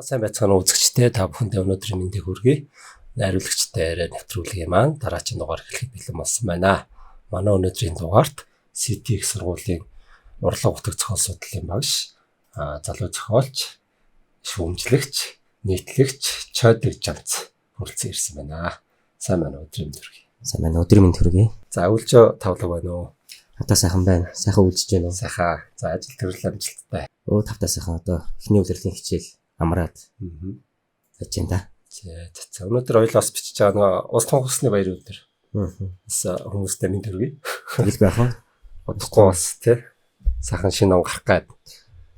Сайн байцгаана уу үзэгчдээ, та бүхэндээ өнөөдрийн мэндийг хүргэе. Найруулагчтай яриа нэвтрүүлгийн маань дараагийн дугаар эхлэхэд бэлэн болсон байна. Манай өнөөдрийн дугаарт CT их сургуулийн урлаг утга зохиол судлалын багш, залуу зохиолч, шүүмжлэгч, нийтлэгч Чойдог Жамц хүрэлцэн ирсэн байна. Сайн байна уу, өдрийн мэнд хүргэе. Сайн байна, өдрийн мэнд хүргэе. За, өвлжөө тавлаг байна уу? Тавтаа сайхан байна. Сайхан үлжиж байна уу? Сайхан. За, ажил төрөл амжилттай. Өө, тавтаа сайхан, одоо эхний улирлын хичээл амраад байж байна да. За, өнөөдөр хоёулаа бас бичиж байгаа нөгөө улс тунхагсны баяр өдөр. Бас хүмүүстээ мэнд хүргэе. Тэгэлгүй яах вэ? Удахгүй бас тий сайхан шинэ он гарах гээд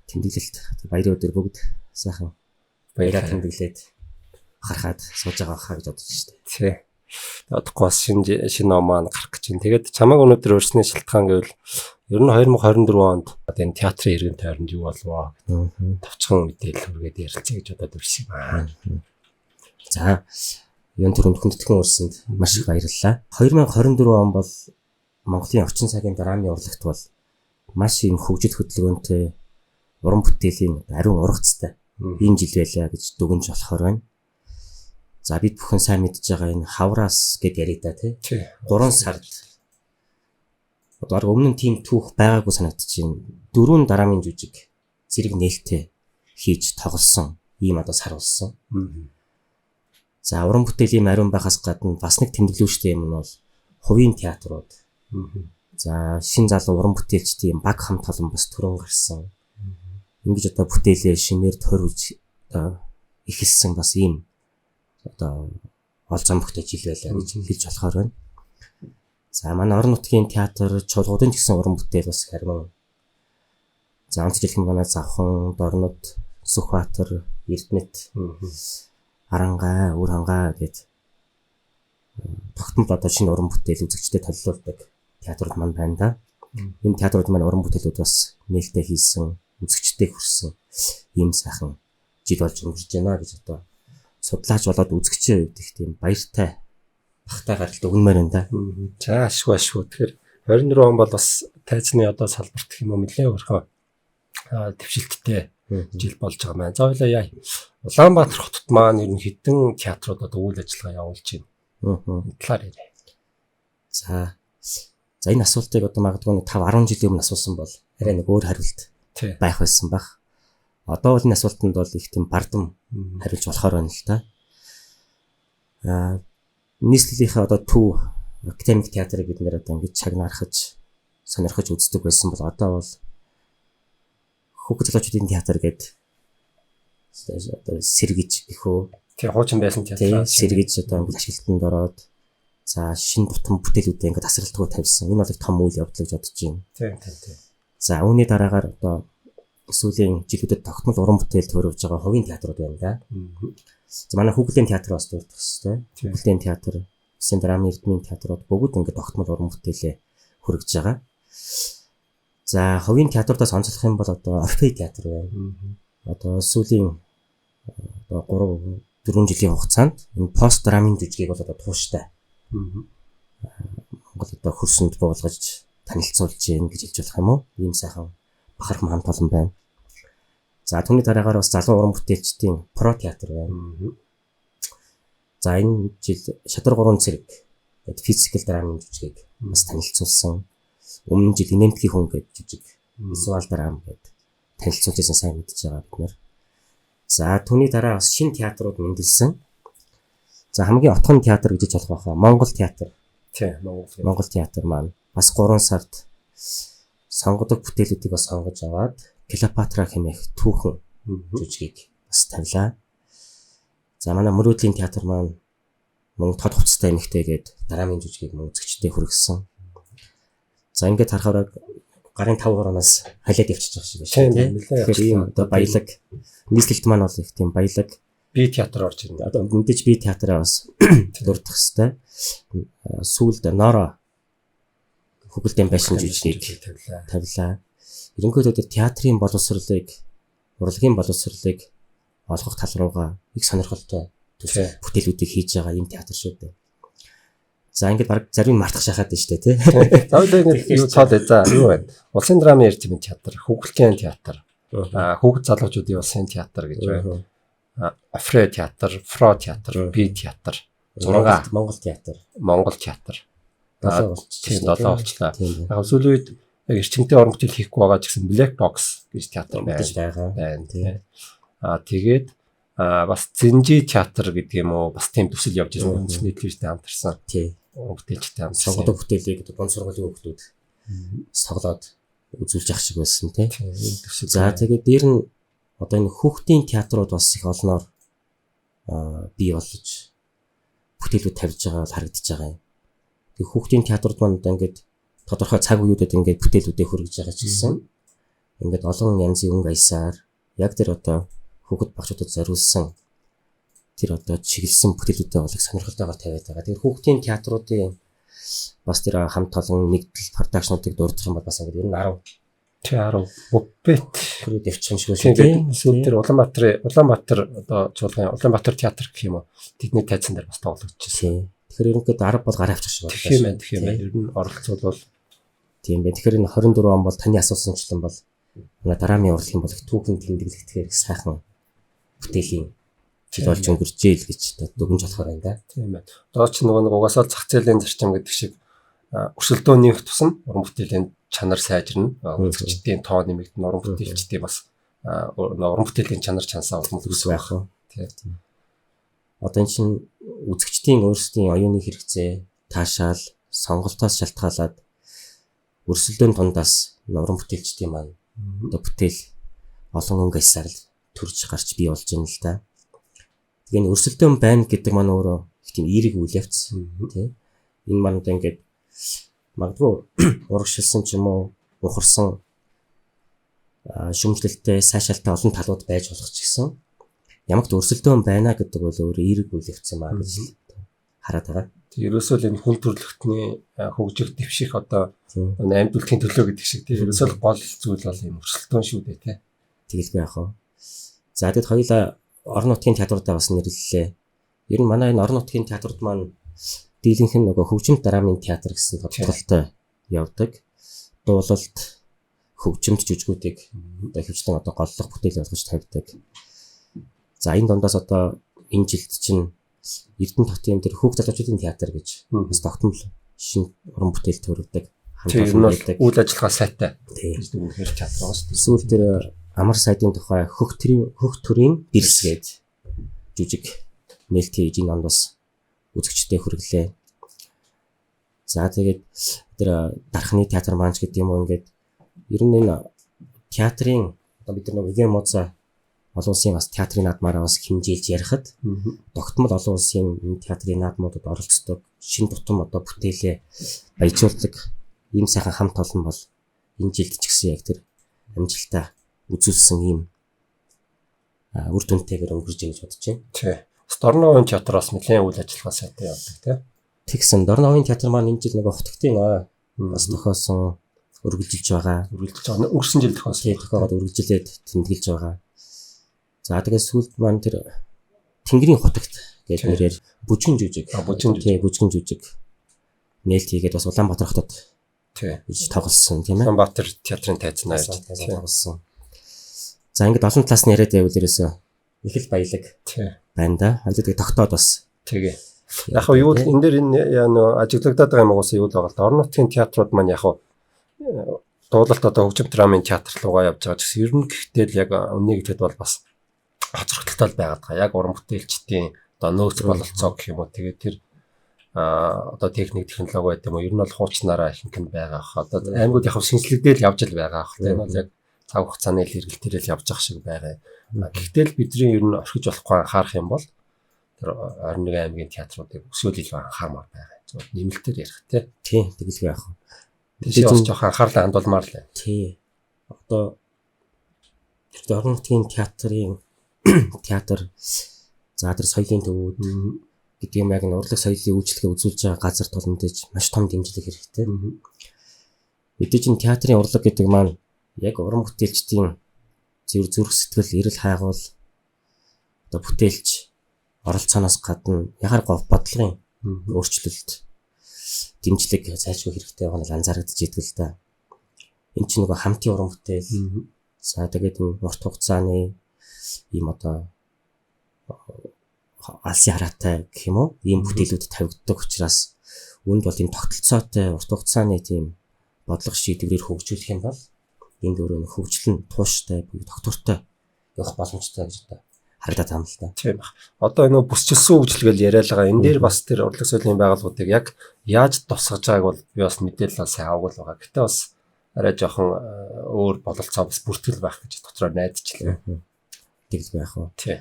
тэмдэглэлт баярын өдөр бүгд сайхан баяраа тэмдэглээд харахад сууж байгаа хаа гэж бодож штэ. Тий. Удахгүй бас шинэ шинэ он маань гарах гэж байна. Тэгээд чамайг өнөөдөр өрсний шалтгаан гэвэл ер нь 2024 онд одоо энэ театрын иргэн тойронд юу болвоо гэдэг товчхон мэдээлэл хүргээд ярилцъя гэж бодоод ирсэн юм аа. За, юун түрүүнд хүндэтгэн урсанд маш их баярлалаа. 2024 он бол Монголын орчин цагийн драмын урлагт бол маш юм хөгжил хөдөлгөөнтэй, уран бүтээлийн ариун ургацтай энэ жил байлаа гэж дүгнж болохоор байна. За, бид бүхэн сайн мэдж байгаа энэ хавраас гэд яриа да тий. 3 сард одоо өмнө нь тийм түүх байгаагүй санагдчихэв. 4 драмын жүжиг зэрэг нээлттэй хийж тоглосон ийм одоо сар болсон. За, уран бүтээлийн ариун байхаас гадна бас нэг тэмдэглүүлжтэй юм нь бол хувийн театрууд. За, шин залуу уран бүтээлчдийн баг хамт олон бас төрөн гарсан. Ингэж одоо бүтээлээ шинээр төрүүлж одоо эхэлсэн бас ийм одоо ол зомбогтой жил байлаа гэж хэлж болохоор байна. За, манай орон нутгийн театр, чуулгуудын ч гэсэн уран бүтээл бас харин. За, онцлог хэлэх манай Завхан, Дорнод, Сүхбаатар, Эрдэнэт, Арангаа, Үр хангаа гэд тогтмол одоо шинэ уран бүтээл үзэгчдэд толиулдаг театрууд маань байна да. Энэ театрууд маань уран бүтээлүүд бас нээлттэй хийсэн, үзэгчдэд хүрсэн ийм сайхан жил болж өнгөрч байна гэж одоо судлаач болоод үзэгчийн хувьд их тийм баяртай багтаа гаралт өгнөмөр байна да. За, ашгүй ашгүй. Тэгэхээр 24 он бол бас тайзны одоо салбарт гэх юм уу нэлээд өөрхөн дэвшилттэй жил болж байгаа маань. За, хоёлаа яа. Улаанбаатар хотод маань ер нь хэдэн театрууд одоо үйл ажиллагаа явуулж байна? Энэ талаар яриа. За. За, энэ асуултыг одоо магадгүй 5 10 жилийн өмнө асуусан бол арай нэг өөр хариулт байх байсан баг. Одоо бол энэ асуултанд бол их тийм бардам хариулж болохоор байна л та. Нийслэлийнхээ одоо төв академик театрыг бид нэр одоо ингэж чагнаархаж сонирхож үздэг байсан бол одоо бол хүүхэд залуучуудын театр гэдэг одоо сэргэж гэхөө. Тий, хуучин байсан театр сэргэж одоо ингэж ашиглалтанд ороод за шинэ тутам бүтээлүүдээ ингээд тасралтгүй тавьсан. Энэ бол их том үйл явдал гэж бодож байна. Тий, тий, тий. За, үүний дараагаар одоо сүүлийн жилүүдэд тогтмол уран бүтээл төрөвж байгаа хувийн театрууд байна да. За, манай хүүхлийн театр бас дурдах хэвээр. Хүүхлийн театр, Улсын драмын эрдмийн театрууд бүгд ингээд тогтмол уран бүтээлээ хүргэж байгаа. За, хувийн театруудаас онцлох юм бол одоо Орфей театр байна. Одоо сүүлийн одоо 3 4 жилийн хугацаанд энэ пост драмын жүжигийг бол одоо тууштай Монгол одоо хөрсөнд буулгаж танилцуулж гин гэж хэлж болох юм уу? Ийм сайхан бахархам хамт олон байна. За, түүний дараагаар бас залуу уран бүтээлчдийн про театр байна. За, энэ жил Шатар 3 цэрэг гэдэг физикал драмын жүжигийг бас танилцуулсан. Өмнө жил Инэмтгийн хүн гэдэг жүжиг визуал драм гэдэг танилцуулж байсан, сайн мэдж байгаа бид нар. За, түүний дараа бас шинэ театрууд мэндэлсэн. За, хамгийн отгон театр гэж болох байхаа. Монгол театр. Тий, Монгол. Монгол театр маань бас 3 сард сонгодог бүтээлүүдийг бас сонгож аваад Клеопатра хэмээх түүхэн жүжигийг бас тавилаа. За, манай мөрөөдлийн театр маань мөн тод хувцастай эмэгтэй гээд драмын жүжигийг мөн үзэгчдэд хүргэсэн. За, ингээд харахаар гарын 5 хураанаас халиад явчихж байгаа шиг байна тийм. Тэгэхээр ийм одоо баялаг нийслэлт маань бол их тийм баялаг би театр орж ирнэ. Одоо мэдээж би театраа бас дурдах хэвээр. Сүүлд Норо Хүүхэлдэйн байшин жүжигийг тавилаа. Ерөнхийдөө тэр театрын боловсролыг, урлагийн боловсролыг олгох тал руугаа их сонирхолтой бүтээлүүдийг хийж байгаа юм театр шүү дээ. За, ингээд баг зарим мартах шахаад байна шүү дээ, тий. За, ингээд юу цаал за юу байна? Улсын драмын эрчимийн театр, Хүүхэлдэйн театр, хүүхэд залуучуудын улсын театр гэж байна. Офре театр, Фро театр, Би театр, 6 Монгол театр. Монгол театр. 7 болчихсон. Тийм 7 болчлаа. Яг сүүлийн үед яг эрчимтэй уран бүтээл хийхгүй байгаа ч гэсэн Black Box гэж театр байна. Тийм. Тэгээд бас Зинжи театр гэдэг юм уу, бас тийм төсөл явж байсан. Үндэсний телевизтэй хамтарсан. Тийм. Уран бүтээлчтэй хамтарсан. Сонгодог бүтээлийг дунд сургуулийн хүүхдүүд тоглоод үзүүлж явах шиг байсан тийм. За тэгээд дээр нь одоо энэ хүүхдийн театрууд бас их олноор бий болж бүтээлүүд тавьж байгаа бол харагдаж байгаа юм. Тэг хүүхдийн театрууд маань одоо ингээд тодорхой цаг үеүүдэд ингээд бүтээлүүдээ хөргөж байгаа ч гэсэн ингээд олон янзын өнгө аясаар яг тэр одоо хүүхэд багчуудад зориулсан тэр одоо чиглэсэн бүтээлүүдээ бол их сонирхолтойгоор тавиад байгаа. Тэр хүүхдийн театруудын бас тэр хамт олон нэгдэл продакшнуудыг дурдах юм бол бас ингээд ер нь 10 10 Муппет хүрээд явчих юм шиг байна тийм. Сүүл дээр Улаанбаатар одоо чуулган Улаанбаатар театр гэх юм уу. Тэдний тайзан дээр бас тоглогдчихсон. Тэгэхээр ерөнхийдөө 10 бол гараа авчих шиг байна. Тийм ээ. Ер нь оролцоол бол тийм байх. Тэгэхээр энэ 24 он бол таны асуусанчлан бол манай драмын урлагийн бол их түүхэн тэмдэглэхтэйгээр их сайхан бүтээлийн жил болж өнгөрчээ л гэж дүгнж болохоор байна да. Тийм ээ. Одоо ч нөгөө нэг угаасаа зах зээлийн зарчим гэдэг шиг өрсөлдөөн нэмэх тусам уран бүтээлийн чанар сайжирна. Үзэгчдийн тоо нэмэгдэнэ, уран бүтээлчдийн бас уран бүтээлийн чанар чансаа улам өсөх байх уу. Тийм. Одоо энэ чинь үзэгчдийн өөрсдийн оюуны хэрэгцээ, таашаал, сонголтоос шалтгаалаад өрсөлдөөн дундаас уран бүтээлчдийн маань одоо бүтээл олон өнгө аясаар л төрж гарч бий болж байна л да. Тэгээ энэ өрсөлдөөн байна гэдэг маань өөрөө их тийм эерэг үйл явц тий. Энэ маань одоо ингээд магадгүй урагшилсан ч юм уу ухарсан шүмжлэлтэй сайшаалтай олон талууд байж болох ч гэсэн ямагт өрсөлдөөн байна гэдэг бол өөр эерэг үйл явц юм аа гэж хараад байгаа. Тэг ерөөсөө л энэ хүн төрөлхтний хөгжих дэвших одоо амьд үлдэхийн төлөө гэдэг шиг тий. Ерөөсөө л гол зүйл бол юм өрсөлдөөн шүү дээ тий. Тэгэлгүй яах вэ? За тэгэд хоёулаа орон нутгийн театруудаа бас нэрлэлээ. Ер нь манай энэ орон нутгийн театрууд маань дийлэнх нь нөгөө хөгжимт драмын театр гэсэн тодорхойлолтой явдаг. Дуулалт, хөгжимт жүжгүүдийг одоо ихэвчлэн одоо голлох бүтээл болгож тавьдаг. За энэ дундаас одоо энэ жилд чинь Эрдэнэ хотын тэр хүүхд залуучуудын театр гэж бас тогтмол шинэ уран бүтээл төрөгдөг. Хамт олон байдаг. Үйл ажиллагаа сайтай гэж дүгнэхээр театр байгаа шүү дээ. Сүүл тэр Амар сайдын тухай хөх төрийн бэрс гээд жүжиг нээлт хийж энэ онд бас үзэгчтэй хүргэлээ. За тэгээд тэр дархны театр маань ч гэдэг юм уу ингээд ер нь энэ театрын одоо бид нар нэг Эгэн Муза олон улсын бас театрын наадмаараа бас хэмжээлж ярихад тогтмол олон улсын энэ театрын наадмуудад оролцдог шин тутам одоо бүтээлээ баяжуулдаг ийм сайхан хамт олон бол энэ жилд ч гэсэн яг тэр амжилтаа үзүүлсэн ийм үр дүнтэйгээр өнгөрч гэж бодож байна. Тий. Бас Дорноовын театр бас нэлээд үйл ажиллагаа сайтай явдаг тий. Тэгсэн Дорноовын театр маань энэ жил нэг хотгтын бас тохиосон үргэлжилж байгаа. Үргэлжилж байгаа. Өнгөрсөн жил тохиосон. Тий, тохиогоод үргэлжилээд тэмдэглэж байгаа. За тэгээд сүүлд маань тэр Тэнгэрийн хутагт гэж нэрээр бүжгэн жүжиг. Тий, бүжгэн жүжиг нээлт хийгээд бас Улаанбаатар хотод тий иж тоглосон тийм ээ. Улаанбаатар театрын тайзнаа ярьж тоглосон. За ингээд олон талаас нь яриад байвал ерөөсөө их л баялаг байна да. Хоёул тэгээ тогтоод бас. Тэгээ. Яг хав юу энэ дээр энэ яа нөө ажиглагдаад байгаа юм угаасаа юу л байгаа л да. Орон нутгийн театрууд маань яг хав дуулалт одоо хөгжим драмын театр руугаа явж байгаа ч гэсэн ер нь гэхдээ л яг үннийг хэлэхэд бол бас хоцрогдолтой л байгаад байгаа. Яг уран бүтээлчдийн одоо нөөц бололцоо гэх юм уу. Тэгээд тэр одоо техник технологи байд юм уу. Ер нь бол хуучнараа ихэнх нь байгаа ах. Одоо аймагуд яг шинжлэгдэл явж л байгаа ах. Тийм бол яг цаг хугацааны л эргэлтээр л явж ах шиг байгаа. Гэхдээ л бидний ер нь орхиж болохгүй анхаарах юм бол тэр 21 аймгийн театруудыг өсөөл илүү анхаармаар байгаа. Зөв нэмэлтээр ярих тий. Тий, тэгэлгүй яах вэ? Тийш бас жоохон анхаарлаа хандуулмаар л байна. Тий. Одоо тэр орон нутгийн театрын театр за тэр соёлын төвүүд гэдэг юм яг нь урлаг соёлын үйлчлэгээ үзүүлж байгаа газар тул мэдээж маш том дэмжлэг хэрэгтэй. Мэдээж энэ театрын урлаг гэдэг маань яг уран бүтээлчдийн зөв зүрх сэтгэл, эрэл хайгуул одоо бүтээлч оролцооноос гадна яхаар гов бодлогын өөрчлөлт дэмжлэг зайлшгүй хэрэгтэй байгаа нь анзаарэгдэж идэг л да. Энд чинь нөгөө хамтын уран бүтээл. За тэгээд энэ урт хугацааны ийм одоо алсын хараатай гэх юм уу ийм бүтээлүүд тавигддаг учраас үүнд бол ийм тогтолцоотой урт хугацааны тийм бодлого шийдвэрээр хөгжүүлэх юм бол энд өөрөө нэг хөгжил нь тууштай буюу тогтвортой явах боломжтой гэж одоо харагдаад байгаа юм л да. Тийм баг. Одоо энэ бүсчилсэн хөгжил гэж яриад байгаа. Энэ дээр бас тэр урлаг соёлын байгууллагуудыг яг яаж тусгаж байгааг бол би бас мэдээлэл сайн аваагүй л байгаа. Гэтэ бас арай жоохон өөр бололцоо бас бүртгэл байх гэж дотроо найдчихлаа. Тэгэл байх уу. Тийм.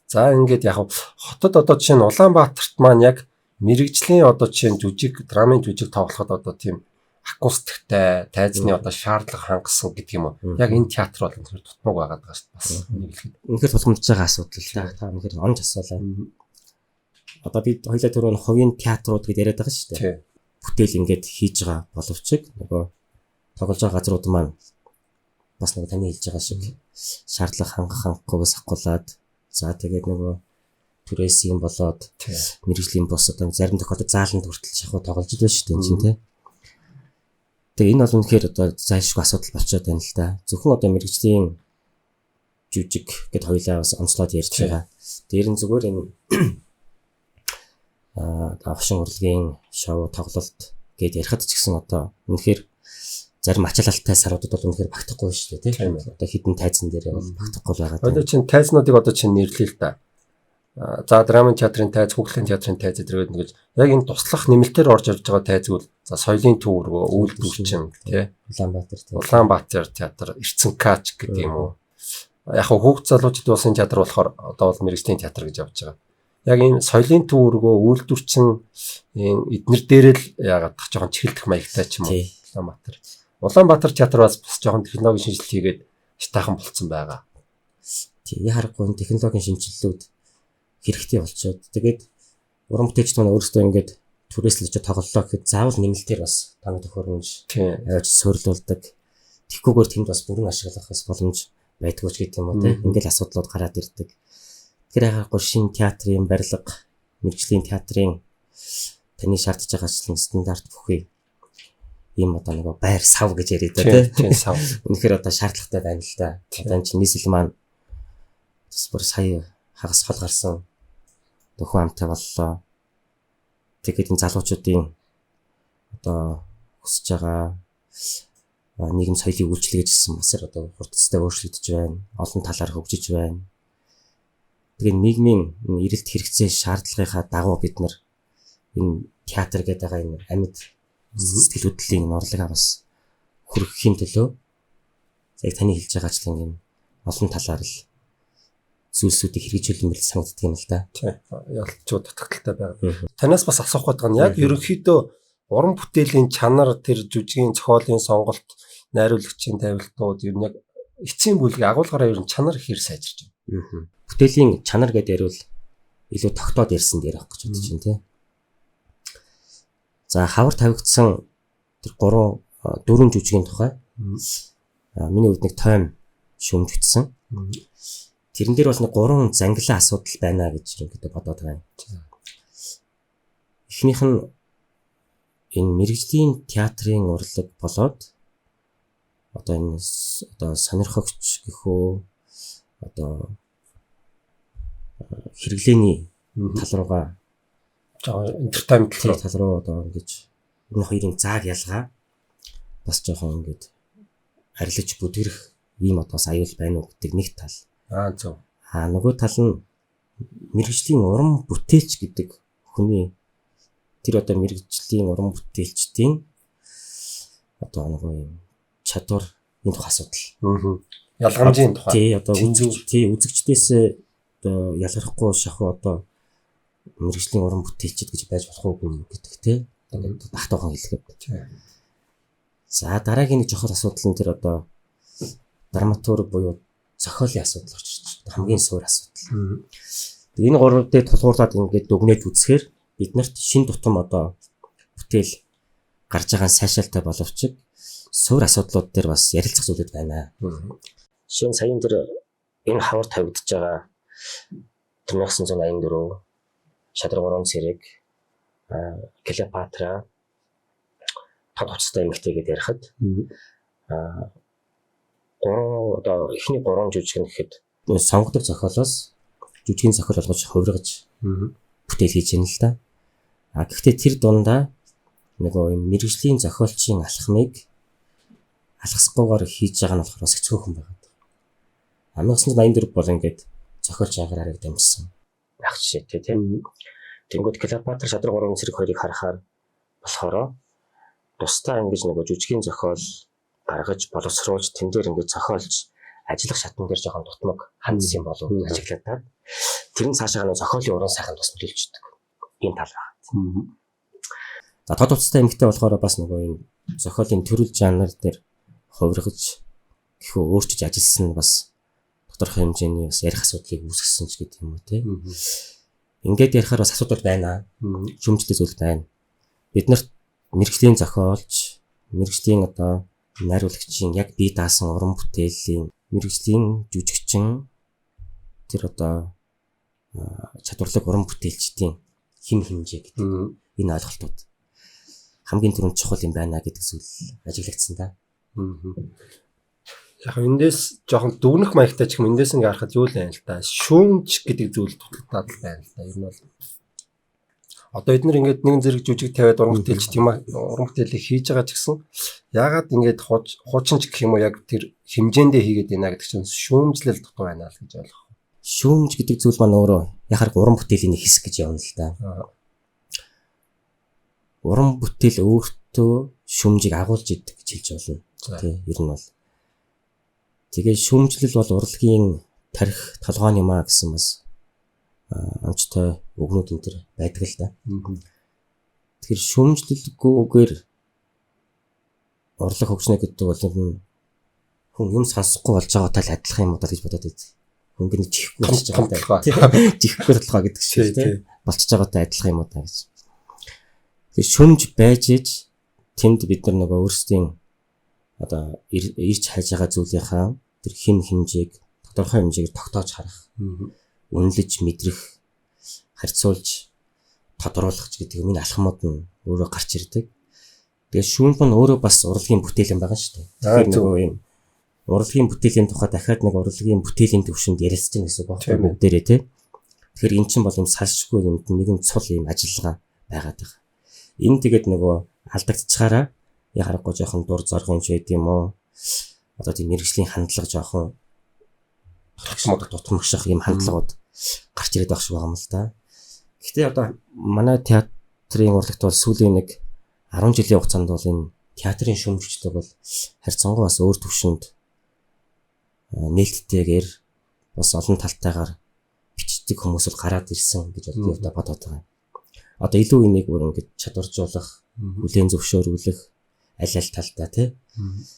За ингээд яг хотод одоо жишээ нь Улаанбаатарт маань яг мэрэгжлийн одоо жишээ нь жүжиг, драмын жүжиг тоглоход одоо тийм акустиктай тайзны одоо шаардлага хангасан гэдэг юм уу. Яг энэ театр бол үнэхээр тутмаг байгаад байгаа шүү дээ. Бас нэг хэлэхэд. Үнэхээр тулгамдж байгаа асуудал л та. Та үнэхээр онж асуулаа. Одоо бид хоёлаа түрүү нь хувийн театрууд гэдээ яриад байгаа шүү дээ. Бүтээл ингээд хийж байгаа боловч нөгөө тоглож байгаа газрууд маань бас нөгөө таны хэлж байгаа шиг шаардлага хангах хангахгүйгээс ахгуулаад за тэгээд нөгөө түрээсийн болоод мэрэгжлийн бус одоо зарим тохиолдолд зааланд хүртэл шахуу тоглож л байна шүү дээ энэ чинь тий. Тэгээ энэ бол үнэхээр одоо зайлшгүй асуудал болчиход байна л да. Зөвхөн одоо мэрэгжлийн жүжиг гэд хоёлаа бас онцлоод ярьж байгаа. Дээр нь зүгээр энэ авшин урлагийн шоу тоглолт гэд ярихад ч гэсэн одоо үнэхээр зарим ачаалалтай саруудад бол үнэхээр багтахгүй шүү дээ тийм. Одоо хідэн тайзан дээр бол багтахгүй байгаа. Одоо чинь тайзнуудыг одоо чинь нэрлэе л да. За драмын театрын тайз, хүүхлийн театрын тайз зэрэг ингэж яг энэ туслах нэмэлтээр орж ирж байгаа тайзгүй за соёлын төв өргөө, үйлдвэрчин тий. Улаанбаатар театр, Улаанбаатар театр, Эрцэнкач гэдэг юм уу. Яг хүүхд залуучууд улсын театр болохоор одоо бол мэрэгжлийн театр гэж явж байгаа. Яг энэ соёлын төв өргөө, үйлдвэрчин энэ эднэр дээр л яагаад жоохон чихэлдэх маягтай ч юм уу. Улаанбаатар. Улаанбаатар театр бас жоохон технологийн шинжилэл хийгээд штайхан болцсон байгаа. Тий, харахгүй технологийн шинжилэлүүд хэрэгтэй болчоод тэгээд уран бүтээлч маань өөрөөсөө ингээд түрээслэж тоглолоо гэхэд заавал нэмэлтээр бас таны төхөөрөмж аваач суйрлуулдаг. Тэгхгүйгээр тэнд бас бүрэн ашиглах бас боломж байдгүй ч гэдэг юм уу те. Ингээл асуудлууд гараад ирдэг. Тэгэхээр яхахгүй шинэ театрын барилга, мэргэжлийн театрын таны шаардж байгаа ажлын стандарт бүхий ийм одоо нөгөө байр сав гэж яриад та тий. Сав. Үнэхээр одоо шаардлагатай байна л да. Одоо энэ чинь нийслэл маань бас бүр сая хагас хол гарсан нөхөн амтай боллоо. Тэгээд энэ залуучуудын одоо хүсэж байгаа нийгэм соёлыг үйлчлэе гэсэн бас одоо хурдцтай өөрчлөгдөж байна. Олон талаар хөгжиж байна. Тэгээд нийгмийн эрэлт хэрэгцээ шаардлагынхаа дагуу бид нар энэ театр гэдэг байгаа энэ амьд сэтгэл хөдлөлийн урлагаа бас хүргэхийн төлөө яг таны хэлж байгаачлан юм олон талаар л зүйлсүүдийг хэрэгжүүлмээр санагддаг юм л да. Тийм. Ялчуу дутагдaltaй байгаа. Танаас бас асуух гэдэг нь яг ерөнхийдөө уран бүтээлийн чанар, тэр жүжигийн зохиолын сонголт, найруулагчийн тавилтууд ер нь яг эцсийн бүлгийн агуулгаараа ер нь чанар хэр сайжирч байна. Бүтээлийн чанар гэдэг ярил илүү тогтоод ярьсан дээр авах гэж бодож байна тий. За хавар тавигдсан тэр 3 4 жүжигийн тухай миний хувьд нэг тойм шүүмж бичсэн. Тэрэн дээр бол нэг 3 зангилан асуудал байна гэж ерөнхийдөө бодоод байгаа юм. Эхнийх нь энэ мэрэгжлийн театрын урлаг болоод одоо энэ одоо сонирхогч гэх үү одоо хэрэглээний тал руугаа жоохон entertainment тал руу одоо ингэж энэ хоёрын зааг ялгаа бас жоохон ингэж арилж бүдгэрэх ийм одоо бас аюул байна уу гэдэг нэг тал. Аа зөв. Аа нөгөө тал нь мэрэгжлийн уран бүтээлч гэдэг хүний тэр одоо мэрэгжлийн уран бүтээлчдийн одоо нөгөө юм чадвар энэ тухай асуудал. Аа. Ялгамжийн тухай. Тий одоо үзэгчдээс одоо ялгархгүй шахуу одоо мэрэгжлийн уран бүтээлчд гэж байж болох уугүй гэдэг тий. Ингээд багтаахан хэлэхэд. За дараагийн нэг чухал асуудал нь тэр одоо драматург буюу зохиолын асуудал орж ирж байна. Хамгийн суур асуудал. Энэ гурав дээр тулгуурлаад ингээд дүгнээд үзэхээр биднэрт шин тутам одоо бүтээл гарч байгаа сайшаалтай боловч суур асуудлууд дээр бас ярилцах зүйлүүд байна. Жишээ нь саяын тэр энэ хавар тавигдж байгаа 1984 Шадар 3 цэрэг Клеопатра тод хувцастай эмэгтэй гэдээ ярихад гурван одоо эхний гурван жүжиг нь гэхэд сонгодог зохиолоос жүжигийн зохиол болгож хувиргаж бүтээл хийж байна л да. А гэхдээ тэр дундаа нөгөө юм мэрэгжлийн зохиолчийн алхмыг алхасгүйгээр хийж байгаа нь болохоор бас их цөөхөн байгаа. 1984 бол ингээд зохиолч анхаарыг дамжсан байх жишээтэй тийм. Тэнгүүд Клеопатра шадраг 3 зэрэг хоёрыг харахаар болохоор тусдаа ингэж нөгөө жүжигийн зохиол гаргаж боловсруулж тэн дээр ингээд зохиолж ажиллах шатн дээр жоохон дутмаг хандсан юм болов уу ажиглаад тэр нь цаашаа нөгөө зохиолын уран сайхан бас нөлөөлчихдөг ийм тал байна. За тод уцтай эмэгтэй болохоор бас нөгөө юм зохиолын төрөл жанр дээр хувиргаж гэхүү өөрчилж ажилласан нь бас тодорхой хэмжээний бас ярих асуудлыг үүсгэсэн ч гэдэг юм уу тий. Ингээд ярихаар бас асуудал байна. Шүүмжлэх зүйл байна. Бид нарт мэргэжлийн зохиолч, мэргэжлийн одоо найруулагчийн яг бие даасан уран бүтээлийн мэргэжлийн жүжигчин тэр одоо чадварлаг уран бүтээлчдийн хим хэмжээ гэдэг энэ ойлголтууд хамгийн түрүүнд чухал юм байна гэдэг зүйл ажиглагдсан да. Яг эндээс жоохон дүгнэх маягтай ч юм эндээс ингээ харахад юу л байна л да. Шүүмж гэдэг зүйл дутагдаад л байна л да. Ер нь бол одоо эднэр ингээд нэгэн зэрэг жүжиг тавиад уран бүтээлч тийм ээ уран бүтээлийг хийж байгаа ч гэсэн яагаад ингээд хуучин ч гэх юм уу яг тэр хэмжээндээ хийгээд байна гэдэг чинь шүүмжлэл дутуу байна л гэж ойлгох. Шүүмж гэдэг зүйл маань өөрөө яхаар уран бүтээлийн нэг хэсэг гэж явна л да. Уран бүтээл өөртөө шүүмжийг агуулж идэг гэж хэлж болно. Тий, ер нь бол. Тэгээ шүүмжлэл бол урлагийн тарих толгойн юм а гэсэн бас онцтой үгнүүд энэ төр байдаг л да. Тэгэхээр шүүмжлэлгүйгээр урлаг хөгжнө гэдэг бол хүн юм сонсохгүй болж байгаатай л адилхан юм уу гэж бодоод байдаг. Хүн гэнэ чихгүй болчихж байгаатай. Чихгүй толгой гэдэг шиг тий. Болчихж байгаатай адилхан юм уу та гэж. Тэгэхээр шүүмж байж иж тэнд бид нар нөгөө өөрсдийн одоо ирж хайж байгаа зүйлийнхаа тэр хим хэмжээг тодорхой хэмжээгээр тогтоож харах, үнэлж мэдрэх, харьцуулж тодруулах ч гэдэг юм энэ алхмууд нь өөрөө гарч ирдэг. Тэгээд шүүмж нь өөрөө бас урлагийн бүтээл юм байгаа шүү дээ. Тэгэхээр нөгөө юм урлагийн бүтээлийн тухай дахиад нэг урлагийн бүтээлийн төвшөнд ярилцж байгаа гэсэн үг байхгүй бүгдээрээ тий. Тэгэхээр эн чинь бол юм салшгүй юм нэгэн цул юм ажиллагаа байгаад байгаа. Энэ тэгээд нөгөө алдагдчихаараа я харахгүй жоохон дур зорго юм ч байд юм уу. Одоо тийм мэрэгжлийн хандлага жоохон дутмагших юм хандлагууд гарч ирээд байх шиг байгаа юм л да. Гэхдээ одоо манай театрын урлагт бол сүүлийн нэг 10 жилийн хугацаанд бол энэ театрын шүүмжлэг бол харьцангуй бас өөр төвшөнд нээлттэйгээр бас олон талтайгаар бичдэг хүмүүс бол гараад ирсэн гэж би одоо бодоод байгаа. Одоо илүү энийг бүр ингэж чадваржуулах, хүлээн зөвшөөрүүлэх, аль аль талдаа тий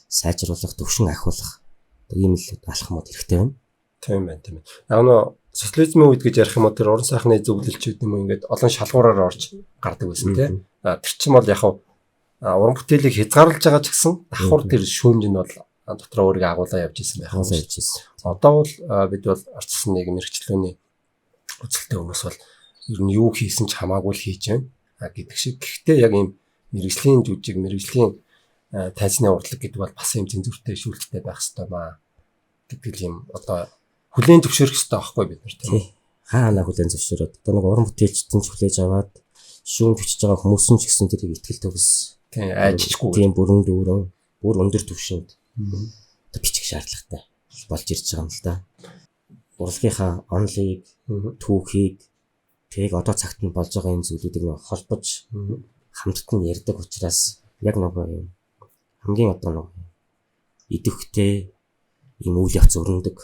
сайжруулах, төвшин ахиулах одоо ийм л алхмууд хэрэгтэй байна. Тийм байна, тийм байна. Яг нөө социализмын үед гэж ярих юм уу тэр уран сайхны зөвлөлч гэдэг юм уу ингээд олон шалгуураар орж гардаг байсан тий. Тэр чинь бол яг уран бүтээлийг хязгаарлаж байгаа ч гэсэн давхар тэр шүүмж нь бол дотроо өөрийгөө агуулаа явж исэн байх юм явж исэн. Одоо бол бид бол арчилсан нийгэм мэргэжлөөний үзэлтэй хүмүүс бол ер нь юу хийсэн ч хамаагүй л хийж байна гэдэг шиг. Гэхдээ яг ийм мэргэжлийн жүжиг, мэргэжлийн тайзны урлаг гэдэг бол бас юм зэнзүртэй шүүлттэй байх хэрэгтэй маа гэдэг л юм одоо хүлээн зөвшөөрөх хэрэгтэй байхгүй бид нар тийм. Хаа ханаа хүлээн зөвшөөрөөд одоо нэг уран бүтээлчдэн ч хүлээж аваад шүүмж бичиж байгаа хүмүүс нь ч гэсэн тэрийг итгэл төгс тийм айжчихгүй тийм бүрэн дүүрэн бүр өндөр түвшинд бичих шаардлагатай болж ирж байгаа юм л да. Урлагийнхаа онлыг, түүхийг тэг одоо цагт нь болж байгаа энэ зүйлүүдийг нэг холбож хамтд нь ярьдаг учраас яг нөгөө юм хамгийн одоо нөгөө идэвхтэй ийм үйл явц өрнөдөг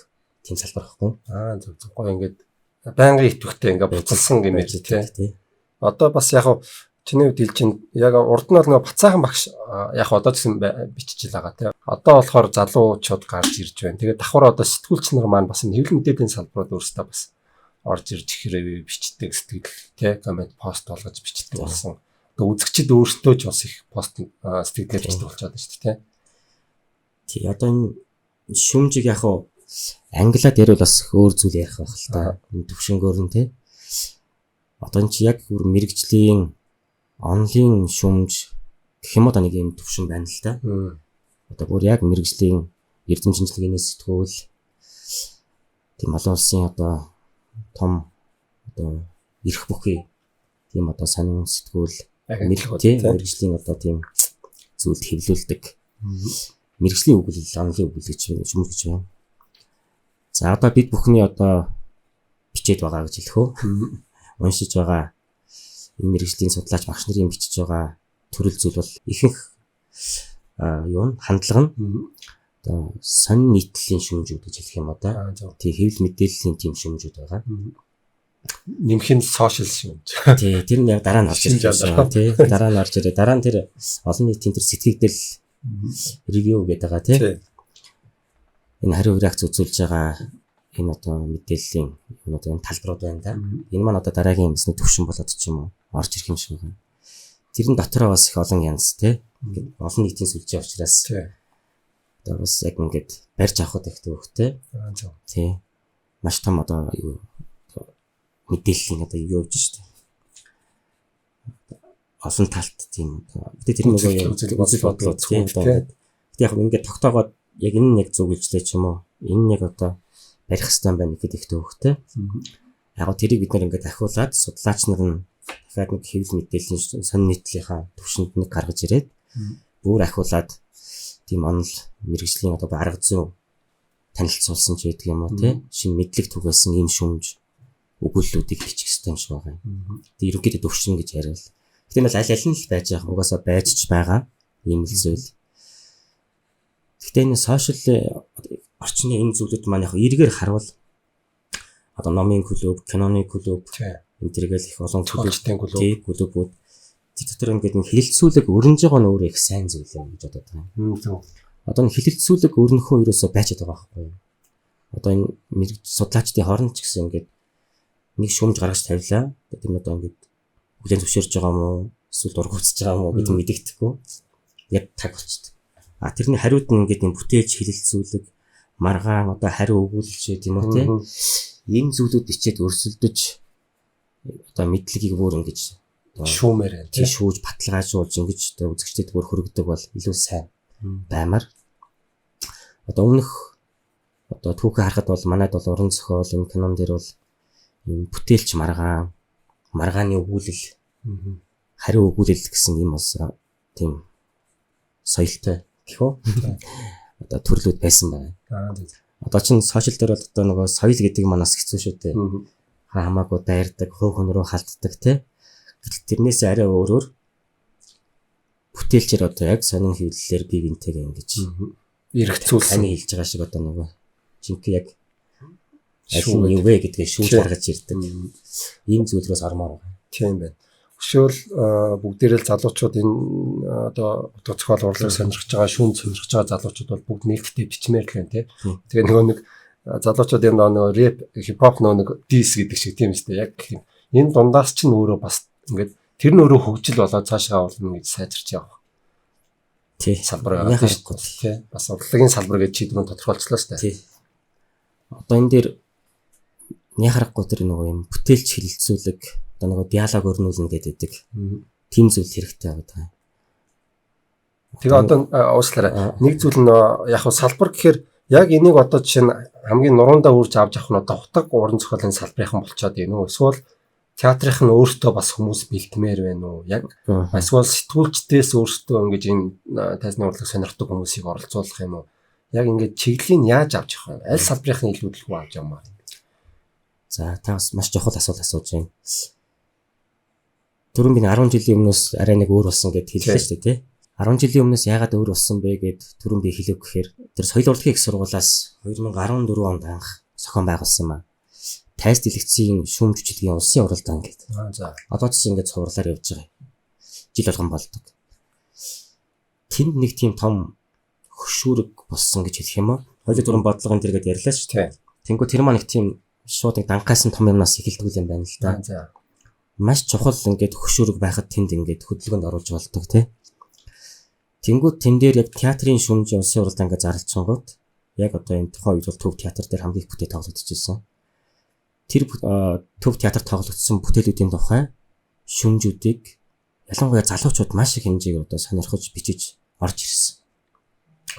тийм салбар байхгүй. Аа зөв зөв гоё ингээд байнгын идэвхтэй ингээд буцалсан гэмээр тий. Одоо бас яг чиний үед хэлж чинь яг урд нь бол нөгөө Бацаахан багш яг одоо ч гэсэн бичиж л байгаа тий. Одоо болохоор залуучууд гарч ирж байна. Тэгээд давхар одоо сэтгүүлч нар маань бас энэ хэвлэл мэдээллийн салбарууд өөрсдөө бас орж ирж хэрэг бичдэг сэтгэл тий коммент пост болгож бичдэг болсон. Одоо үзэгчид өөрсдөө ч бас их пост сэтгэлээр бичдэг болчиход байна шүү дээ тий. Тий одоо энэ шүүмжийг яг хуу англиад яриул бас өөр зүйл ярих байх л та. Энэ төвшөнгөөр нь тий. Одоо энэ чи яг бүр мэрэгжлийн онлын шүүмж гэх юм уу да нэг юм төвшин байна л да. Одоо бүр яг мэрэгжлийн эрдэм шинжилгээний сэтгүүл тийм олон улсын одоо том одоо эрх бүхий тийм одоо сонин сэтгүүл мэргэжлийн одоо тийм зүйлд хэвлүүлдэг. Мэргэжлийн өгүүлэл, онлын өгүүлэл гэж шүмж гэж байна. За одоо бид бүхний одоо бичээд байгаа гэж хэлэх үү? Уншиж байгаа энэ мэргэжлийн судлаач багш нарын бичиж байгаа төрөл зүйл бол ихэнх юу н хандлага нь одоо сонин нийтлэлийн шүүмжүүд гэж хэлэх юм одоо. Тий, хэвлэл мэдээллийн тийм шүүмжүүд байгаа. Нэмэх нь сошиал шүүмж. Тий, тэр нь яг дараа нь орж ирсэн. Тий, дараа нь орж ирээ. Дараа нь тэр олон нийтийн тэр сэтгэгдэл ревю гэдэг байгаа тий. Энэ хариу реакц үзүүлж байгаа энэ одоо мэдээллийн энэ одоо энэ талбарууд байна да. Энэ маань одоо дараагийн юмсны төвшин болоод ч юм уу орж ирэх юм шиг байна. Тэр нь дотроо бас их олон янз тий. Ингээд олон нийтийн сүлжээ учраас одоо бас яг ингээд барьж авахд их төвөгтэй. Тий. Маш том одоо юу мэдээллийн одоо юу явж штэ. Олон талт тийм одоо. Гэтэ тэр нөгөө үзэл бодлоо тийм одоо ингээд. Гэтэ яг ингээд тогтоогоод яг энэ нь яг зөв үйлчлээ ч юм уу. Энэ нь яг одоо барих хэрэгтэй байна гэхэд их төвөгтэй. Яг гоо тэрийг бид нэр ингээд ахиулаад судлаач нар нь дахиад нэг хэвлэл мэдээллийн сонин нийтлэлийнхаа төвшөнд нэг гаргаж ирээд бүр ахиулаад тийм онол мэргэжлийн одоо арга зүй танилцуулсан ч байдаг юм уу тий. Шинэ мэдлэг түгээсэн ийм шүүмж өгүүллүүдийг бичих хэрэгтэй юм шиг байгаа юм. Тэг ерөнхийдөө төвшин гэж яриад. Гэтэ энэ бол аль аль нь л байж байгаа. Угаасаа байж ч байгаа ийм л зүйл. Гэхдээ энэ сошиал орчны энэ зүйлүүд маань яг эргээр харуул одоо номын клуб, киноны клуб энэ төргээл их олон клубүүд тэр дотор ингээд нэг хэлэлцүүлэг өрнөж байгаа нь өөрөө их сайн зүйл юм гэж бодод байгаа юм. Одоо энэ хэлэлцүүлэг өрнөхөө ерөөсөө байж байгаа байхгүй юу? Одоо энэ мэрэгч судлаачдын хооронд ч гэсэн ингээд нэг шүүмж гаргаж тавилаа. Тэр нь одоо ингээд хүлээн зөвшөөрч байгаа юм уу? Эсвэл дургуутсаж байгаа юм уу гэдэг мэдэгдэхгүй. Яг таг болчихдээ. А тэрний хариуд нь ингээд юм бүтээлч хэлэлцүүлэг, маргаан одоо хариу өгүүлэлч гэдэг юм уу те. Энэ зүйлүүд ичээд өрсөлдөж одоо мэдлэгийг бүр ингэж шүүмээр байна тий шүүж баталгаажуулж ингэж одоо үзэгчдэд бүр хөргөдөг бол илүү сайн баймар. Одоо өмнөх одоо түүхээ харахад бол манайд бол уран зохиол энэ кинон дээр бол юм бүтээлч маргаан, маргааны өгүүлэл, хариу өгүүлэл гэсэн юм бас тийм соёлтой гэх үү? Одоо төрлүүд байсан байна. Одоо чинь сошиал дээр бол одоо нөгөө соёл гэдэг манаас хэцүү шүү дээ. Хамаагүй дайрдаг, хувь хүн рүү халддаг тий. Гэтэл тэрнээс арай өөрөөр бүтээлчээр одоо яг сонин хэвлэлээр бие биентэйгээ ингэж эргэцүүлсэн. Таны хэлж байгаа шиг одоо нөгөө жинхэнэ яг аль нь юу вэ гэдгээ шүүж гаргаж ирдэг. Ийм зүйл рүүс ормоор байгаа. Тийм байна. Өшөөл бүгдээрээ л залуучууд энэ одоо утга зохиол урлаг сонирхож байгаа, шүүн сонирхож байгаа залуучууд бол бүгд нээлттэй бичмээр л байна тий. Тэгээ нөгөө нэг залуучуудын нөгөө рэп, хипхоп нөгөө нэг дис гэдэг шиг тийм үстэй. Яг энэ дундаас ч нь өөрөө бас ингээд тэр нь өөрөө хөгжил болоод цаашгаа болно гэж сайжирч явах. Тий. Салбар байгаа шүү дээ. Тий. Бас урлагийн салбар гэж чийдмэн тодорхойлцлоо шүү дээ. Тий. Одоо энэ дээр яхарахгүй тэр нөгөө юм бүтээлч хэлэлцүүлэг одоо нөгөө диалог өрнүүлнэ гэдэг тийм зүйл хэрэгтэй байгаа. Тэгээ одоо уучлаарай. Нэг зүйл нь яг хав салбар гэхээр яг энийг одоо жишээ нь хамгийн нуруундаа үрж авч явах нь одоо утга уран зохиолын салбарынхан болчоод байна уу? Эсвэл театрынх нь өөртөө бас хүмүүс бэлтмээр байна уу? Яг эсвэл сэтгүүлчдээс өөртөө ингэж энэ тайзны урлаг сонирхдаг хүмүүсийг оролцуулах юм уу? Яг ингэж чиглэлийг яаж авч явах вэ? Аль салбарын илүү төлөв авч явмаар юм? За та бас маш чухал асуулт асууж байна. Түрүүн би 10 жилийн өмнөөс арай нэг өөр болсон гэд хэллээ шүү дээ, тий. 10 жилийн өмнөөс яагаад өөр болсон бэ гэд түрүүн би хэлэв гэхээр тэр соёл урлагийн их сургуулиас 2014 онд анх зохион байгуулсан юм аа. Тайз дэлгэцийн шүүмж жүжиглэгийн улсын уралдаан гэдэг. За. Одоо ч ингэж цувралаар явж байгаа. Жил болгон болдог. Тэнд нэг тийм том хөшүүрэг болсон гэж хэлэх юм уу? Хоёул дөрвөн бодлогын тэр гээд ярьлаа шүү дээ. Тэнгүү тэр маань нэг тийм шууд нэг данхайсан том юмнаас эхэлдэг юм байна л да. За. Маш чухал ингээд хөшүүрэг байхад тэнд ингээд хөдөлгөөнд оруулж болдог тий. Тэнгүүд тэн дээр яг театрын шүүмжийн улсын уралдаан ингээд зарлцсангууд яг одоо энэ тухайн үед бол Төв театр дээр хамгийн их бүтээл тоглогдчихсэн. Тэр Төв театр тоглогдсон бүтээлүүдийн тухай шүүмжүүдийг ялангуяа залуучууд маш их хэмжээгээр одоо сонирхож бичиж орж ирсэн.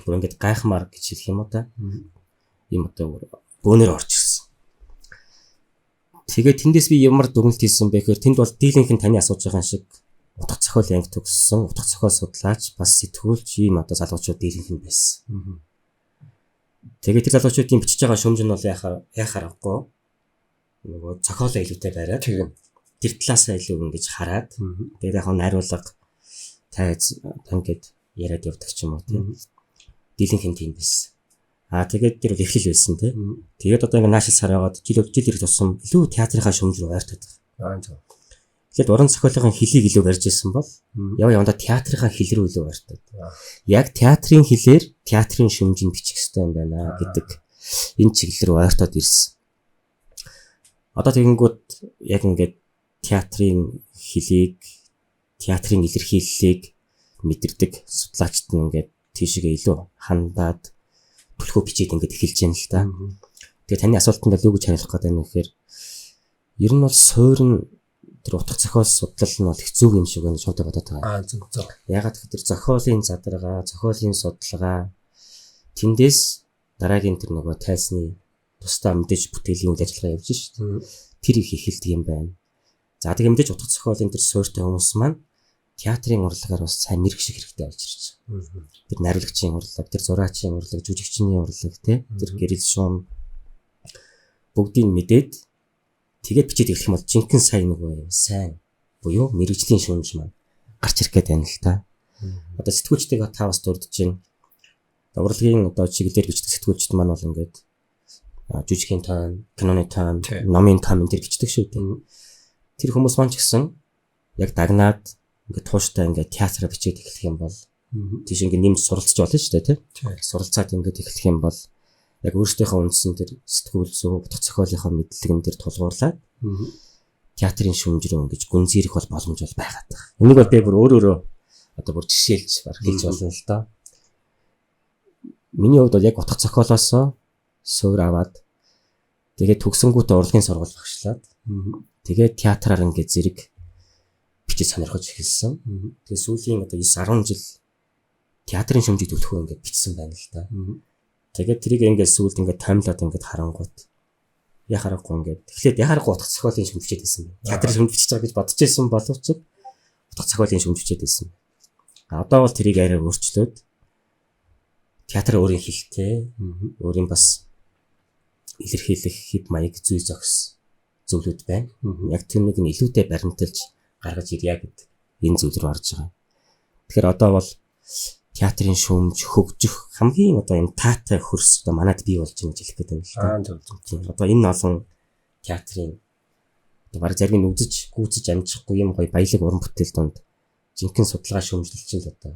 Бүр ингээд гайхмаар гэж хэлэх юм уу та. Ийм одоо бөөнөр орж ирсэн. Тэгээд тэндээс би ямар дүгнэлт хийсэн бэ гэхээр тэнд бол дийлэнх нь таны асууж байгаа шиг утга зохиол анги төгссөн, утга зохиол судлаач, бас сэтгүүлч ийм одоо залуучууд дийлэнх нь байсан. Тэгээд тэр залуучуудын бичиж байгаа шүмж нь бол яхаа аргагүй нөгөө зохиолоо илүүтэй бариад тэр талаасаа илүү ингэж хараад тэгээд яг найруулга тайз ингээд яриад явдаг ч юм уу тийм. Дийлэнх нь тийм байсан. Аа тэгээд тэр бол эхлэл байсан тий. Тэгээд одоо ингээд наашил сар яваад жил жил ирэх тусам илүү театрынхаа шүмж рүү ойртоод байгаа. Аа зөв. Тэгэхэд уран зохиолын хэлийг илүү барьж ирсэн бол яв явандаа театрынхаа хэл рүү илүү ойртоод. Яг театрын хэлээр театрын шүмжийг бичих хэрэгтэй юм байна гэдэг энэ чиглэл рүү ойртоод ирсэн. Одоо тэгэнгүүт яг ингээд театрын хэлийг, театрын илэрхийллийг мэдэрдэг судлаачид нь ингээд тийшээ илүү хандаад түлхүү бичээд ингээд эхэлж байна л да. Тэгээ таны асуултанд бол юу гэж хариулах гэдэг юм гэхээр ер нь бол суурь нь тэр утга зохиол судлал нь бол их зөв юм шиг байна шууд бодоод байгаа. Аа зөв зөв. Ягаад гэхээр тэр зохиолын задаргаа, зохиолын судалгаа тэндээс дараагийн тэр нөгөө тайсны тусдаа мэдээж бүтээлийн үйл ажиллагаа явж шít. Тэр их эхэлдэг юм байна. За тэгээ мэдээж утга зохиолын тэр суурьтай хүмүүс маань театрын урлагаар бас сайн мэрэгших хэрэгтэй болж ирж байгаа. Тэр найруулагчийн урлаг, тэр зураачийн урлаг, жүжигчний урлаг тий, тэр гэрэл шуум бүгдийг мэдээд тэгээд бичээд эхлэх юм бол жинхэнэ сайн нөгөө юм сайн буюу мэрэгжлийн шүүмж маань гарч ирэх гээд байна л та. Одоо сэтгүүлчдийг та бас дурдж байна. Урлагийн одоо чиглэлээр бичдэг сэтгүүлчд маань бол ингээд жүжигийн тойм, киноны тойм, номын тойм энэ төр бичдэг шүү дээ. Тэр хүмүүс маань ч гэсэн яг дагнаад ингээд тууштай ингээд театраа бичээд эхлэх юм бол тийш ингээд нэмж суралцж болно шүү дээ тий. Суралцаад ингээд эхлэх юм бол яг өөрсдийнхөө үндсэн тэр сэтгүүл зүй, утга зохиолынхоо мэдлэгэн дээр тулгуурлаад театрын шүмж рүү ингэж гүнзгийрэх бол боломж бол байгаад байгаа. Энийг бол би бүр өөрөөрөө одоо бүр жишээлж баг хэлж болно л доо. Миний хувьд бол яг утга зохиолоосоо суур аваад тэгээд төгсөнгүүтээ урлагийн сургууль багшлаад тэгээд театраар ингээд зэрэг бичиж сонирхож эхэлсэн. Тэгээд сүүлийн одоо 9 10 жил театрын шүмжийг төлөхөө ингээд бичсэн байна л да. Тэгээд тэрийг ингээд сүүлд ингээд томлоод ингээд харангуут яхаарахгүй ингээд тэгэхээр яхаарахгүй утга зохиолын шүмж бичээд байсан байна. Театрын шүмж бичиж байгаа гэж бодож байсан боловч утга зохиолын шүмж бичээд байсан. Одоо бол тэрийг арай өөрчлөөд театр өөрийн хэлтэй, өөрийн бас илэрхийлэх хэв маяг зүй зохис зөвлөд байна. Яг тэрнийг нь илүүтэй баримталж гаргаж ирья гэдэг энэ зүйл рүү орж байгаа. Тэгэхээр одоо бол театрын шүүмж хөгжих хамгийн одоо энэ таатай хөрс одоо манад бий болж байна гэж хэлэх гээд байна л да. Аа зөв зөв. Одоо энэ олон театрын одоо баг зарим нь үзэж гүйцэж амжихгүй юм гоё баялаг уран бүтээл донд жинхэнэ судалгаа шүүмжлэл чинь л одоо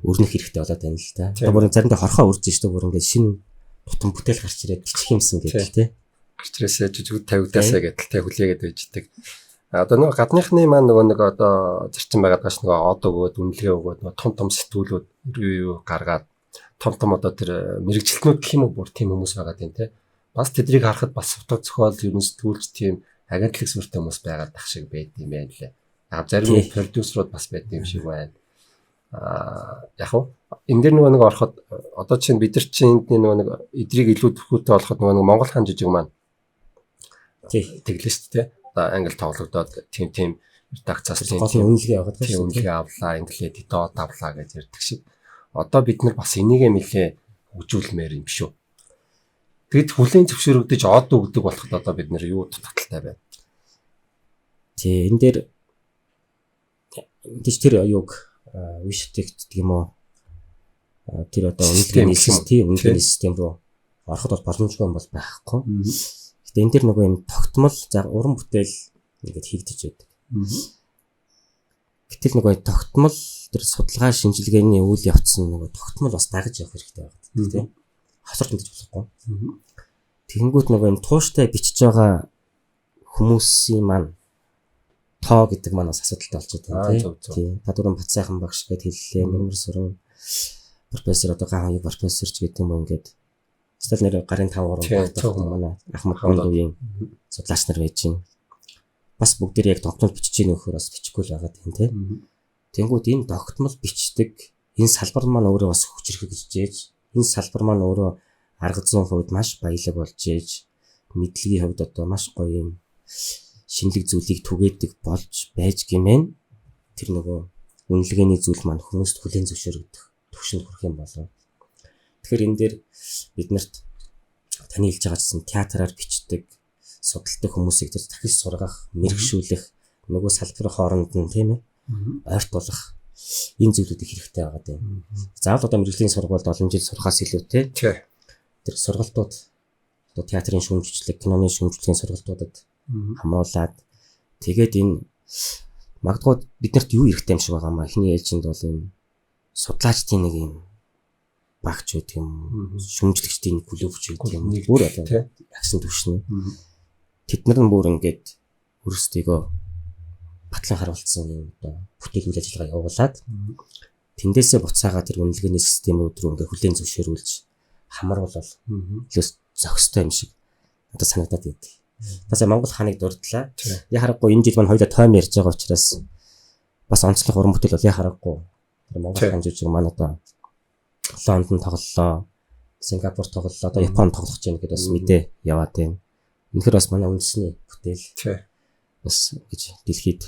өрнөх хэрэгтэй болоод байна л да. Одоо бүр заримдаа хорхоо үрж штэ бүр ингээд шинэ тутам бүтээл гарч ирээд бичих юмсан гэдэг тий. Гарч ирээсээ жижиг тавигдаасаа гэдэл тий хүлээгээд байждаг. Одоо нөгөө гадныхны маань нөгөө нэг одоо зарчим байгаад гаш нөгөө од өгөөд үнэлгээ өгөөд нөгөө том том сэтгүүлүүд юу гаргаад том том одоо тэр мэрэгжилтнүүд гэх юм уу бүр тийм хүмүүс байгаад байна те. Бас тэднийг харахад бас утга зохиол ер нь сэтгүүлч тийм агентлаг сүртэй хүмүүс байгаад ах шиг байд юм байна лээ. Яг зарим продюсерууд бас байд юм шиг байна. Аа яг уу энэ дэр нөгөө нэг ороход одоо чинь бид нар чинь эндний нөгөө нэг эдрийг илүү төхөөтэй болоход нөгөө нэг Монгол хаан жижиг маань тэглээ шүү дээ. Одоо англи тоглогдоод тийм редакцаас тийм үнэлгээ аваад байна. Тийм үнэлгээ авлаа, инглээ доод авлаа гэж ярьдаг шиг. Одоо бид нар бас энийгээ нэлээ хөгжүүлмээр юм шүү. Тэгэд хүлээн зөвшөөрөгдөж од өгдөг болоход одоо бид нэр юу дутагдaltaй байна? Тий, энэ дээр тийч тэр юуг үе шатыг гэдэг юм уу? Тэр одоо үнэлгээний систем, үнэлгээний систем рүү ороход бол боломжгүй юм бол байхгүй. Гэтэ энэ дэр нөгөө юм тогтмол за уран бүтээл ингээд хийгдэж байдаг. Гэтэл нөгөө тогтмол тэр судалгаа шинжилгээний үйл явц нь нөгөө тогтмол бас дагаж явах хэрэгтэй байна тийм. Хосорч мэдэж болохгүй. Тэгэнгүүт нөгөө юм тууштай бичиж байгаа хүмүүсийн маань тоо гэдэг маань бас асуудалтай болчиход байна тийм. Та дөрөв Батсайхан багш гэд хэллээ. Нэмэр суран профессор одоо ган хоёр профессор ч гэдэг юм уу ингээд Эсвэл нэр гарын 5 3 манай Ахмад Гондуугийн судлаач нар байж байна. Бас бүгдээр яг тогтмол бичиж гин нөхөр бас бичихгүй л байгаа тийм тий. Тэнгүүд энэ тогтмол бичдэг энэ салбар маань өөрөө бас хүчрхэгжиж, энэ салбар маань өөрөө арга зүйн хувьд маш баялаг болж ээж мэдлэгийн хувьд одоо маш гоё юм шинэлэг зүйлийг түгээдэг болж байж гэмэн тэр нөгөө үнэлгээний зүйл маань хүмүүст хүлээн зөвшөөрөгдөх түвшинд хүрэх юм болов. Тэгэхээр энэ дээр биднэрт таны хэлж байгаачлан театраар бичдэг, судалдаг хүмүүсийг тэр дахиж сургах, мэрэгшүүлэх, нөгөө салбар хооронд нь тийм ээ ойрт болох энэ зүйлүүдийг хэрэгтэй байгаа юм. Заавал одоо мэрэгжлийн сургуульд олон жил сурахаас илүүтэй тэр сургалтууд одоо театрын шүүмжлэг, киноны шүүмжлэгийн сургалтуудад хамруулад тэгээд энэ магадгүй биднэрт юу хэрэгтэй юм шиг байгаа маа. Эхний ээлжинд бол энэ судлаачдын нэг юм багч байдаг юм, шүүмжлэгчдийн нэг клубч байдаг юм. Бүр одоо агсан түвшний. Тэд нар нь бүр ингээд өөрсдийгөө батлан харуулсан юм одоо бүтээл үйл ажиллагаа явуулаад тэндээсээ буцаагаа тэр үнэлгээний системүүд рүү ингээд хүлээн зөвшөөрүүлж хамруулвал илүү зохистой юм шиг одоо санагдаад байдаг. Тасаа Монгол хааныг дурдлаа. Яг харахгүй энэ жил маань хоёулаа тойм ярьж байгаа учраас бас онцлог уран бүтээл бол яг харахгүй. Тэр Монгол хаан жүжиг маань одоо Лондон тоглолоо, Сингапур тоглолоо, одоо Японд тоглох гэж байна гэдээ бас мэдээ яваад байна. Үнэхээр бас манай үндэсний бүтээл бас гэж дэлхийд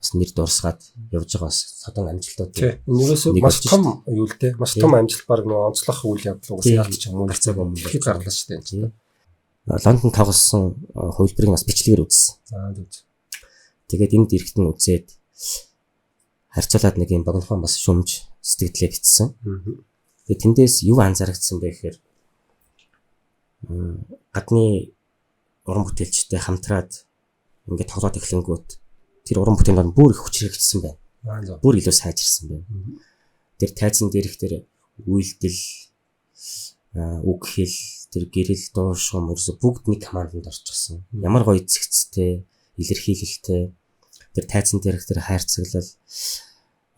бас нэр дурсгаад явж байгаа бас содон амжилтууд. Энэ ерөөсөө маш том юу л дээ. Маш том амжилт баг нөгөө онцлох үйл явдал угсаа ялч юм уу гарцааг юм дэлхийд гарлаа шүү дээ энэ чинь. Лондон тоглосон хувилбарыг бас бичлэгээр үзсэн. За зүг. Тэгээд энд ирэхэд нь үзээд харьцуулаад нэг юм богинохон бас шүмж сэтгэлээ бичсэн. Тэгээд тэндээс юу анзаарагдсан бэ гэхээр гадны уран бүтээлчтэй хамтраад ингээд тоглоод эхлэнгүүт тэр уран бүтээнд нь бүр их хүчрэгдсэн байна. Бүр илүү сайжирсан байна. Тэр тайзан дээрх тэр үйлдэл, үг хэл, тэр гэрэл, дуу шугам ерөөсө бүгд нэг команданд орчихсон. Ямар гоё зэгцтэй, илэрхийлэлтэй тэр тайзан дээрх тэр хайрцаглал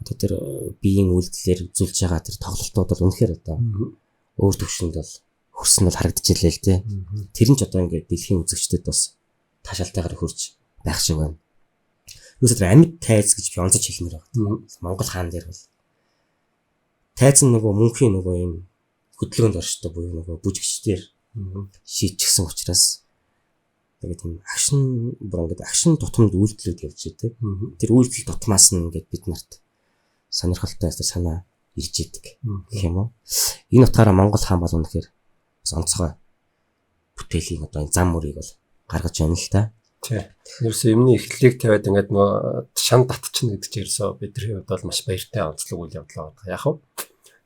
одоо тэр биеийн үйлдэлээр үзүүлж байгаа тэр тоглолтууд бол үнэхээр одоо өөр төвшөнд бол хөрсөн бол харагдчихлээ л дээ. Тэр нь ч одоо ингээд дэлхийн үзэгчдэд бас таашаалтайгаар хөрж байх шиг байна. Юусоо тэр амьд тайз гэж би онцож хэлмээр байна. Монгол хаан дээр бол тайз нь нөгөө мөнхийн нөгөө юм хөдөлгөөнд оршдог буюу нөгөө бүжигчдэр шийдчихсэн учраас тэгээд тийм агшин бүр ингээд агшин тутамд үйлдэлүүд явж идэг. Тэр үйлдэл тутмаас нь ингээд бид нарт сонирхолтой санаа ирж идэг гэх юм уу. Энэ утгаараа Монгол хаан бол үнэхээр бас онцгой бүтээлийн одоо энэ зам мөрийг бол гаргаж байна л та. Тий. Ерөөсөө юмны эхлэлийг тавиад ингээд нөгөө шан татчихна гэдэг чинь ерөөсөө бидний хувьд бол маш баяртай онцлог үйл явдал байгаа. Яг нь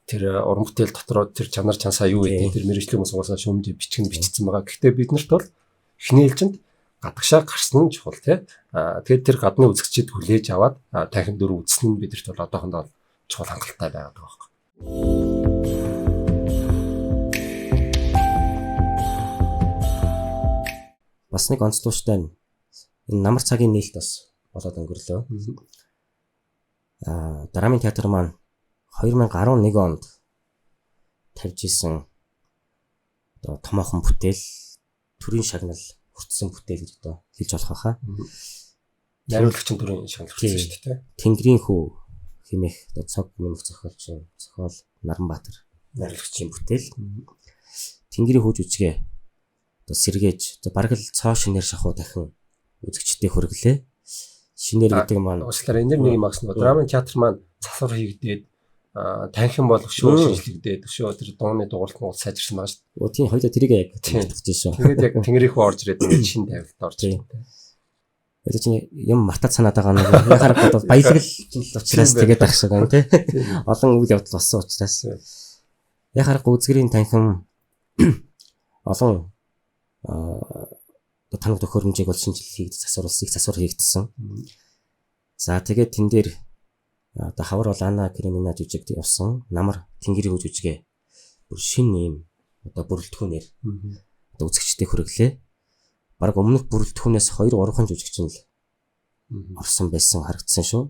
тэр уран бүтээл дотор тэр чанар чансаа юу гэдэг тэр мэрэгжлийн хүмүүс угаасаа шүүмж бичгэн бичсэн байгаа. Гэхдээ бид нарт бол эхний ээлжинд гадагшаа гарсан нь чухал тий. Тэгээд тэр гадны үзэгчид хүлээж аваад танхим дөрөв үзсэн нь бидэрт бол одоохондоо чухал хангалттай байгаад байгаа байхгүй. Бас нэг онцлогчтой нь энэ намар цагийн нээлт бас болоод өнгөрлөө. Драмын театр маань 2011 онд тавьж исэн одоо томоохон бүтээл төрийн шагнал хүртсэн бүтээл гэж одоо хэлж болох байхаа. Найруулагч нь төрийн шагнал хүртсэн шүү дээ. Тэнгэрийн хүү хэмээх одоо цог нэмэх зохиолч зохиол Наранбаатар найруулагчийн бүтээл. Тэнгэрийн хүү жүжигээ одоо сэргээж одоо бараг л цоо шинээр шахуу дахин үзэгчдэд хүргэлээ. Шинээр гэдэг маань уучлаарай энэ нэг юм агсан. Драмын театр маань засвар хийгдээд танхим бол өшөө шинжлэгдээд өшөө тэр дууны дууралт нь сайжирсан байгаа шүү дээ. Тийм хоёулаа тэрийг яг таних шүү. Тэгээд яг Тэнгэрийн хүү орж ирээд ингээд шин тавилт орж ирээд. Одоо чинь юм мартаад санаад байгаа нэг яг харахгүй бол баялаг л учраас тэгээд ах шиг байна тий. Олон үйл явдал болсон учраас яг харахгүй үзгэрийн танхим олон одоо танах төхөөрөмжийг бол шинжилэл хийгдэж засварлсан, их засвар хийгдсэн. За тэгээд тэн дээр одоо хавар бол Ана Каренина жүжигт явсан. Намар Тэнгэрийн хүү жүжигээ бүр шинэ ийм одоо бүрэлдэхүүнээр одоо үзэгчдэд хүргэлээ. Бараг өмнөх бүрэлдэхүүнээс 2 3 жүжигчин л орсон байсан харагдсан шүү.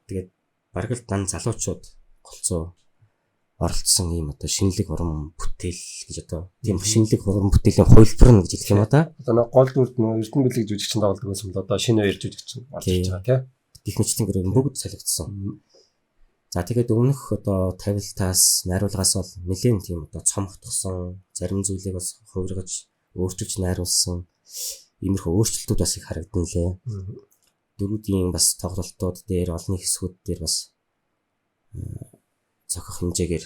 Тэгээд бараг л дан залуучууд голцоо оролцсон ийм одоо шинэлэг уран бүтээл гэж одоо тийм шинэлэг уран бүтээлийн хувилбар нь гэж хэлэх юм да. Одоо нэг гол дүрд нөө Эрдэнэ бэлэг жүжигчин тоглодог байсан бол одоо шинэ хоёр жүжигчин орж ирж байгаа тий. Техникчдийн гэрээ бүгд солигдсон. За тэгээд өмнөх одоо тавилтаас найруулгаас бол нэлээд тийм одоо цомхтгсон, зарим зүйлийг бас хувиргаж өөрчилж найруулсан Иймэрхүү өөрчлөлтүүд бас их харагдан лээ. Дөрүүдийн бас тоглолтууд дээр олонний хэсгүүд дээр бас зохих хэмжээгээр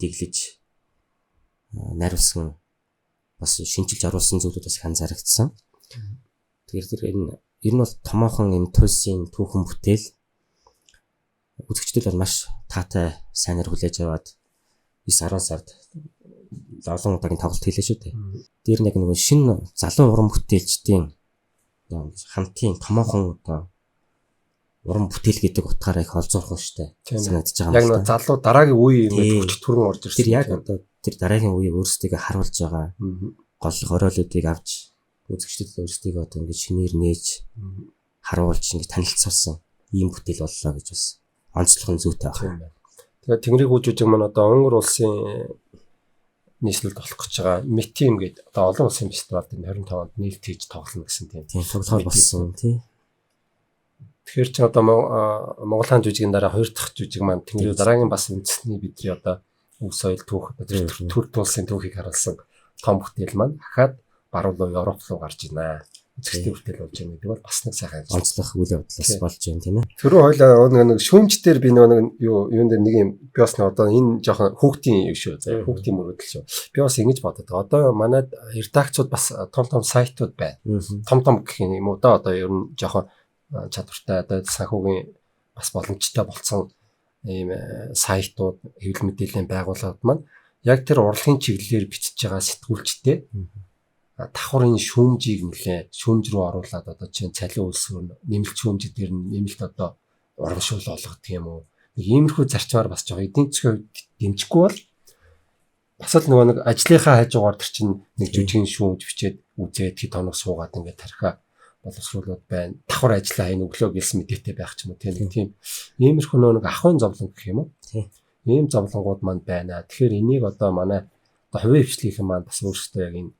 дэглэж найруулсан бас шинчилж оруулсан зүйлүүд бас их анзаарэгдсэн. Тэгэхээр тэр энэ ер нь бол томоохон юм туйлсын түүхэн бүтээл үзэгчдэд бол маш таатай сайнаар хүлээж аваад 9 10 сард олон удаагийн тоглолт хийлээ шүү дээ. Дээр нэг нөгөө шинэ залуу уран бүтээлчдийн хамтын томоохон одоо уран бүтээл гэдэг утгаараа их олзуурхан шүү дээ. Санагдаж байгаа юм. Яг нөгөө залуу дараагийн үе юм хүч төрөн орж ирсэн. Тэр яг одоо тэр дараагийн үеийг өөрсдийгөө харуулж байгаа гол хориолуудыг авч үзэгчдэд өөрсдийгөө одоо ингэж шинээр нээж харуулж ингэж танилцуулсан ийм бүтээл боллоо гэж бас онцлох нь зүйтэй байна. Тэгээд Тэнгэрийн хүү жүжиг маань одоо Унгар улсын нийслэлд болох гэж байгаа Метим гэдэг одоо олон улсын фестивалд энэ 25 онд нийлт хийж тоглоно гэсэн тийм тоглохоор болсон тий. Тэгэхээр чи одоо Монгол хаан жүжигийн дараа хоёр дахь жүжиг маань Тэнгэрийн дараагийн бас үндэсний бидний одоо өв соёл түүх төр тулсын түүхийг харуулсан том бүтээл маань ахаад баруун руу Европ руу гарч байна. Үзэгчдийн бүтээл болж байна гэдэг бол бас нэг сайхан онцлох үйл явдлаас болж байна тийм ээ. Түрүү хоёлаа нэг шүүмж дээр би нэг юу юун дээр нэг юм би бас нэг одоо энэ жоохон хүүхдийн юм шүү. За хүүхдийн мөрөөдөл шүү. Би бас ингэж бодод. Одоо манай редакцууд бас том том сайтууд байна. Том том гэх юм уу да одоо ер нь жоохон чадвартай одоо санхүүгийн бас боломжтой болсон ийм сайтууд хэвлэл мэдээллийн байгууллагууд маань яг тэр урлагийн чиглэлээр бичиж байгаа сэтгүүлчтэй давхар энэ шүүмжийг нэлээ шүүмж рүү оруулаад одоо чинь цалин үйлсвэр нэмэлт шүүмж дээр нэмэлт одоо урамшуул олгодог юм уу. Нэг иймэрхүү зарчмаар бас жоо эдийн засгийн хувьд дэмжихгүй бол бас л нөгөө нэг ажлынхаа хажуугаар тэр чинь нэг жүжигийн шүүмж бичээд үзээд хэд хоног суугаад ингээд тархиа боловсруулаад байна. Давхар ажиллаа хайн өглөө гэлсэн мэдээтэй байх ч юм уу тийм нэг тийм иймэрхүү нөгөө нэг ахуйн зовлон гэх юм уу. Ийм зовлонгууд манд байна. Тэгэхээр энийг одоо манай одоо хувийн хвшлийнхэн маань бас өөрсдөө яг энэ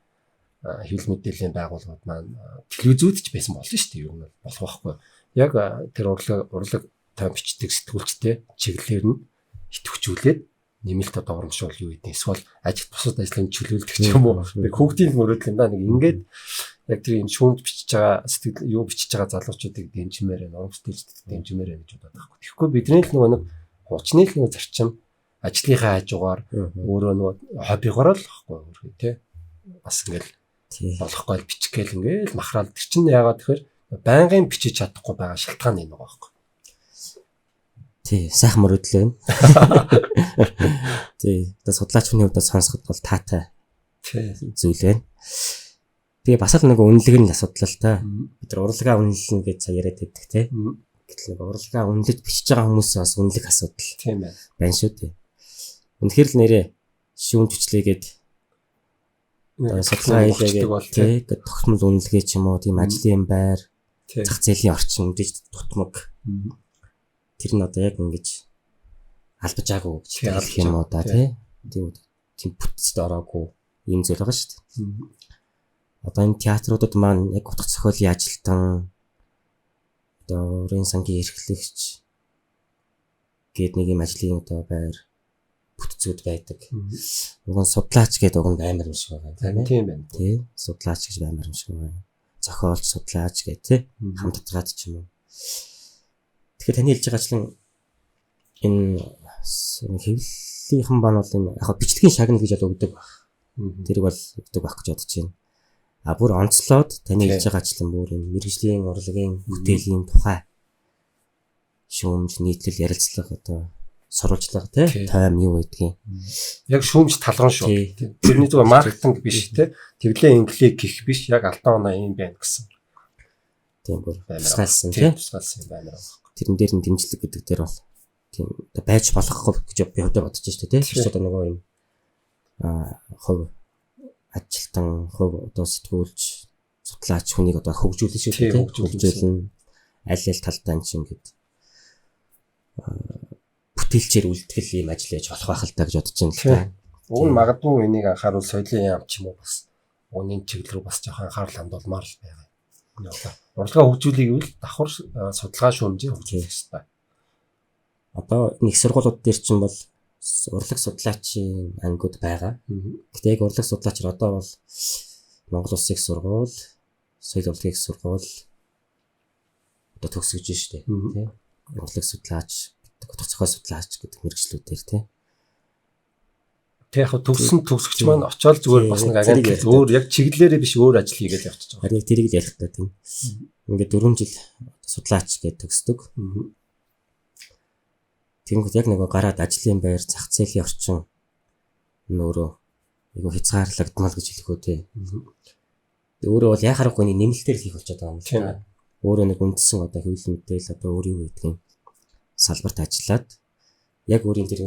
хэвлэл мэдээллийн байгууллагууд маань телевизүүд ч байсан болно шүү дээ. Ер нь болох байхгүй. Яг тэр урлаг тойм бичдэг сэтгүүлчтэй чиглэлээр нь идэвхжүүлээд нэмэлт одоо урамшуул юу гэдэг эсвэл ажил бусад ажлын чөлөөлдөг ч юм уу. Нэг хүүхдийн мөрөөдөл юм да. Нэг ингээд яг тэр юм шүүмж бичиж байгаа сэтгэл юу бичиж байгаа залуучуудыг дэмжмээр байна, уран бүтээлчдэд дэмжмээр байна гэж бодоод байгаа. Тэгэхгүй бидний л нөгөө нэг хуучны л нөгөө зарчим ажлынхаа хажуугаар өөрөө нөгөө хоббигоор л байхгүй өөрөө тий. Бас ингээл болохгүй л бичих гээл ингээл махраал тэр чинь яагаад тэгэхээр байнгын бичиж чадахгүй байгаа шалтгаан энэ байгаа байхгүй. Тий, сайхан мөрөөдөл байна. Тий, одоо судлаач хүний хувьд сонсоход бол таатай зүйл байна. Тэгээ бас л нэг үнэлэг нь асуудал л та. Бид нар урлагаа үнэлнэ гэж сая яриад байдаг тий. Гэтэл нэг урлагаа үнэлж бичиж байгаа хүмүүсээ бас үнэлэх асуудал. Тийм байна. Байна шүү дээ. Үнэхээр л нэрээ шүүмж бичлээгээд судалгаа хийлээгээд тий гэд тогтмол үнэлгээ ч юм уу тийм ажлын байр зах зээлийн орчин мэдээж дутмаг. Тэр нь одоо яг ингэж албажаагүй гэж хэлэх юм уу да тий. Тийм бүтцэд ороогүй ийм зүйл байгаа шүү дээ. Одоо энэ театруудад маань яг утга зохиолын ажилтан одоо урын сангийн эрхлэгч гээд нэг юм ажлын одоо байр бүтцүүд байдаг. Уг нь судлаач гэдэг уг нь амар юм шиг байгаа тийм ээ. Тийм байна. Тий. Судлаач гэж амар юм шиг байна. Зохиолч, судлаач гэх тий. Хамтдгаад ч юм уу. Тэгэхээр таны хэлж байгаачлан энэ хэвлэлийнхэн бан бол энэ яг бичлэгийн шагнал гэж бол өгдөг баг. Тэрийг бол өгдөг байх гэж бодож байна. А бүр онцлоод таны хэлж байгаачлан бүр энэ мэрэгжлийн урлагийн бүтээлийн тухай шүүмж, нийтлэл, ярилцлага одоо сурвалжлага тий тойм юу гэдгийг яг шүүмж талган шүү. Тэрний зүгээр маркетинг биш тий. Тэглээ инглээ гих биш яг алтан оноо юм байна гэсэн. Тийм бүр тусгаалсан тий. Тусгаалсан юм байна. Тэрэн дээр нь дэмжлэг гэдэг дээр бол тийм одоо байж болохгүй гэж би хувьдаа бодож шүү дээ тий. Тэр одоо нөгөө юм хувь ажилтан, хувь одоо сэтгүүлч, судлаач хүнийг одоо хөгжүүлнэ шүү дээ тий. Хөгжүүлнэ. Аль аль талдаа энэ чинь ингээд бүтээлчээр үлтгэл ийм ажил яаж болох байх л та гэж бодож байна л та. Уг нь магадгүй энийг анхааруул соёлын яам ч юм уу бас үүний чиглэл рүү бас жоохон анхаарал хандуулмаар л байгаа. Урлагаа хөгжүүлэе гэвэл давхар судалгаа шүүмжээ хөгжүүлэх хэрэгтэй. Одоо нэг сургуулиуд дээр чинь бол урлаг судлаачийн ангиуд байгаа. Гэтэ яг урлаг судлаачаар одоо бол Монгол Улсын их сургууль, Соёл урлагийн сургууль одоо төгсөж штэ тий. Урлаг судлаач гэдэг, утга зохиол судлаач гэдэг мэргэжлүүдээр тий. Тэг яг төгссөн төгсөгч маань очиод зүгээр бас нэг агент өөр яг чиглэлээрээ биш өөр ажил хийгээл явчихж байгаа. Харин тэрийг л ярих гэдэг юм. Ингээд 4 жил судлаач гэж төгсдөг. Тэнгүүт яг нөгөө гараад ажлын байр, зах зээлийн орчин нь өөрөө айгүй хязгаарлагдмал гэж хэлэх үү те. Өөрөө бол яа харахгүй нэг нэмэлтээр хийх болчиход байгаа юм л та. Өөрөө нэг үндсэн одоо хэвлэл мэдээлэл одоо өөр юу гэдгийг салбарт ажиллаад яг өөрийн тэр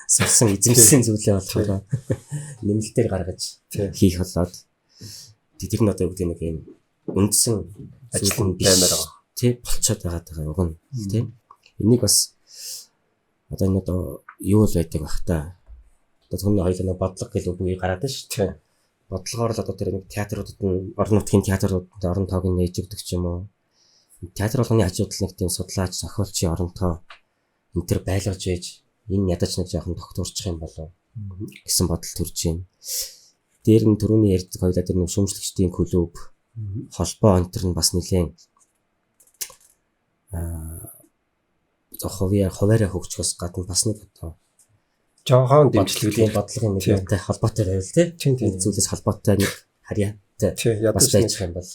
сурсан эзэмшсэн зүйлээ болохоор нэмэлтээр гаргаж хийх болоод тэр нь одоо юу гэдэг нэг юм үндсэн ажил нь баймаар байгаа. Тий болцоод байгаа даа уг нь тий. Энийг бас одоо энэ одоо юу л байдаг бах та. Одоо түрүүний хоёул нэг бодлого гэл үг гараад шүү дээ. Бодлогоор л одоо тэр нэг театруудад нь орон нутгийн театруудад орон тоог нь нээж өгдөг ч юм уу. Театр болгоны хажууд л нэг тийм судлаач, зохиолчийн орон тоо энэ төр байлгаж ээж энэ ядаж нэг жоохон тогтворчих юм болов гэсэн бодол төрж байна. Дээр нь түрүүний ярьдаг хоёлаа тэр нэг шүүмжлэгчдийн клуб холбоо энэ төр нь бас нэлээд хуваараа хөгжихөөс гадна бас нэг одоо жоохон дэмжлэглэлийн бодлогын нэг юутай холбоотой байвал тий. Тийм зүйлээс холбоотой нэг харьяатай бас байж юм бол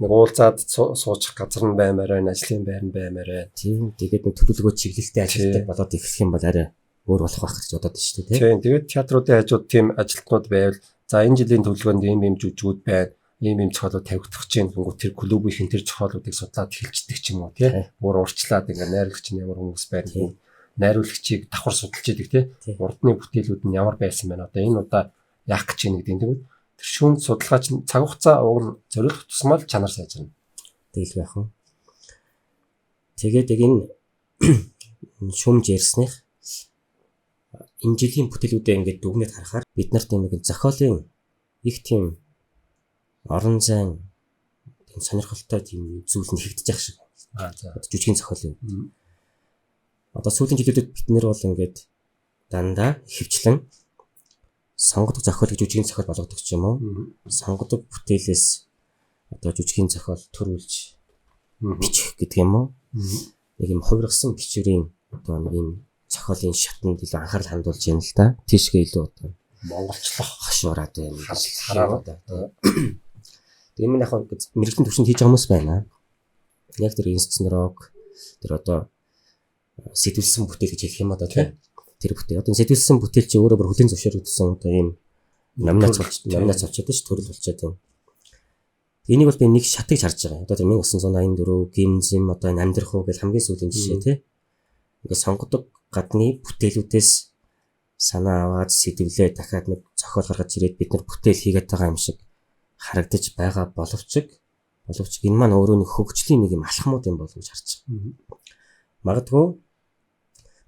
нэг уулзаад суучих газар нь баймаар байна, ажлын байр нь баймаар байна. Тийм. Тэгээд нэг төлөвлөгөө чиглэлтэй ажилтдаг болоод эхлэх юм бол арай өөр болох байх гэж бодоод шүү дээ. Тийм. Тэгээд театруудын хажууд тийм ажилтнууд байвал за энэ жилийн төлөвлөгөөнд ийм ийм жүжигүүд байна, ийм ийм зохиолууд тавигдах гэж байна. Тэнгүү тэр клубийн тэр зохиолуудыг судлаад хэлждэг ч юм уу тий. Өөр урьдчилаад ингээ найруулагч нь ямар хүмүүс байна. Найруулагчийг давхар судалж идэг тий. Урдны бүтээлүүд нь ямар байсан байна. Одоо энэ удаа яах гэж байна гэдэг нь тэр шүүн судалгаа чинь цаг хугацаа уг нь зориулах тусмаа л чанар сайжирна. Тэгэл байх уу. Тэгээд яг энэ шүүмж ярьсных энэ жилийн бүтээлүүдээ ингээд дүгнээд харахаар бид нарт нэг зохиолын их тийм орон зайн тийм сонирхолтой тийм зүйл нь хийгдэж байгаа шиг. За. Жүжигийн зохиолын. Одоо сүүлийн жилүүдэд бид нэр бол ингээд дандаа ихэвчлэн сонгодог зохиолыг жүжигийн зохиол болгодог ч юм уу. Сонгодог бүтээлээс одоо жүжигийн зохиол төрүүлж бичих гэдэг юм уу. Нэг юм хувиргасан бичвэрийн одоо нэг юм зохиолын шатанд илүү анхаарал хандуулж байна л да. Тийшгээ илүү одоо монголчлох хашуураад байна. Хараад. Тэгээ энэ яг мэрэгжлийн төвшөнд хийж байгаа хүмүүс байна. Яг тэр инсценрог тэр одоо сэтвэлсэн бүтээл гэж хэлэх юм одоо тийм. Тэр бүтээл. Одоо сэтвэлсэн бүтээл чи өөрөө бүр хүлээн зөвшөөрөгдсөн одоо ийм номинац болчиход ш төрөл болчиход байна. Энийг бол би нэг шатыг харж байгаа. Одоо тэр 1984 гимзэм одоо энэ амьдрах уу гэж хамгийн сүүлийн жишээ тийм. Ингээд сонгодог гадны бүтээлүүдээс санаа аваад сэтвлээ дахиад нэг зохиол гаргаж ирээд бид нар бүтээл хийгээд байгаа юм шиг харагдаж байгаа боловч энэ маань өөрөө нэг хөгжлийн нэг юм алхмууд юм болов гэж харж байгаа. Магадгүй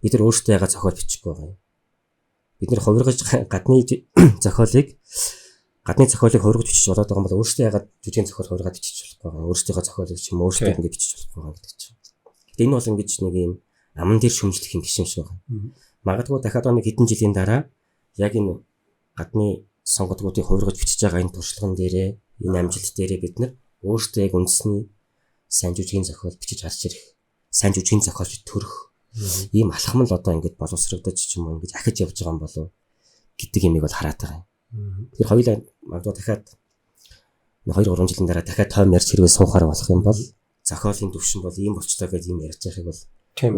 бид нар өөрсдөө ягаад зохиол бичихгүй байгаа юм. Бид нар хувиргаж гадны зохиолыг хувиргаж бичиж болоод байгаа юм бол өөрсдөө ягаад жүжигийн зохиол хувиргаад бичиж болохгүй байгаа юм. Өөрсдийнхөө зохиолыг ч юм өөрсдөө ингэ бичиж болохгүй байгаа гэдэг чинь. Гэтэ энэ бол ингэж нэг юм аман дээр шүмжлэх юм биш юм шиг байна. Магадгүй дахиад нэг хэдэн жилийн дараа яг энэ гадны сонгодгуудыг хувиргаж бичиж байгаа энэ туршлаган дээрээ энэ амжилт дээрээ бид нар өөрсдөө яг үндэсний сайн жүжигийн зохиол бичиж гарч ирэх, сайн жүжигийн зохиолч төрөх ийм алхам л одоо ингэж боловсрогдож ч юм уу ингэж ахиж явж байгаа юм болов гэдэг юмыг бол хараад байгаа юм. Тэгэхээр хоёулаа магадгүй дахиад 2-3 жилийн дараа дахиад тойм ярьж хэрвээ суухаар болох юм бол зохиолын төвшин бол ийм болчлоо гэж ийм ярьж байхыг бол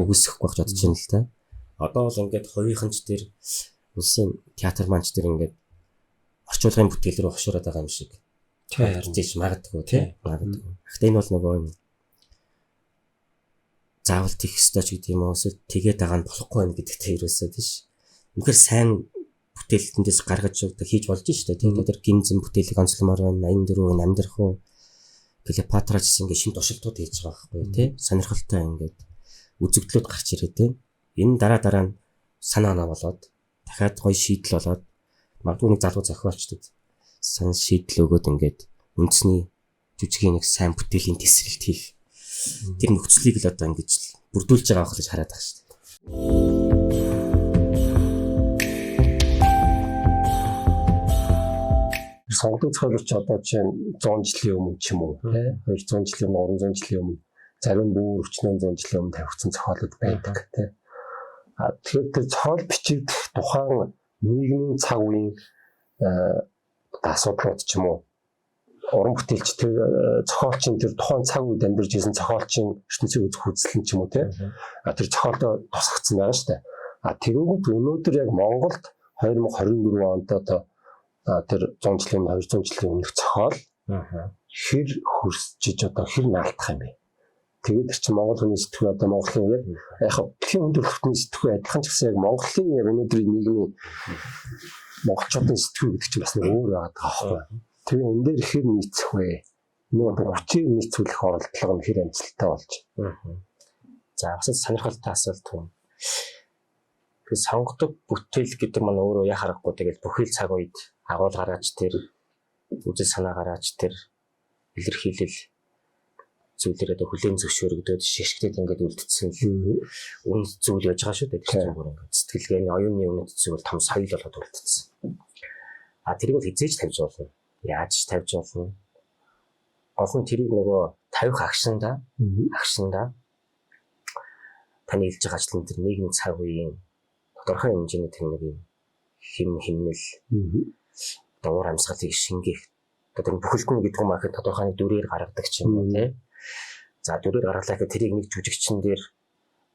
үгүйсэхгүй байх бодож байна л та. Одоо бол ингээд хувийнхан ч тэр улсын театр маань ч тэр ингээд орчуулгын бүтээл рүү хошуураад байгаа юм шиг. Харин магадгүй тий. Магадгүй. Гэхдээ энэ бол нөгөө юм заавал тийх ёстой ч гэдэг юм уу эсвэл тэгээд байгаа нь болохгүй байх гэдэгтэй ерөөсөө тийш. Үнэхээр сайн бүтээлтэндээс гаргаж хийж болж штэ. Тийм тэр гимзэн бүтээлийг онцломоор байна, 84 амьдрах уу Клеопатра гэсэн ингээд шинэ туршилтууд хийж байгаа байхгүй тий. Сонирхолтой ингээд үзэгдлүүд гарч ирээд тий. Энэ дараа нь санаа оноо болоод дахиад гоё шийдэл болоод магадгүй нэг залуу зохиолчдод сан шийдэл өгөөд ингээд үндэсний жүжигийн нэг сайн бүтээлийн тесрэлт хийх тэр нөхцөлийг л одоо ингэж бүрдүүлж байгаа байх гэж хараад байгаа шүү дээ. Сонгодог зохиолч одоо чинь 100 жилийн өмнө ч юм уу тий 200 жилийн өмнө, 300 жилийн өмнө, зарим бүр 400 жилийн өмнө тавигдсан зохиолууд байдаг тий. А тэгэхээр тэр зохиол бичигдэх тухайн нийгмийн цаг үеийн асуудлууд ч юм уу, уран бүтээлч тэр зохиолчин тэр тухайн цаг үед амьдарч ирсэн зохиолчин ертөнцийг үзэх үзэл нь ч юм уу тий. А тэр зохиолдоо тусгагдсан байгаа шүү дээ. А тэгэнгүүт өнөөдөр яг Монголд 2024 онд одоо тэр 100 жилийн өмнө, 200 жилийн өмнөх зохиол хэр хөрсчиж одоо хэр наалтах юм бэ? Тэгээд тэр чинь Монгол хүний сэтгүү, одоо Монголын яг яг дэлхийн өндөрлөлтний сэтгүү адилхан ч гэсэн яг Монголын яг өнөөдрийн нийгмийн монголчуудын сэтгүү гэдэг чинь бас нэг өөр байгаад байгаа байхгүй. Тэгээ энэ дээр хэр нийцэх вэ? Энэ одоо хүчээр нийцүүлэх оролдлого нь хэр амжилттай болж. За, бас сонирхолтой асуулт юм. Тэгээ сонгодог бүтээл гэдэг маань өөрөө яа харахгүй тэгэл бүхэл цаг үед агуул гаргаж, тэр үзэл санаа гаргаж, тэр илэрхийлэл зүйлээр одоо хүлээн зөвшөөрөгдөд, шишгтэд ингээд үлдсэн л үнэт зүйл яаж байгаа шүү дээ. Тэр чинь бүр ингээд сэтгэлгээний, оюуны үнэт зүйл, том соёл болоод үлдсэн. А тэрийг бол хизээж тавьж болно. Яаж ч тавьж болно. Олон тэрийг нөгөө тавих агшиндаа таны хэлж байгаа ажлын тэр нийгэм цаг үеийн тодорхой хэмжээний тэр нэг юм хим химнэл, одоо уур амьсгалыг шингээх, одоо тэр бүхэлдэн гэдэг юм ахэд тодорхой нэг дүрээр гаргадаг ч юм уу тий. За, дүрээр гаргалаа гэхэд тэрийг нэг жүжигчин дээр,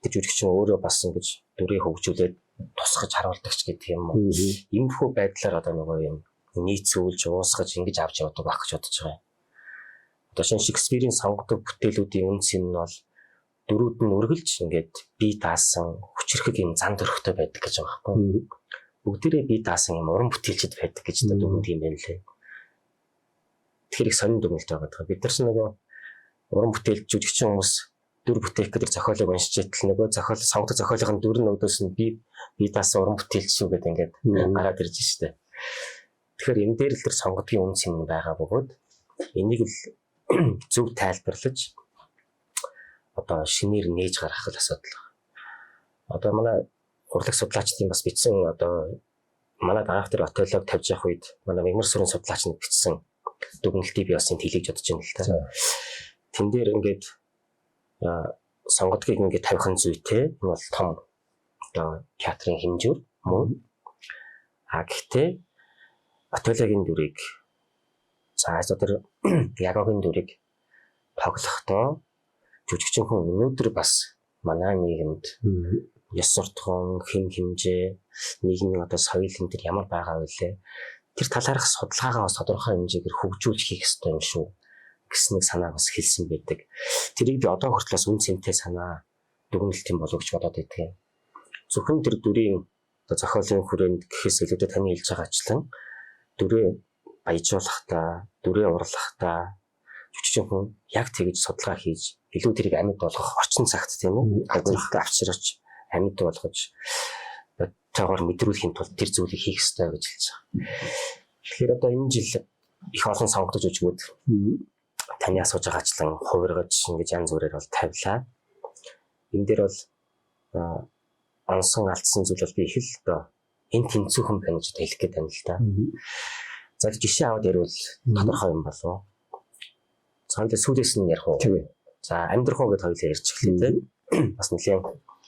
тэр жүжигчин өөрөө бас ингэж дүрээ хөгжүүлээд тусгаж харуулдаг ч гэдэг юм уу. Иймэрхүү байдлаар одоо нөгөө юм нийцүүлж, уусгаж ингэж авч явдаг байх гэж бодож байгаа юм. Одоо шинэ Шекспирийн сонгодог бүтээлүүдийн үн цэн нь бол дөрүүд нь үргэлж ингээд бие даасан хүчрхэг юм зан төрхтэй байдаг гэж байгаа байхгүй. Бүгдээрээ бие даасан юм уран бүтээлчд байдаг гэж одоо дүгнэдэг юм байна лээ. Тэгэхээр их сонин дүгнэлт байгаа даа. Бид нар ч нөгөө уран бүтээл жүжигчин хүмүүс дүр бүтээх гэдэг зохиолыг уншиж итэл нөгөө зохиол, сонгодог зохиолын дүр нь өөдөөс нь бие даасан уран бүтээлч шүү гэдэг ингээд гараад ирж штэ. Тэгэхээр энэ дээр л тэр сонгодгийн үн цэн байгаа бөгөөд энийг л зөв тайлбарлаж одоо шинээр нээж гаргах л асуудал байна. Одоо манай урлаг судлаачдын бас бичсэн, одоо манай анх тэр Отеллог тавьж явах үед манай мягмар сүрэн судлаач нэг бичсэн дүгнэлтийг би бас энд хэлийг бодож байна л та. Тэн дээр ингээд сонгодгийг ингээд тавих нь зүйтэй. Энэ бол том одоо театрын хэмжүүр мөн. А гэхдээ Отеллогийн дүрийг, за одоо тэр Ягогийн дүрийг тоглохдоо жүжигчин хүн өнөөдөр бас манай нийгэмд ёс суртахуун, хэм хэмжээ, нийгмийн одоо соёл энэ төр ямар байгаа вэ? Тэр талаарх судалгаагаа бас тодорхой хэмжээгээр хөгжүүлж хийх ёстой юм шүү гэсэн нэг санаа бас хэлсэн байдаг. Тэрийг би одоо хүртэл бас үн цэнтэй санаа, дүгнэлт юм болов гэж бодоод байдаг юм. Зөвхөн тэр дүрийн одоо зохиолын хүрээнд гэхээс илүүтэй таны хэлж байгаачлан дүрээ баяжуулахдаа, дүрээ урлахдаа жүжигчин хүн яг тэгж судалгаа хийж илүү тэрийг амьд болгох орчин цагт, тийм үү, агуулгад авчирч амьд болгож тоогоор мэдрүүлэхийн тулд тэр зүйлийг хийх ёстой гэж хэлж байгаа. Тэгэхээр одоо энэ жил их олон сонгогдож жүжигүүд таны асууж байгаачлан хувиргаж ингэж янз бүрээр бол тавилаа. Энэ дээр бол онсон алдсан зүйл бол би их л одоо энэ тэнцүүхэн байна гэж хэлэх гээд байна л да. За, жишээ аваад ярил тодорхой юм болов. За, хоёулаа сүүлээс нь ярих уу? Тийм. За, амьдрах уу гэдээ хоёулаа ярьж эхлэе те. Бас нэлээд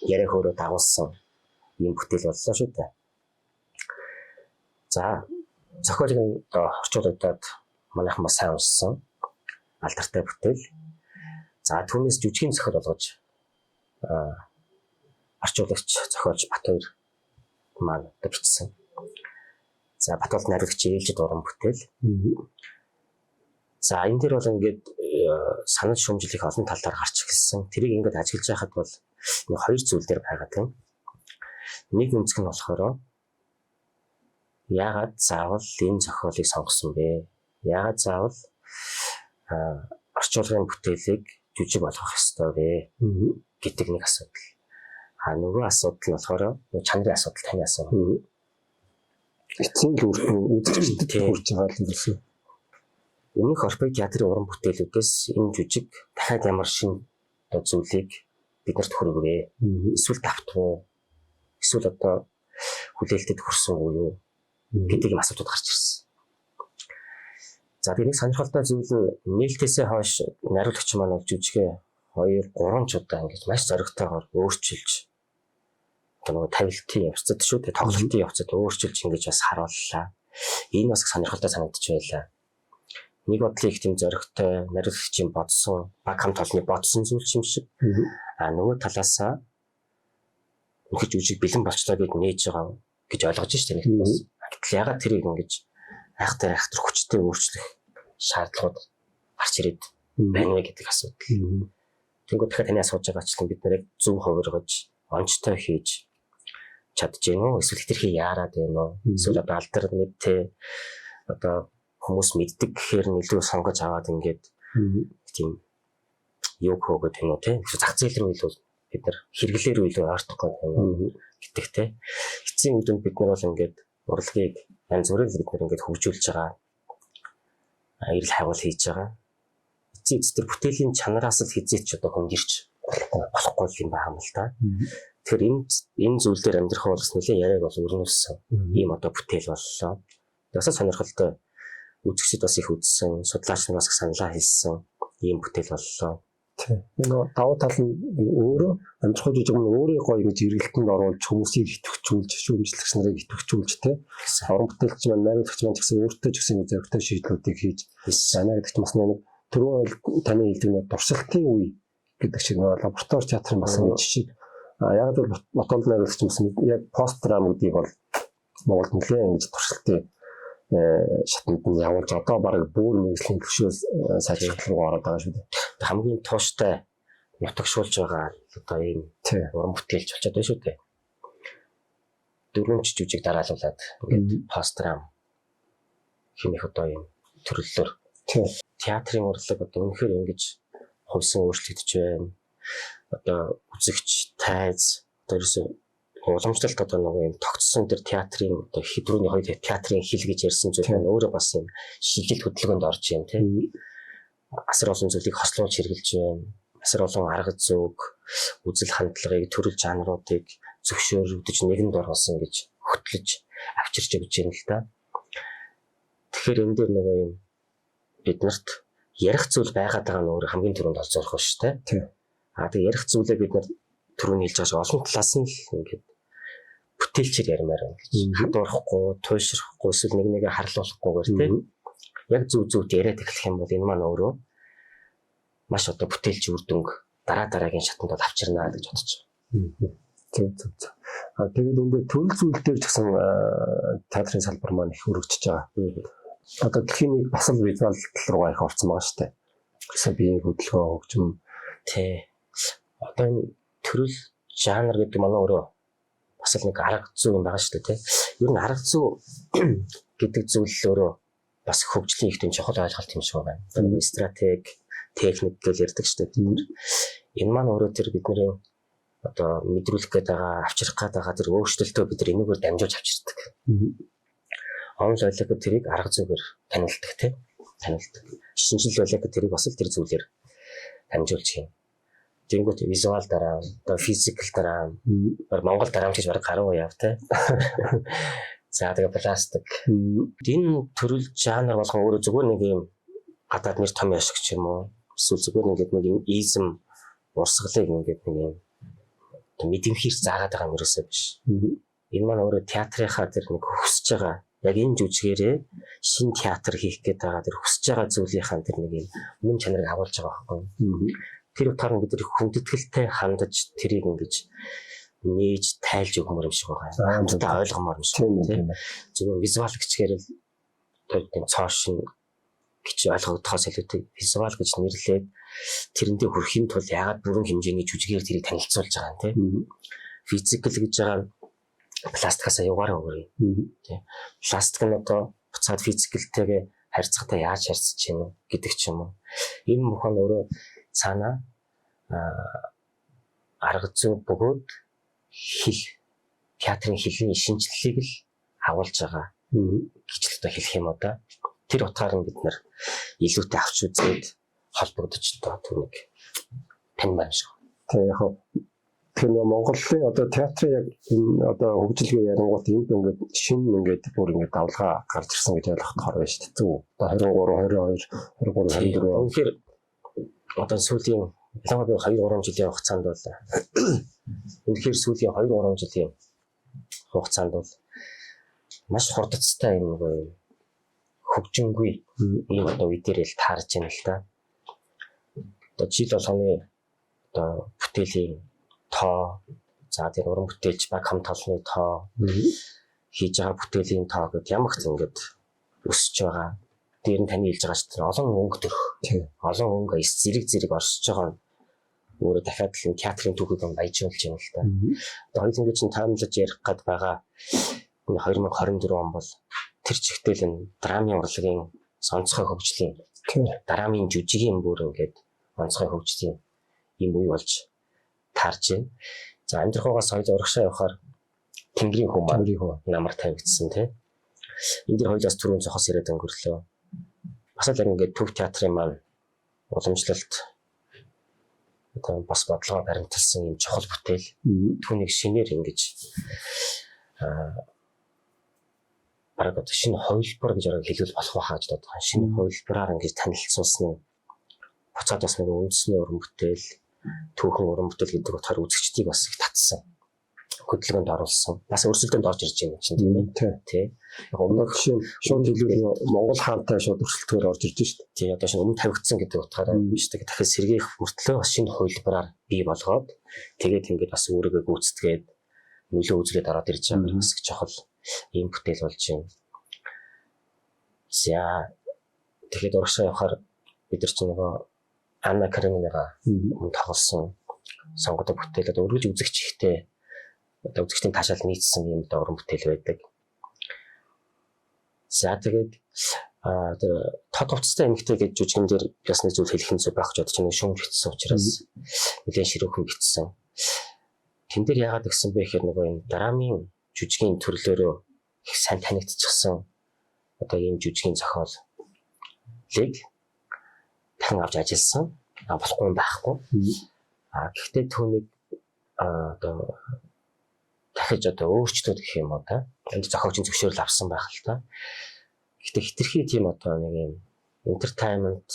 яриа хөөрөө дагуулсан ийм бүтээл боллоо шүү дээ. За, зохиолыг нь одоо орчуулгадаад манайхан бас сайн уншсан. Алдартай бүтээл. За, түүнээс жүжигийн зохиол болгож орчуулагч зохиолч Батбаяр маань одоо бичсэн. За, Батболд найруулагч ээлжид уран бүтээл. За, энэ дээр бол ингээд санал шүүмжлэх их олон талаар гарч эхэлсэн. Тэрийг ингээд ажиглаж байхад бол нэг хоёр зүйл дээр байгаа тийм. Нэг өнцөг нь болохоор яагаад заавал энэ зохиолыг сонгосон бэ? Яагаад заавал орчуулгын бүтээлийг жүжиг болгох ёстой вэ гэдэг нэг асуудал. А нөгөө асуудал нь болохоор чанарын асуудал, таны асуудал. Эцсийн л үр үзэгчдэд хүрч байгаа л юм. Өмнөх Орфей театрын уран бүтээлүүдээс энэ жүжиг дахиад ямар шинэ одоо зүйлийг биднэрт хүргэв? Эсвэл давтах уу? Эсвэл одоо хүлээлтэд хүрсэн үү юу гэдэг юм асуудлууд гарч ирсэн. За тэгээ нэг сонирхолтой зүйл нь нээлтээсээ хойш найруулагч маань бол жүжигээ 2 3 ч удаа ингэж маш зоригтойгоор өөрчилж одоо нөгөө тавилтын явцад шүү дээ, тоглолтын явцад өөрчилж ингэж бас харууллаа. Энэ бас сонирхолтой санагдчих байлаа. Нэг бодлын их тийм зоригтой найруулагчийн бодсон, баг хамт олонны бодсон зүйл юм шиг. А нөгөө талаасаа үнэхээр жүжиг бэлэн болчлоо гэд нээж байгаа гэж ойлгож штэ нэг талаас. Гэтэл ягаад тэрийг ингэж айхтар хүчтэй өөрчлөх шаардлагууд гарч ирээд байна вэ гэдэг асуудал. Тэнгүүд дахиад таны асууж байгаачлан бид нарыг зөв хувиргаж, онцтой хийж чадж гин үү? Эсвэл хэтэрхий яарад байна уу? Эсвэл одоо алдар нэртэй одоо хүмүүс мэддэг гэхээр нь илүү сонгож аваад ингээд тийм юг хөөгöd юм уу те? Зах зээл рүү илүү бид нар хэрэглээ рүү илүү ойртох гэдэг юм уу гэдэг те. Эцсийн үр дүнд бид нар бол ингээд урлагийг янз бүрээр бид нар ингээд хөгжүүлж байгаа, эрэл хайгуул хийж байгаа. Эцсийн эц тэр бүтээлийн чанараас л хизээч одоо хөнгөрч болохгүй юм байна юм л та. Тэгэхээр энэ зүйл дээр амьдрах бол бас нэлээд яриаг бол өрнүүлсэн ийм одоо бүтээл боллоо. Бас сонирхолтой, үзэгчид бас их үзсэн, судлаач нар бас их саналаа хэлсэн ийм бүтээл боллоо. Тийм. Энэ давуу тал нь өөрөө амьдрах жижиг нь өөрөө гоё ингэж эргэлтэнд оруулж хүмүүсийг идэвхжүүлж, шүүмжлэгч нарыг идэвхжүүлж тэ. Уран бүтээлч маань, найруулагч маань ч гэсэн өөртөө ч гэсэн зоригтой шийдлүүдийг хийж байна гэдэг чинь бас нэг түрүү таны хэлдэг нэг туршилтын үе гэдэг шиг нэг лаборатори театрын бас нэг жишээ. А яг л Ботолд найруулагч бас яг пост драм гэдгийг бол Монголд нэлээд ингэж туршилтын шатанд нь явуулж одоо бараг бүр мэргэжлийн түвшөөс сайжралт руу ороод байгаа шүү дээ. Хамгийн тууштай нутагшуулж байгаа одоо ийм уран бүтээлч болчиход байна шүү дээ. Дөрвөн жүжиг дараалуулад ингээд пост драм хэмээх одоо ийм төрлөөр театрын урлаг одоо үнэхээр ингэж хувьсан өөрчлөгдөж байна. Одоо үзэгч, тайз одоо ерөөсөө уламжлалт одоо нөгөө юм тогтсон тэр театрын одоо түрүүний хоёр театрын хэл гэж ярьсан зүйл маань өөрөө бас юм шилжилт хөдөлгөөнд орж юм тийм. Асар олон зүйлийг хослуулж хэрэгжилж байна. Асар олон арга зүйг, үзэл хандлагыг, төрөл жанруудыг зөвшөөрөгдөж нэгэнд оруулсан гэж хөтлөж авчирч өгч юм л да. Тэгэхээр энэ дээр нөгөө юм биднэрт ярих зүйл байгаад байгаа нь өөрөө хамгийн түрүүнд олзуурах шүү дээ. Тийм. А тэгээ ярих зүйлээ бид нар түрүүний хэлж байгаа шиг олон талаас нь л ингээд бүтээлчээр ярмаар байна гэж. Хадуурахгүй, туйшрахгүй, эсвэл нэг нэгэ харлуулахгүйгээр тийм. Яг зөв зөвд яриад эхлэх юм бол энэ маань өөрөө маш одоо бүтээлч үр дүнг дараа дараагийн шатанд бол авчирнаа гэж бодож байгаа. Зөв зөв зөв. А тэгээд энэ дээр төрөл зүйл дээр ч гэсэн театрын салбар маань их өргөжж байгаа. Одоо дэлхийн нийт бас л визуал тал руугаа их орсон байгаа шүү дээ. Гэсэн биеийн хөдөлгөөн, хөгжим тий. Одоо энэ төрөл жанр гэдэг манай өөрөө бас л нэг арга зүй юм байгаа шүү дээ тий. Ер нь арга зүй гэдэг зүйл өөрөө бас хөгжлийн их тийм чухал ойлголт юм шиг байна. Одоо нэг стратеги, техник гэж ярьдаг шүү дээ. Энэ маань өөрөө тэр бидний одоо мэдрүүлэх гээд байгаа, авчрах гээд байгаа тэр өөрчлөлтөө бид нар энэгээр дамжуулж авчирдаг. Онол ойлголт тэрийг арга зүгээр танилдаг тий. Танилдаг. Шинжил ойлголт тэрийг бас л тэр зүйлээр дамжуулж хийнэ. Тэнгүүт визуал дараа, одоо физикал дараа, Монгол дараамж гэж бараг гаруй яв тий. За тэгээ пластик. Энэ төрөл жанр болгон өөрөө зүгээр нэг юм гадаад нэр том яшиг ч юм уу. Эсвэл зүгээр нэг юм изм урсгалыг ингээд нэг юм мэдрэмхийр заагаад байгаа юм ерөөсөө биш. Энэ маань өөрөө театрынхаа тэр нэг хүсэж байгаа яг энэ жүжигээрээ шинэ театр хийх гээд байгаа тэр хүсэж байгаа зүйлийнхаа тэр нэг юм үнэн чанарыг агуулж байгаа байхгүй. Тэр утгаар нь бид нар хүндэтгэлтэй хандаж тэрийг ингэж нээж тайлж өгмөр юм шиг байгаа. Хамтдаа ойлгомоор юм шиг тийм. Зүгээр визуал гэчгээр л тийм цоо шин гэж ойлгогдохоос илүүтэй визуал гэж нэрлээд тэрэндээ хүрэхийн тулд яагаад бүрэн хэмжээний жүжигээр тэрийг танилцуулж байгаа юм тийм. Физикал гэж байгаа нь пластикаас аюугаар өөр юм тийм. Пластик нь одоо буцаад физикалтэйгээ харьцахдаа яаж харьцаж гин үү гэдэг ч юм уу. Энэ бүхэн өөрөө цаанаа арга зүй бөгөөд хэл театрын хэлний шинжлэлийг л агуулж байгаа гэж л одоо хэлэх юм уу да. Тэр утгаар нь бид нар илүүтэй авч үзээд холбогдож одоо түүнийг таньмаар юм шиг. Тийм яг Тэгэхээр нөгөө Монголын одоо театрын яг энэ одоо хөгжилгээ ярангуут энд ингээд шинэ ингээд бүр ингээд давлгаа гарч ирсэн гэж ойлгох хор байна шүү дээ. Зөв. Одоо 23, 22, 23, 24. Үнэхээр одоо сүүлийн ялангуяа 2 3 жилийн хугацаанд бол үнэхээр сүүлийн 2 3 жилийн хугацаанд бол маш хурдцтай юм нөгөө юм хөгжингүй ийм одоо үе дээр л таарж байна л да. Одоо жил болгоны одоо бүтээлийн тоо, за тэр уран бүтээлч баг хамт олонны тоо, хийж байгаа бүтээлийн тоо гэд ямар ч ингээд өсөж байгаа. Дээр нь таны хэлж байгаа ч тэр олон өнгө төрх, олон өнгө аяс зэрэг зэрэг орсож байгаа нь өөрөө дахиад л театрын түүхийг баяжуулж байна л да. Одоо хоёулангийн чинь таамаглаж ярих гад байгаа энэ 2024 он бол тэр чигтэл энэ драмын урлагийн онцгой хөгжлийн, драмын жүжигийн бүр ингээд онцгой хөгжлийн юм үе болж таарж байна. За амьдрахугаас соёл урагшаа явахаар Тэнгэрийн хүн маань намар тавигдсан тий. Энэ дэр хоёулаас түрүүн зохис яриад өнгөрлөө. Бас л яг ингээд төв театрын маань уламжлалт одоо бас бодлогоо баримталсан юм чухал бүтээл. Түүнийг шинээр ингэж бараг одоо шинэ хувилбар гэж бараг хэлвэл болох байхаа гэж боддог. Шинэ хувилбараар ингэж танилцуулсан нь буцаад бас нэг үндэсний уран бүтээл, түүхэн уран бүтээл гэдэг утгаар үзэгчдийг бас их татсан. Хөдөлгөөнд оруулсан. Бас өрсөлдөөнд орж ирж байна чинь тийм ээ. Тий. Яг өмнө жишээ нь шууд хэлбэл Монгол хаантай шууд өрсөлдөөр орж ирж шүү дээ. Тий, одоо шинэ өмнө тавигдсан гэдэг утгаараа биш үү. Дахиад сэргээх мөртлөө бас шинэ хувилбараар бий болгоод тэгээд ингээд бас өөрийгөө гүйцэтгээд нөлөө үзүүлээд ороод ирж байгаа бас их чухал ийм бүтээл болж байна. За тэгэхэд урагшаа явахаар бид нар чинь нөгөө Анна Каренинагаа өмнө тоглосон сонгодог бүтээл одоо өргөж үзэгч ихтэй одоо үзэгчдийн таашаал нийцсэн юм одоо уран бүтээл байдаг. За тэгээд тэр тод хувцастай эмэгтэй гэж жүжигэн дээр бас нэг зүйл хэлэх нь зүг байх гэж бодож байна. Шүмж бичсэн учраас нэлээд ширүүхэн бичсэн. Тэн дээр яагаад гэсэн бэ гэхээр нөгөө энэ драмын жүжигийн төрлөөрөө их сайн танигдчихсан одоо ийм жүжигийн зохиолыг дахин авч ажилласан. Болохгүй юм байхгүй. Гэхдээ түүнийг одоо дахиж одоо өөрчлөлт гэх юм уу та. Энд зохиолчийн зөвшөөрөл авсан байх л та. Гэхдээ хитрхи тийм одоо нэг юм entertainment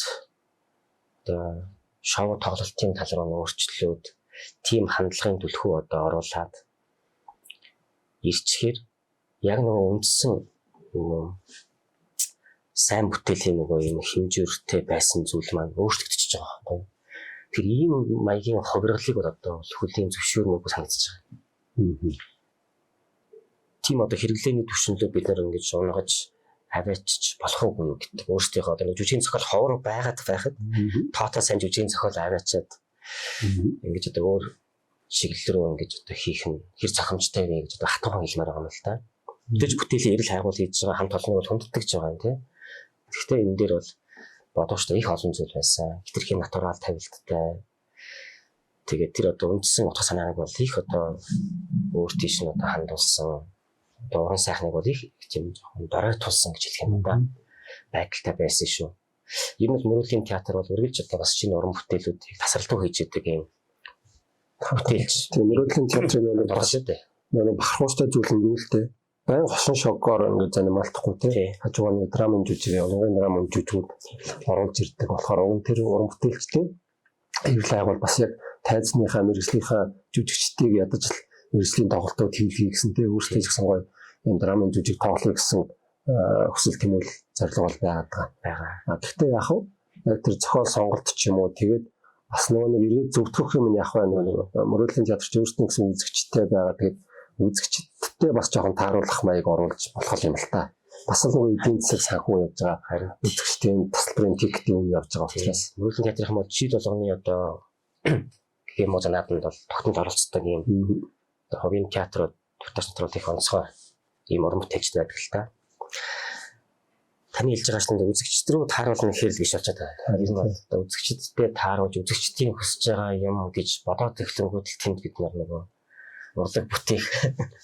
одоо шоу тоглолтын тал руу өөрчлөлүүд тийм хандлагын түлхүү одоо оруулаад ирчихээр яг нөгөө үндсэн нөгөө сайн бүтээлийн нөгөө юм хэмжүүртэй байсан зүйл маань өөрчлөгдөж байгаа байхгүй. Тэр ийм маягийн хувиргалыг бол одоо хүлийн зөвшөөрмөгүй санагдаж байгаа. Тийм одоо хэрэглээний түвшинлөө бид нар ингэж унгаж аваачч болох уугүй юу гэдэг. Өөрсдийнхөө одоо жүжигийн зохиол ховор байгаад байхад тоотой сайн жүжигийн зохиол аваачаад ингэж одоо өөр чиглэл рүү ингэж одоо хийх нь хэр зохимжтой вэ гэж одоо хатуухан хэлмээр байгаа юм л та. Мэдээж бүтээлийн эрэл хайгуул хийж байгаа хамт олоныг бол хүндэтгэж байгаа юм тий. Гэхдээ энэ дээр бол бодууштай их олон зүйл байсан. Хитрхийн натурал тавилттай. Тэгээд тэр одоо үндсэн утга санааг бол их одоо өөр тийш нь одоо хандуулсан. Одоо уран сайхныг бол их тийм жоохон дорой тулсан гэж хэлэх юм да. Байдалтай байсан шүү. Ер нь бол мөрөөдлийн театр бол үргэлж одоо бас шинэ уран бүтээлүүдийг тасралтгүй хийж идэг юм бүтээлч. Тийм, мөрөөдлийн театрын нэг бас шүү дээ. Нэг бахархууштай зүйл нь юу л дээ. Байн хосон шокоор ингээд занималтахгүй тий. Хажуугаар нэг драмын жүжиг, унгын драмын жүжигүүд оруулж ирдэг болохоор уг тэр уран бүтээлчдийн эрэл хайгуул бас яг тайзныхаа мэргэжлийнхаа жүжигчдийг ядаж л мэргэжлийн тоглолтууд хийлгэе гэсэн тий. Өөрсдөө ч гэсэн гоё юм драмын жүжиг тоглоё гэсэн хүсэл тэмүүл зорилго бол байгаад байгаа. Гэхдээ яг хав яг тэр зохиол сонголт ч юм уу тэгээд бас нөгөө нэг эргээд зөвтгөх юм нь яг байна нөгөө мөрөөдлийн театр ч өөрсдөө гэсэн үзэгчтэй байгаа. Тэгээд үзэгчдтэй бас жоохон тааруулах маяг оруулж болох юм л та. Бас л нөгөө эдийн засаг санхүү явж байгаа. Харин үзэгчдийн тасалбарын тикетийн үн явж байгаа учраас мөрөөдлийн театрын бол жил болгоны одоо гэх юм уу нааданд бол тогтмол оролцдог юм хувийн театрууд дутаас натурал их онцгой ийм уран бүтээлчд байдаг л та. Таны хэлж байгаа чинь үзэгчд рүү тааруулна гэхээр л биш болчиход байгаа. Ер нь бол одоо үзэгчдтэй тааруулж үзэгчдийн хүсэж байгаа юм гэж бодоод эхлэнгүүт л тэнд бид нар нөгөө урлаг бүтээх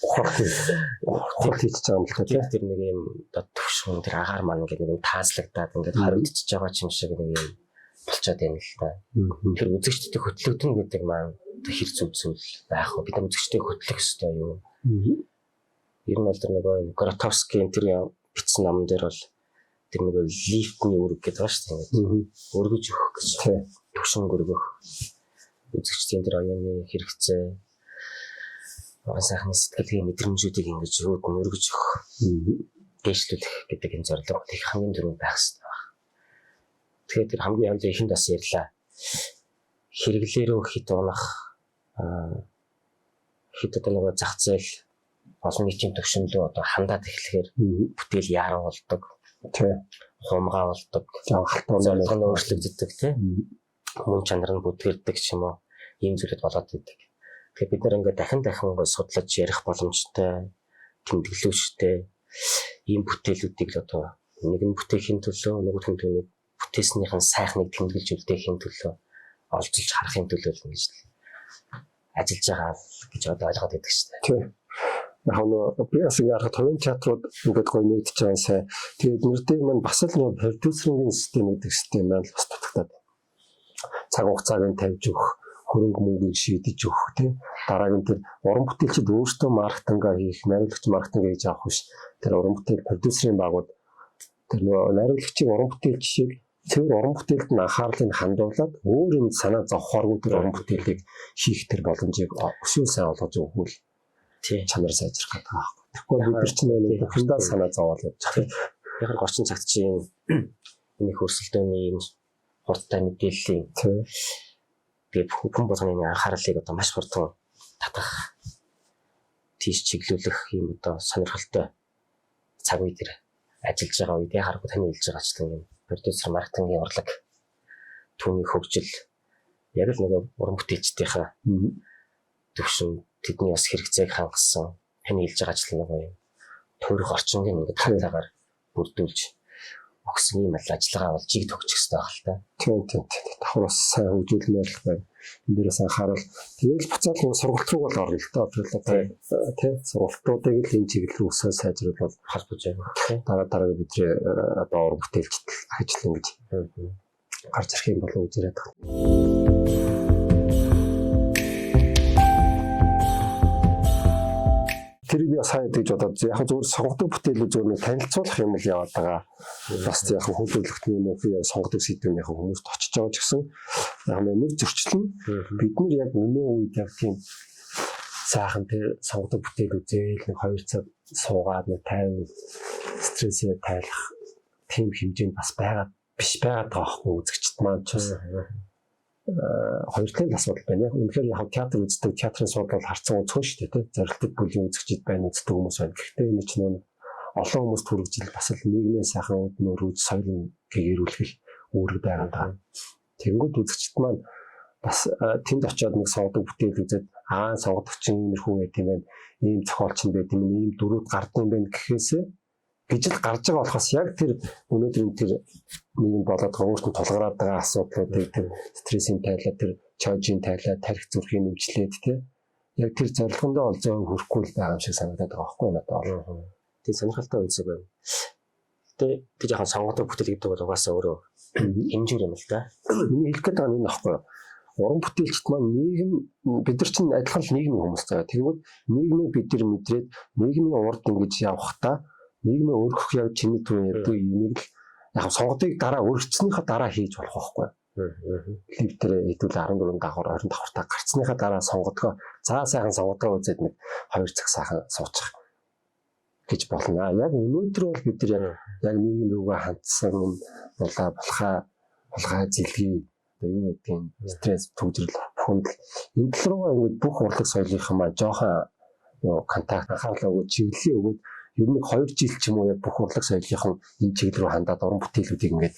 ухаал хийж байгаа юм л та тий. Тэр нэг юм одоо төвшин тэр агаар маань ингээд нэг юм таазлагдаад ингээд хоригдчихж байгаа юм шиг нэг юм болчиход байна л та. Тэр үзэгчдтэй хөтлөгдөн гэдэг маань одоо хэр зөв зүйл байх вэ? Бид нар үзэгчдийг хөтлөх ёстой юу? Ер нь бол тэр нөгөө Гротовскийн тэр бичсэн номон дээр бол тэр нөгөө лифтний үүрэг гэдэг байгаа шүү дээ. Өргөж өгөх гэж. Төвшин өргөх. Үзэгчдийн тэр оюуны хэрэгцээ, уран сайхны сэтгэлгийн мэдрэмжүүдийг ингэж өөд нь өргөж өгөх, дээшлүүлэх гэдэг энэ зорилго их хамгийн түрүүнд байх хэрэгтэй байна. Тэгэхээр тэр хамгийн хоёул ихэнд бас ярьлаа. Хэрэглээрөө хит унах, хит одоо нөгөө зах зээл олон нийтийн төвшин рүү одоо хандаад эхлэхээр бүтээл яаран болдог, хумгаа болдог, зорилго нь өөрчлөгддөг, тий. Мөн чанар нь бүдгэрдэг ч юм уу, ийм зүйлүүд болоод идэг. Тэгэхээр бид нар ингээд дахин дахин судлаж ярих боломжтой, тэмдэглүүлжтэй ийм бүтээлүүдийг л одоо нэг нь бүтээхийн төлөө, нөгөөх нь түүнийг бүтээснийх нь сайхныг тэмдэглэж үлдээхийн төлөө, олзолж харахын төлөө л ингэж ажиллаж байгаа гэж одоо ойлгоод байдаг шүү дээ. Тийм. Яг нөө би бас ингээ харахад хувийн театрууд ингээд гоё нэгдэж байгаа сайн. Тэгээд нэрдээ маань бас л нөө продюсерингийн систем гэдэг систем маань бас дутагдаад. Цаг хугацааг нь тавьж өгөх, хөрөнгө мөнгийг шийдэж өгөх, тий. Дараагийн тэр уран бүтээлчид өөрсдөө маркетингаа хийх, найруулагч маркетинг хийж авах биш. Тэр уран бүтээл продюсерийн багууд тэр нөө найруулагчийн уран бүтээлч шиг цэвэр уран бүтээлд нь анхаарлыг хандуулад өөр юм санаа зовхооргүй тэр уран бүтээлийг хийх тэр боломжийг өсвөл сайн олгож өгвөл чанар сайжрах гэдэг байгаа байхгүй. Тэгэхгүй бид нар чинь нэг бүхэндээ санаа зовоол явж байгаа. Яг 30 цагт чинь энэ их өрсөлдөөний юм хурдтай мэдээллийн тэгээд хүн болгоны анхаарлыг одоо маш хурдан татах, тийш чиглүүлэх юм одоо сонирхолтой цаг үе дээр ажиллаж байгаа үед яг харахгүй таны хэлж байгаачлан юм продюсер маркетингийн урлаг, түүний хөгжил яг л нөгөө уран бүтээлчдийнхаа төвшин, тэдний бас хэрэгцээг хангасан, таны хэлж байгаачлан нөгөө юм тойрох орчинг ингээд хатаагаар бүрдүүлж өгсөн юм л ажиллагаа бол жиг төгсөх хэрэгтэй байх л та. Тийм. Давхар бас сайн хөгжүүлмээр л байна. Энэ дээрээс анхаарал. Тэгэл буцаад нөгөө сургалт руу бол орно л доо. Тэр тий сургалтуудыг л энэ чиглэл рүү өсөө сайжруулбал холбож байгаа. Дараа дараагийн бидний одоо уран бүтээлчд ажил ингэж гарч ирэх юм болов уу гэж яриад байна. Тэр би бас хаяа тэгж бодоод яг зөвхөн сонгодог бүтээлүүд зөвхөн нэг танилцуулах юм л яваад байгаа. Бас яг хөлөөлөгтний юм уу сонгодог сэдвүүн яг хүмүүст очиж байгаа ч гэсэн яг нэг зөрчил нь бид нар яг өнөө үед яг тийм сайхан тэр сонгодог бүтээл үзээл нэг 2 цаг суугаад нэг 50 стрессээ тайлах тийм хэмжээнд бас байгаад биш байгаад байгаа байхгүй үзэгчд маань ч бас хоёр талын асуудал байна. Яг үнэхээр яг театр үздэг, театрын судлал харцсан үзхэн шүү дээ, тий. Зорилттой бүлийн үзэгчид байна, үздэг хүмүүс байна. Гэхдээ энэ чинь нөө олон хүмүүст хүргэж бас л нийгмийн сайхан үд нөрөөж соёл гэгэрүүлэх үүрэг байгаа даа. Тэнгүүд үзэгчд маань бас тэнд очиод нэг сонгодог бүтээл үзээд аа сонгодогч иймэрхүү байт юм байна, ийм зохиолч нь байт юм, ийм дөрүүд гардсан юм байна гэхээсээ гэж л гарч байгаа болохоос яг тэр өнөөдрийн тэр нийгэм болоод байгаа өөртөө тулгараад байгаа асуудлуудыг тэр стрессийн тайлаа, тэр чойжийн тайлаа, тарих зүрхийн нэмчлээд тий яг тэр зорилгондоо ол зөв хүрэхгүй л байгаа юм шиг санагдаад байгаа байхгүй надад бол. Тийм сонирхолтой өнцөг байна. Гэтэ тэр жоохон сонгодог бүтээл гэдэг бол угаасаа өөрөө хэмжүүр юм л да. Миний хэлэх гээд байгаа нь энэ байхгүй юу? Уран бүтээлчд маань нийгэм бид нар чинь адилхан л нийгмийн хүмүүс заяа. Тэгвэл нийгмийг бид нар мэдрээд нийгмийн урд ингэж явахдаа нийгмийн өргөх яг чиний түрүү ярьдаг юмыг л яг сонгодыг дараа өргөцснийхаа дараа хийж болох байхгүй. Лив дээр хэдүүл 14 давхар 20 давхартаа гарцсныхаа дараа сонгодгоо за сайхан сонгодгоо үзээд нэг 2 цаг сайхан суучих гэж болно. Яг өнөөдөр бол бид нар яг нийгэм рүүгээ хандсан юм булаа булхаа булгаа зэлгий одоо юу гэдгийг стресс түгжрэл бухимдал энэ тал руугаа ингэж бүх урлаг соёлынхан маань жоохон юу контакт анхаарлаа өгөөд чиглэлийн өгөөд ер нь 2 жил ч юм уу яг бүх урлаг соёлынхан энэ чиглэл рүү хандаад уран бүтээлүүдийг ингээд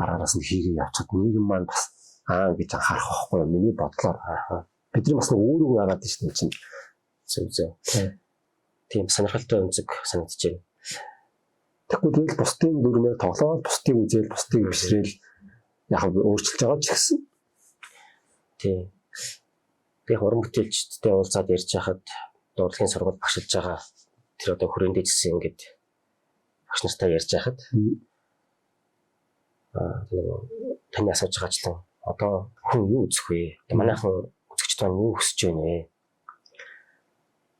араас нь хийгээ явчихад нийгэм маань бас аа гэж анхаарах байхгүй юу? Миний бодлоор бидний бас нэг үүрэг байгаад шүү дээ чинь. Зөв зөв. Тийм сонирхолтой өнцөг санагдаж байна. Тэгэхгүй тэгэл бусдын дүрмээр тоглоод бусдыг үзээл бусдыг бишрээл яг өөрчилж байгаа ч гэсэн. Тийм. Би уран бүтээлчдтэй уулзаад ярьж байхад урлагийн сургууль багшилж байгаа тэр одоо хүрээндээ гэсэн ингээд багш нартай ярьж байхад нөгөө таны асууж байгаачлан одоо хүн юу үзэх вэ? Одоо манайхан Үзэгчд маань юу хүсэж байна вэ?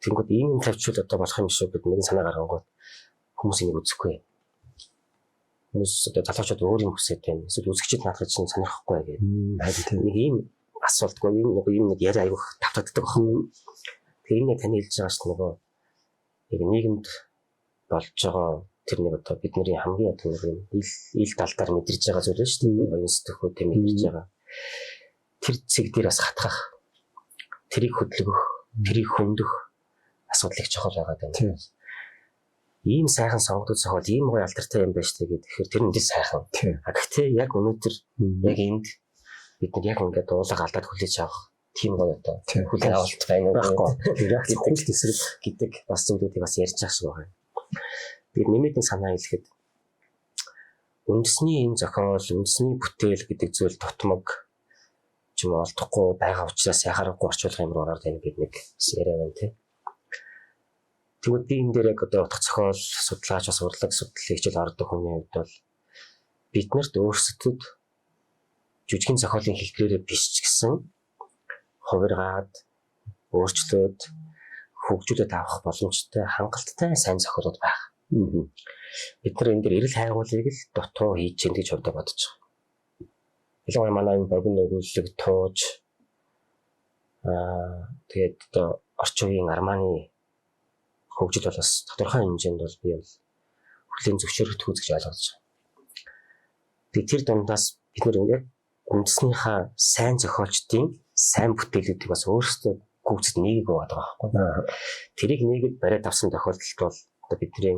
Тэнгүүд ийм юм тавьчвал одоо болох юм шүү гэд нэгэн санаа гаргангууд хүмүүс энийг үзэхгүй. Хүмүүс одоо залуучууд өөр юм хүсэж байна. Эсвэл үзэгчид наадах чинь сонирхохгүй гэдэг. Харин Нэг ийм асуултгүй ийм нэг ийм нэг яриа айгүйх тавтагддаг байна. Тэгээ энэ таны хэлж байгаа чинь нөгөө яг нийгэмд болж байгаа тэр нэг одоо бидний хамгийн одоо нэг юм ил талдаар мэдэрч байгаа зүйл шүү дээ. Оюун сэтгхүүтэй мэдэрч байгаа. Тэр цэг дээр бас хатгах, тэрийг хөдөлгөх, тэрийг хөндөх асуудал их чухал байгаа даа. Тийм. Ийм сайхан сонгодог зохиол, ийм гоё алдартай юм байна шүү дээ гэхээр тэр нь сайхан. Тийм. А гэхдээ яг өнөөдөр яг энд бид нар яг ингээд дуулага алдаад хүлээж авах тийм гоё одоо Тийм. хүлээн авалт байна уу Байхгүй. Реакц гэдэг- хүлт эсрэг гэдэг бас зүйлүүдийг бас ярьж байгаа шиг байна. Тэгээд нэмээд нэг санаа хэлэхэд үндэсний энэ зохиол, үндэсний бүтээл гэдэг зүйл тутмаг ч юм уу олдохгүй байгаа учраас яхаарахгүй орчуулга юм руу ороод байна гэдэг нэг бас яриа байна тий. Тэгвэл би энэ дээр яг одоо утга зохиол судлаач бас урлаг судлал хичээл ордог хүний хувьд бол биднэрт өөрсдөд жүжигэн зохиолын хэлбэрээр биш ч гэсэн хувиргаад өөрчлөөд хөгжүүлээд авах боломжтой хангалттай сайн зохиолууд байх. Бид нар энэ дээр эрэл хайгуулыг л дутуу хийж гин гэж хувьдаа бодож байгаа. Ялангуяа манай энэ богино өгүүлэг тууж тэгээд одоо орчин үеийн арманы хөгжил бол бас тодорхой хэмжээнд бол би бол хүлээн зөвшөөрөгдөхгүй гэж ойлгож байгаа. Тэгээд тэр дундаас бид нар яг үндэснийхаа сайн зохиолчдын сайн бүтээлүүдийг бас өөрсдөө гүйцэд нэгийг байгаа байхгүй. Тэрийг нэгэд бариад авсан тохиолдолд бол одоо бидний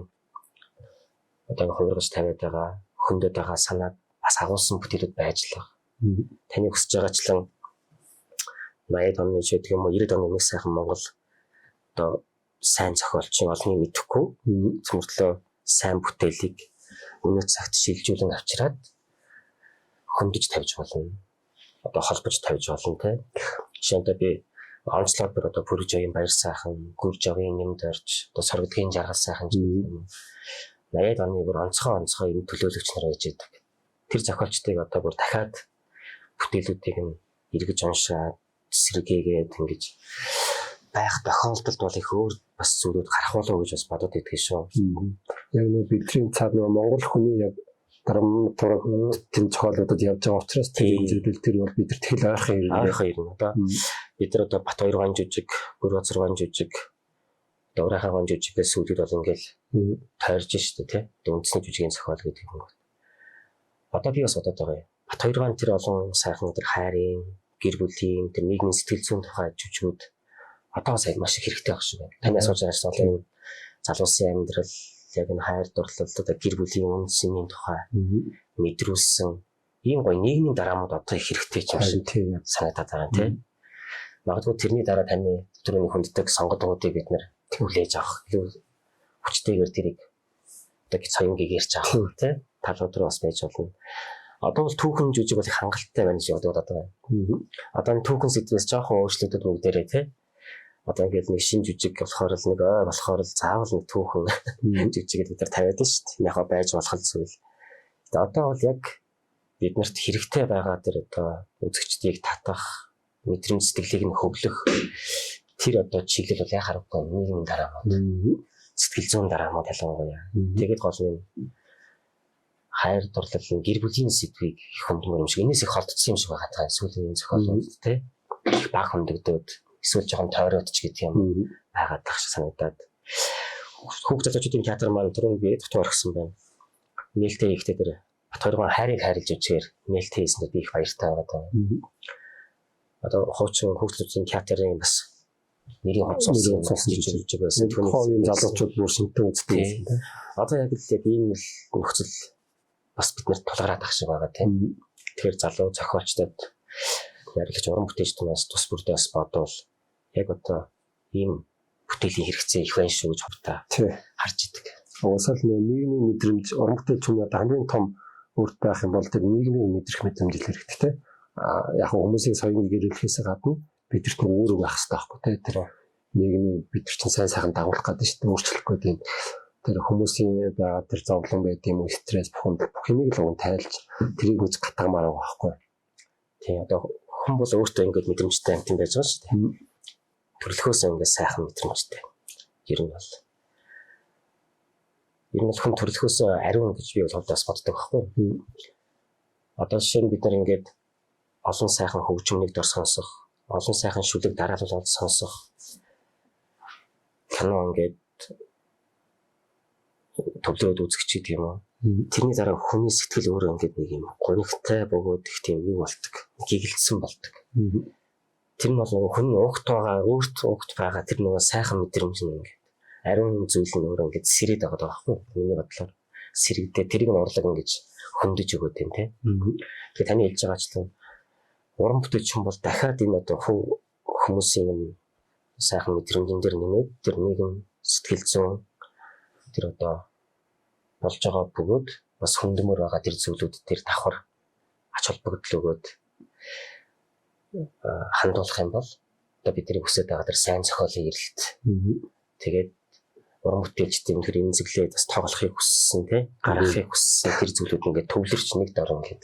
одоо ингээ хувиргаж тавиад байгаа, хөндөд байгаа санааг бас агуулсан бүтээлүүд байж л байгаа. Таны хүсэж байгаачлан 80-ад оны ч гэдэг юм уу 90-ад оны нэг сайхан Монгол одоо сайн зохиолчийн олныг мэдэхгүй мөртлөө сайн бүтээлийг өнөө цагт шилжүүлэн авчираад хөндөж тавьж болно. Одоо холбож тавьж болно те. Жишээ нь одоо би онцлог бүр одоо Пүржагийн баяр сайхан, Гүржагийн нэмд орж, одоо Соргодгийн жаргал сайхан ч гэдэг юм уу. 80-ад оны бүр онцгой юм төлөөлөгч нар байж байдаг. Тэр зохиолчдыг одоо бүр дахиад бүтээлүүдийг нь эргэж уншаад, сэргээгээд ингэж байх тохиолдолд бол их өөр бас зүйлүүд гарах болов уу гэж бас бодод идэх шүү. Яг нөө бидний цаад нөгөө Монгол хүний яг драматург тэм зохиолуудад явж байгаа учраас тэр зүйлүүд тэр бол бид нар тэгэл ойрхон ирнэ. Ойрхон ирнэ. Одоо бид нар одоо Бат хоёргаан жүжиг, Гүрбазаргаан жүжиг, одоо Урайхагаан жүжигээс сүүлүүд бол ингээл тойрж штэ тий. Одоо үндэсний жүжигийн зохиол гэдэг юм бол. Одоо би бас бодод байгаа юм. Бат хоёргаан тэр олон сайхан тэр хайрын, гэр бүлийн, тэр нийгмийн сэтгэл зүйн тухай жүжигүүд одоо бас маш их хэрэгтэй байх шиг байна. Таны асууж байгаа чинь одоо энэ залуусын амьдрал, яг энэ хайр дурлал, одоо гэр бүлийн үндэсний тухай мэдрүүлсэн ийм гоё нийгмийн драмууд одоо их хэрэгтэй юм шиг санагдаад байгаа юм тий. Магадгүй тэрний дараа таны түрүүний хүнддэг сонгодгуудыг бид нэр хүлээж авах илүү хүчтэйгээр тэрийг одоо соён гэгэрч авах тий талууд руу бас байж болно. Одоо бол түүхэн жүжиг бол их хангалттай байна гэж бодоод байгаа. Одоо энэ түүхэн сэдвээс жоохон өөрчлөгдөд бүгдээрээ тий. Одоо ингээд нэг шин жүжиг болохоор л нэг ой болохоор л заавал нэг түүхэн жүжигэд бид нар тавиад шүү дээ. Яг байж болох л зүйл. Тэгээ одоо бол яг биднэрт хэрэгтэй байгаа тэр одоо үзэгчдийг татах, мэдрэмж сэтгэлийг нь хөглөх тэр одоо чиглэл бол яхаарахгүй нийгмийн драмууд, сэтгэл зүйн драмууд ялангуяа. Тэгээд гол нь хайр дурлал нь гэр бүлийн сэдвийг их хөндмөр юм шиг энэс их холдсон юм шиг байгаа таа сүүлийн зохиолууд тий их баг хөндөгдөөд эсвэл жоохон тойроод ч гэдэг юм байгаад тах шиг санагдаад хүүхд залуучуудын театр маань түрүүн би дутуу орхисон байна. Нээлттэй ихтэй тэр Бат хоёргон хайрыг хайрлаж үжигээр нээлттэй хийсэнд би их баяртай байгаа даа. Одоо хуучин хүүхдүүдийн театрын бас нэрийн хувцас жижиг байсан. Түүний залуучууд бүр шинтэн үздэг байсан тийм. Одоо яг л яг ийм л нөхцөл бас биднэрт тулгараад ах шиг байгаа тийм. Тэгэхээр залуу зохиолчдод найруулагч уран бүтээлчдээс тус бүрдээ бас бодвол яг одоо ийм бүтээлийн хэрэгцээ их байна шүү гэж хувьдаа харж идэг. Уусаал нөө нийгмийн мэдрэмж уран бүтээлч хүний одоо хамгийн том үрд байх юм бол тэр нийгмийн мэдрэх мэдрэмж л хэрэгтэй тийм. А яг хүмүүсийн соён гэрэлхээс гадна бидэрт нэг үүрэг байх хэрэгтэй байхгүй тийм. Тэр нийгмийн бид нар чинь сайн сайхан дагуулах гэдэг шүү дээ, өөрчлөх гэдэг юм. Тэр хүмүүсийн байгаа тэр зовлон байд юм уу, стресс бухимдал бүх юмыг л уг тайлж тэрийг үз гатгамаар байгаа байхгүй. Тийм одоо Хүн бол өөртөө ингээд мэдрэмжтэй амтан байж байгаа шүү дээ. Төрлөхөөсөө ингээд сайхан мэдрэмжтэй. Ер нь бол хүн төрлөхөөсөө ариун гэж би бол хувьдаас боддог байхгүй. Одоо жишээ нь бид нар ингээд олон сайхан хөгжмөнийг дор сонсох, олон сайхан шүлэг дараалал сонсох, кино ингээд төвлөрөөд үзэх ч гэдэг юм уу. Тэрний дараа хүний сэтгэл өөрөө ингээд нэг юм гунигтай бөгөөд их тийм юу болдог, гигэлдсэн болдог. Тэр нь бол нөгөө хүн угт байгаа, өөрт угт байгаа тэр нөгөө сайхан мэдрэмж нь ингээд ариун зүйл нь өөрөө ингээд сэрээд байгаа байхгүй. Миний бодлоор сэрэгдээ тэрийг нь урлаг ингэж хөндөж өгөөд юм те. Тэгэхээр таны хэлж байгаачлан уран бүтээлч хүн бол дахиад энэ одоо хүмүүсийн юм сайхан мэдрэмжэн дээр нэмээд тэр нийгэм сэтгэл зүйн тэр одоо болж байгаа бөгөөд бас хүндмөр байгаа тэр зүйлүүд дээр давхар ач холбогдол өгөөд хандуулах юм бол одоо бидний хүсэж байгаа тэр сайн зохиолын эрэлт. Тэгээд уран бүтээлчдийн тэр эмзэглээд бас тоглохыг хүссэн тий гаргахыг хүссэн тэр зүйлүүд ингээд төвлөрч нэг дор ингээд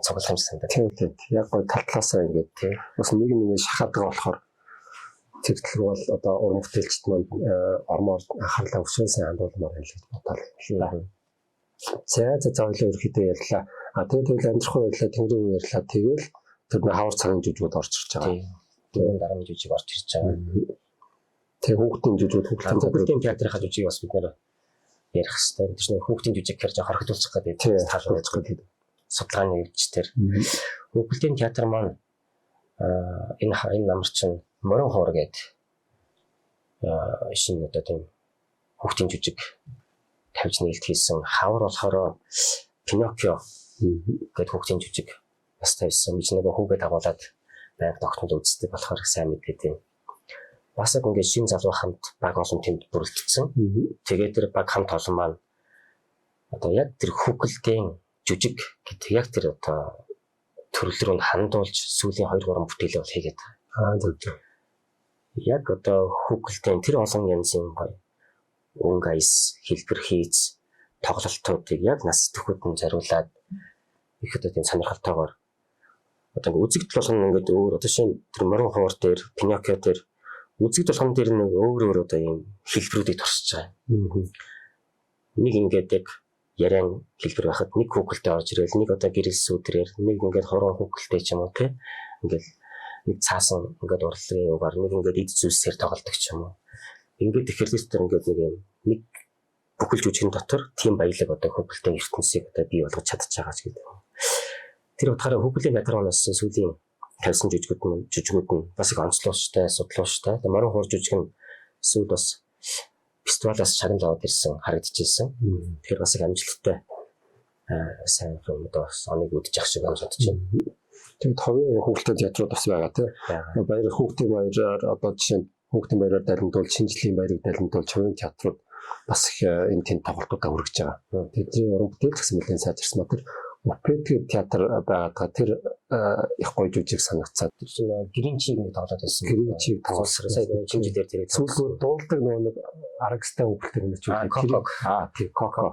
цуглах юм санагдаад. Тийм тийм. Яг гоо тал талаасаа ингээд тий бас нэг нэг шахаад байгаа болохоор тэр төлөв бол одоо уран бүтээлчд маань ормоор анхаарлаа өшөө сайн хандуулмаар байна л гэж бодлоо. За за за ойлоо ерөөхдөө ярьлаа. А тэгээд тэгэл амьдрах уу ярьлаа, тэнгэрийн үе ярьлаа. Тэгэл тэр нэг хавар цагийн жүжигүүд орж ирж байгаа. Тийм. Дараа нь жүжиг орж ирж байгаа. Тэг хүүхдийн жүжигүүд хүүхдийн театрынхаа жүжиг бас бид нэр ярих хэрэгтэй. Тэр чинь хүүхдийн жүжиг гэхэр жоо хоригдуулчих гэдэг таалуулчих гэдэг судалгааны өвч тэр. Хүүхдийн театр маань энэ намар чинь морин хуур гээд шинэ одоо тийм хүүхдийн жүжиг тавьж нээлт хийсэн. Хавар болохоор Пиноккио гээд хүүхдийн жүжиг бас тавьсан. Би ч нэг хүүгээ дагуулад байнга тогтмол үздэг болохоор сайн мэдээ тийм. Бас яг ингээд шинэ залуу хамт баг олон тэнд бүрэлдсэн. Тэгээд тэр баг хамт олон маань одоо яг тэр хүүхэлдэйн жүжиг гэдэг яг тэр одоо төрөл рүү хандуулж сүүлийн 2 3 бүтээлээ бол хийгээд байгаа. Аа зөв зөв. Яг одоо хүүхэлдэйн тэр олон янзын гоё өнгө аяс хэлбэр хийц тоглолтуудыг яг нас төхөд нь зориулаад их одоо тийм сонирхолтойгоор одоо ингээд үзэгдэл болгоно ингээд өөр одоо шинэ тэр морин хуур дээр Пиноккио дээр үзэгдэл болгон дээр нэг өөр өөр одоо ийм хэлбэрүүдийг туршиж байгаа. Нэг ингээд яг яриан хэлбэр байхад нэг хүүхэлтэй орж ирэл, нэг одоо гэрэл сүдрээр, нэг ингээд хорон хүүхэлтэй ч юм уу те. Ингээд нэг цаасан ингээд урлагийн югаар, нэг ингээд эд зүйлсээр тоглодог ч юм уу. Ингээд ихэрл тэр ингээд нэг юм нэг бүхэл жүжигэн дотор тийм баялаг одоо хүүхэлтэй ертөнцийг одоо бий болгож чадчих байгаа ч гэдэг. Тэр утгаараа хүүхэлдэйн театр оноос сүүлийн тавьсан жүжигүүд нь бас их онцлогчтой, судлууштай. Тэгээ морин хуур жүжиг нь сүүл бас фестивалаас шагнал аваад ирсэн харагдчихсэн. Тэгэхээр бас их амжилттай сайн одоо оныг үдчих ах шиг байна бодож байна. Тэгээд ховын хүүхэлдэйн театрууд бас байгаа тий. Баяр хүүхдийн баяраар одоо жишээ нь хүүхдийн баяраар далимдуул, шинэ жилийн баярыг далимдуул ховын театрууд бас их энэ тэнд тоглолтуудаа өргөж байгаа. Тэдний уран бүтээл гэсэн нэлээд сайжирсан ба тэр Опет театр байгаад байгаа. Тэр их гоё жүжиг санагцаад. Тэр чинь Гринчиг нэг тоглоод байсан. Гринчиг тоглосон. Сая шинэ жилээр тэрийг сүүлд дуулдаг нөгөө нэг арагстай хүүхэлтэй нэг жүжиг. Аа тий Коко.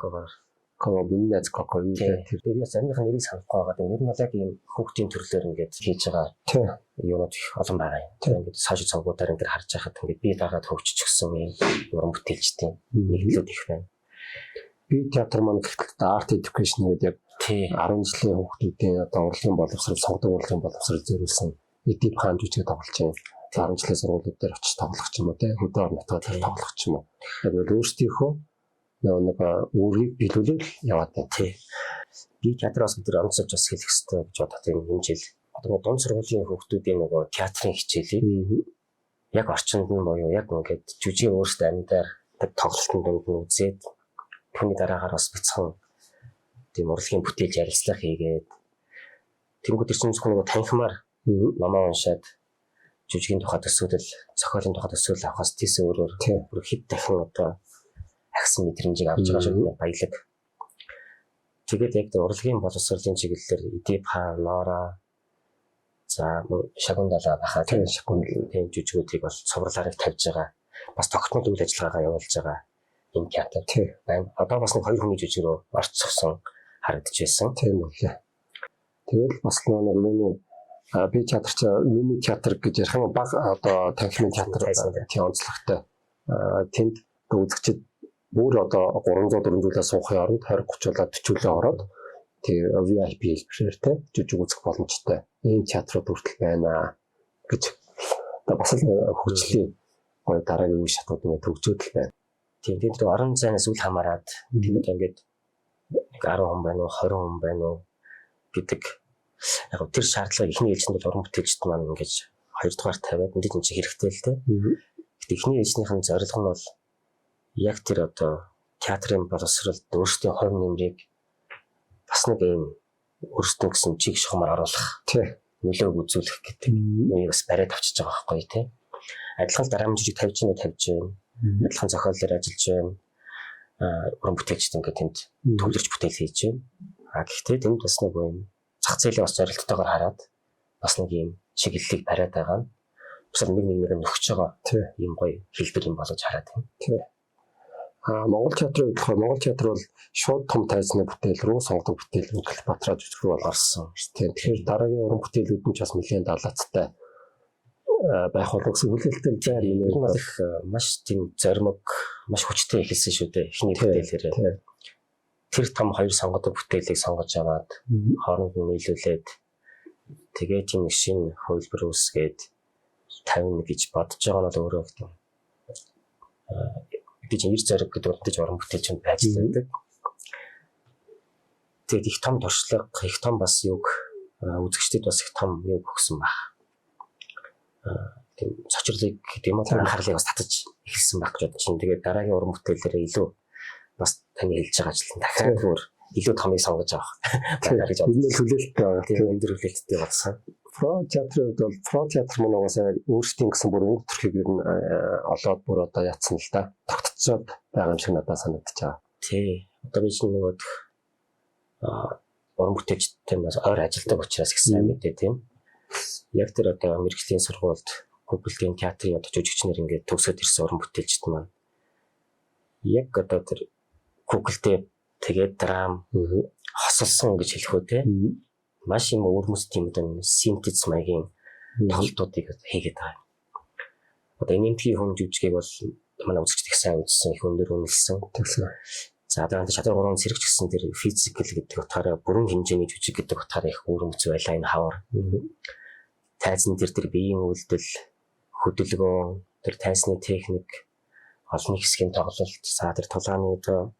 Коко миний найз Коко юу гэх тэр. Тэр бас амийнхаа нэрийг санахгүй байгаа. Ер нь бол яг ийм хүүхдийн төрлөөр ингээд хийж байгаа юунууд их олон байгаа юм. Тэр ингээд сошиал цогцуудаар ингээд харж байхад ингээд бие дагаад хөгжчихсөн юм уран бүтээлчдийн нэгдлүүд их байна. Би театр маань гэхдээ art education гэдэг яг 10 жилийн хүүхдүүдийн одоо урлагийн боловсрол, сонгодог урлагийн боловсрол зориулсан Эдип хаан жүжиг тоглож байна. 10 жилийн сургуулиуд дээр очиж тоглох ч юм уу те, хөдөө орон нутгаар тоглох ч юм уу. Яг л өөрсдийнхөө нэг үүргийг биелүүлэл яваад байна. Тий. Би театраас бид нар онцолж бас хэлэх ёстой гэж бодох тийм энэ жил. Одоо дунд сургуулийн хүүхдүүдийн нөгөө театрын хичээлийг яг орчинд нь буюу яг ингээд жүжигийн өөрсдөө амьдаар тоглолтын дунд нь үзээд түүний дараагаар бас бяцхан тийм урлагийн бүтээлж ярилцлага хийгээд тэнгууд тэр чинь зөвхөн нөгөө танхимаар номоо уншаад жүжигийн тухай төсөөлөл, зохиолын тухай төсөөлөл авахаас тийс өөрөөр бүр хэд дахин одоо агсан мэдрэмжийг авч байгаа шиг баялаг. Тэгээд яг тэр урлагийн боловсролын чиглэлээр Эдип хаан, Нора, за Шагундала баха тийм шагундал тийм жүжигүүдийг бол цувралаарыг тавьж байгаа. Бас тогтмол үйл ажиллагаагаа явуулж байгаа энэ театр байна. Одоо бас нэг хоёр хүний жүжиг рүү орцсон харагдчихсэн. Тийм үлээ. Тэгэл бас нэг юуны Би театр чи мини театр гэж ярих юм, баг одоо танхимын театр тийм онцлогтой. Тэнд үзэгчид бүр одоо 300 400-аас суухын оронд 20 30 болоод 40-өлөө ороод тэг VIP хэлбэрээр те жүжиг үзэх боломжтой. Ийм театрууд хүртэл байна гэж одоо бас л хөгжлийн гоё дараагийн үе шатууд ингээд төгжөөд л байна. Тийм, тийм тэр орон зайнаас үл хамааран тэнд одоо ингээд нэг 10 хүн байна уу, 20 хүн байна уу гэдэг яг тэр шаардлагыг эхний ээлжинд бол уран бүтээлчд маань ингээд хоёрдугаар тавиад мэдээж энэ чинь хэрэгтэй л те. Гэтэ эхний ээлжнийх нь зорилго нь бол яг тэр одоо театрын боловсролд өөрсдийн хувь нэмрийг бас нэг ийм өөрсдөө гэсэн чиг шугамар оруулах, нөлөөг үзүүлэх гэдэг юм бас бариад авчиж байгаа байхгүй тий. Адилхан дараамын жижиг тавьж байна, тавьж байна. Адилхан зохиолоор ажиллаж байна. Уран бүтээлчд ингээд тэнд төвлөрч бүтээл хийж байна. А гэхдээ тэнд бас нэг юм зах зээлээ бас зорилттойгоор хараад бас нэг юм чиглэлийг бариад байгаа нь бас нэг нэг нэг нөхөж байгаа юм гоё хэлбэр юм болгож хараад байна. Тий. Монгол театрын хувьд болохоор Монгол театр бол шууд том тайзны бүтээл рүү сонгодог бүтээл рүү Клеопатра жүжиг рүү бол орсон. Тийм. Тэгэхээр дараагийн уран бүтээлүүд нь ч бас нэлээд далаацтай байх болов гэсэн хүлээлттэй байр юм. Энэ бол их маш тийм зоримог, маш хүчтэй эхэлсэн шүү дээ. Эхний бүтээлээр. Тэр том хоёр сонгодог бүтээлийг сонгож аваад хооронд нь нийлүүлээд тэгээ тийм нэг шинэ хувилбар үүсгээд 51 гэж бодож байгаа нь бол өөрөө их тийм гэж эр зориг гэдэг бол мэдээж уран бүтээлч нь байж байдаг. Тэгээд их том туршлага, их том бас юг үзэгчдэд бас их том юг өгсөн баг. Тийм цочрлыг гэдэг юм уу, анхаарлыг бас татаж эхэлсэн баг гэж бодож чинь. Тэгээд дараагийн уран бүтээлээрээ илүү бас таны хэлж байгаа ажил нь дахиад өөр илүү томыг сонгож авах гэж бодсон. Хүлээлттэй байгаа. Тийм, өндөр хүлээлттэй болсон. Про театрын хувьд бол про театр мөн угаасаа өөрсдийн гэсэн бүр өнгө төрхийг ер нь олоод бүр одоо ятсан л да. Тогтцоод байгаа юм шиг надад санагдаж байгаа. Тий. Одоо би чинь нөгөө уран бүтээлчтэй бас ойр ажилладаг учраас их сайн мэдээ тийм. Яг тэр одоо мэргэжлийн сургуульд Google-ийн театрын одоо жүжигчнэр ингээд төгсөөд ирсэн уран бүтээлчд маань яг одоо тэр Google-тэй тэгээд драм хосолсон гэж хэлэх үү те. Маш юм өвөрмөс тийм одоо синтез маягийн тоглолтуудыг хийгээд байгаа. Одоо энэмтгий хүн жүжигийг бол манай үзэгчд их сайн үзсэн, их өндөр үнэлсэн. Тэгсэн. За одоо шатар гурван сэрэгч гэсэн тэр физикал гэдэг утгаараа бүрэн хэмжээний жүжиг гэдэг утгаараа их өвөрмөц байлаа энэ хавар. Тайзан тэр биеийн үйлдэл, хөдөлгөөн, тэр тайзны техник, олон хэсгийн тоглолт, за тэр тулааны одоо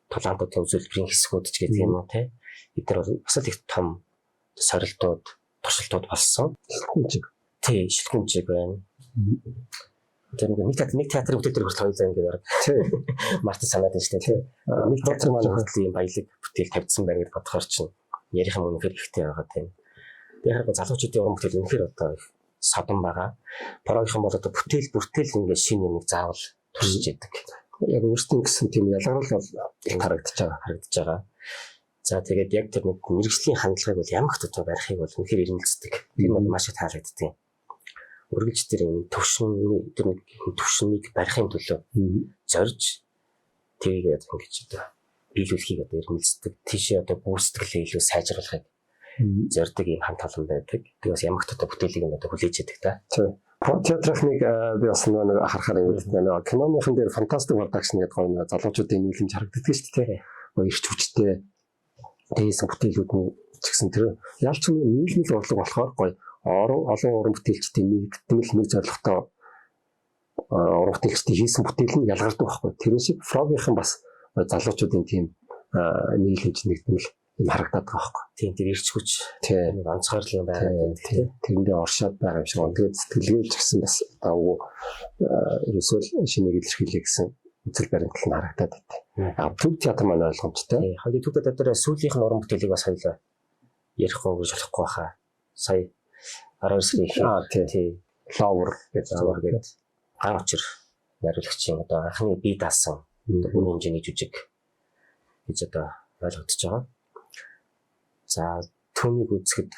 тулаанд одоо үзүүлбэрийн хэсгүүд ч гэдэг юм уу те. Эдгээр бол бас л их том сорилтууд, туршилтууд болсон. Шилхүнчиг. Тий, шилхүнчиг байна. Тэр нэг театрын бүтээл дээр хүртэл хоёулаа ингээд баг мартаж санаад байна шүү дээ. Нэг театр маань хүртэл ийм баялаг бүтээл тавьдсан байна гэж бодохоор чинь ярих юм үнэхээр ихтэй байгаа тийм. Тэгэхээр залуучуудын уран бүтээл үнэхээр одоо их содон байгаа. Прогийнхан бол одоо бүтээл бүртэл ингээд шинэ юмыг заавал туршиж яадаг. Яг өөрсдийн гэсэн тийм ялгарл бол их харагдаж байгаа. За тэгээд яг тэр нэг мэргэжлийн хандлагыг бол ямар ч одоо барихыг бол үнэхээр эрмэлздэг. Тэр нь маш их таалагддаг. Үргэлж тэр юм төвшний тэр нэг төвшнийг барихын төлөө зорж тэрийг ингэж одоо биелүүлэхийг одоо эрмэлздэг. Тийшээ одоо гүйцэтгэлээ илүү сайжруулахыг зорддог ийм хамт олон байдаг. Тэгээ бас ямар ч одоо бүтээлийг нь одоо хүлээж яадаг та. Тийм. Про театрын нэг би бас нэг харахаар ингэ нэг киноныхан дээр фантастик продакшн гэдэг гоё нэг залуучуудын нийлэмж харагддаг шүү дээ. Гоё ирч хүчтэй дээсэн бүтээлүүд нь ч гэсэн тэр ялч нийлмэл урлаг болохоор гоё олон уран бүтээлчдийн нэгдмэл нэг зорилготой уран бүтээлчдийн хийсэн бүтээл нь ялгардаг байхгүй. Тэр шиг Frog-ийнхан бас залуучуудын тийм нийлэмж нэгдмэл юм харагдаад байгаа байхгүй. Тийм, тэр ирч хүч тийм онцгойрлон байгаа тийм. Тэрэндээ оршоод байгаа юм шиг. Тэгээд сэтгэлгээч гэсэн бас давгүй ерөөсөө л шинийг илэрхийлье гэсэн үзэл баримтлал нь харагдаад байна. А төв театр маань ойлгомжтой. Хоёул төв театраар сүүлийнх нь уран бүтээлийг бас хоёулаа ярихгүй гэж болохгүй хаа. Сая 12 сарын их тий. Ловер гэж ловер гэдэг ган учир найруулагчийн одоо анхны бие даасан бүрэн хэмжээний жүжиг гэж одоо ойлгогдож байгаа. За түүнийг үзэхэд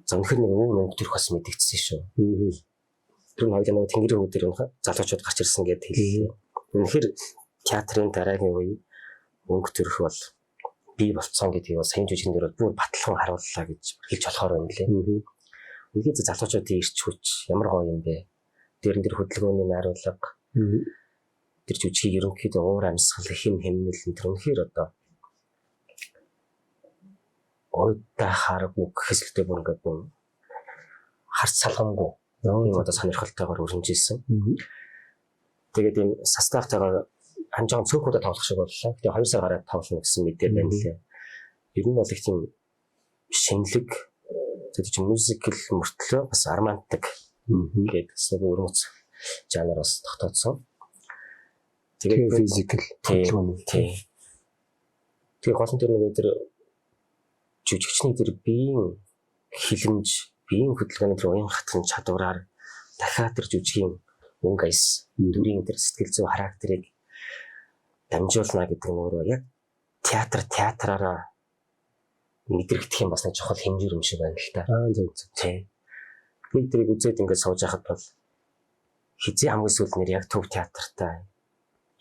зөвхөн нэг өөр өнгө төрх бас мэдэгдсэн шүү. Тэр нь хоёулаа нөгөө Тэнгэрийн хүү дээр залуучууд гарч ирсэн гэдээ хэллээ. Үнэхээр театрын дараагийн үе өнгө төрх бол бий болцсон гэдгийг бол саяын жүжигэн дээр бол бүр баталхан харууллаа гэж хэлж болохоор байна лээ. Үнэхээр залуучуудын ирч хүч ямар гоё юм бэ. Тэр энэ хөдөлгөөний найруулга тэр жүжигийг ерөнхийдөө уур амьсгал хэм хэмнэл энэ тэр үнэхээр одоо уйдаа хараагүй гэхээс бүр ингээд харц салгамгүй ийм одоо сонирхолтойгоор өрнөжсэн. Тэгээд ийм составтайгаар ханжаан цөөхөдө тоглох шиг боллоо. Тэгээ 2 сар гараад тоглоно гэсэн мэдээ байна лээ. Ер нь бол их тийм шинэлэг тэгээд чинь мюзикл мөртлөө бас романтик гэдэг бас нэг өрмөц жанр бас тогтооцсон. Тэгээд физикал хөдөлгөөн. Тэгээ гол нь тэр нэг тэр жүжигчний тэр биеийн хилэмж, биеийн хөдөлгөөний тэр уян хатан чадвараар дахиад тэр жүжигийн өнгө аяс, дүрийн тэр сэтгэл зүй характерыг дамжуулна гэдэг нь өөрөө яг театраараа мэдрэгдэх юм бас нэг чухал хэмжүүр юм шиг байна л та. Аа зөв зөв. Тийм. Би тэрийг үзээд ингээд сууж байхад бол хизээ хамгийн сүүлд нэр яг төв театртай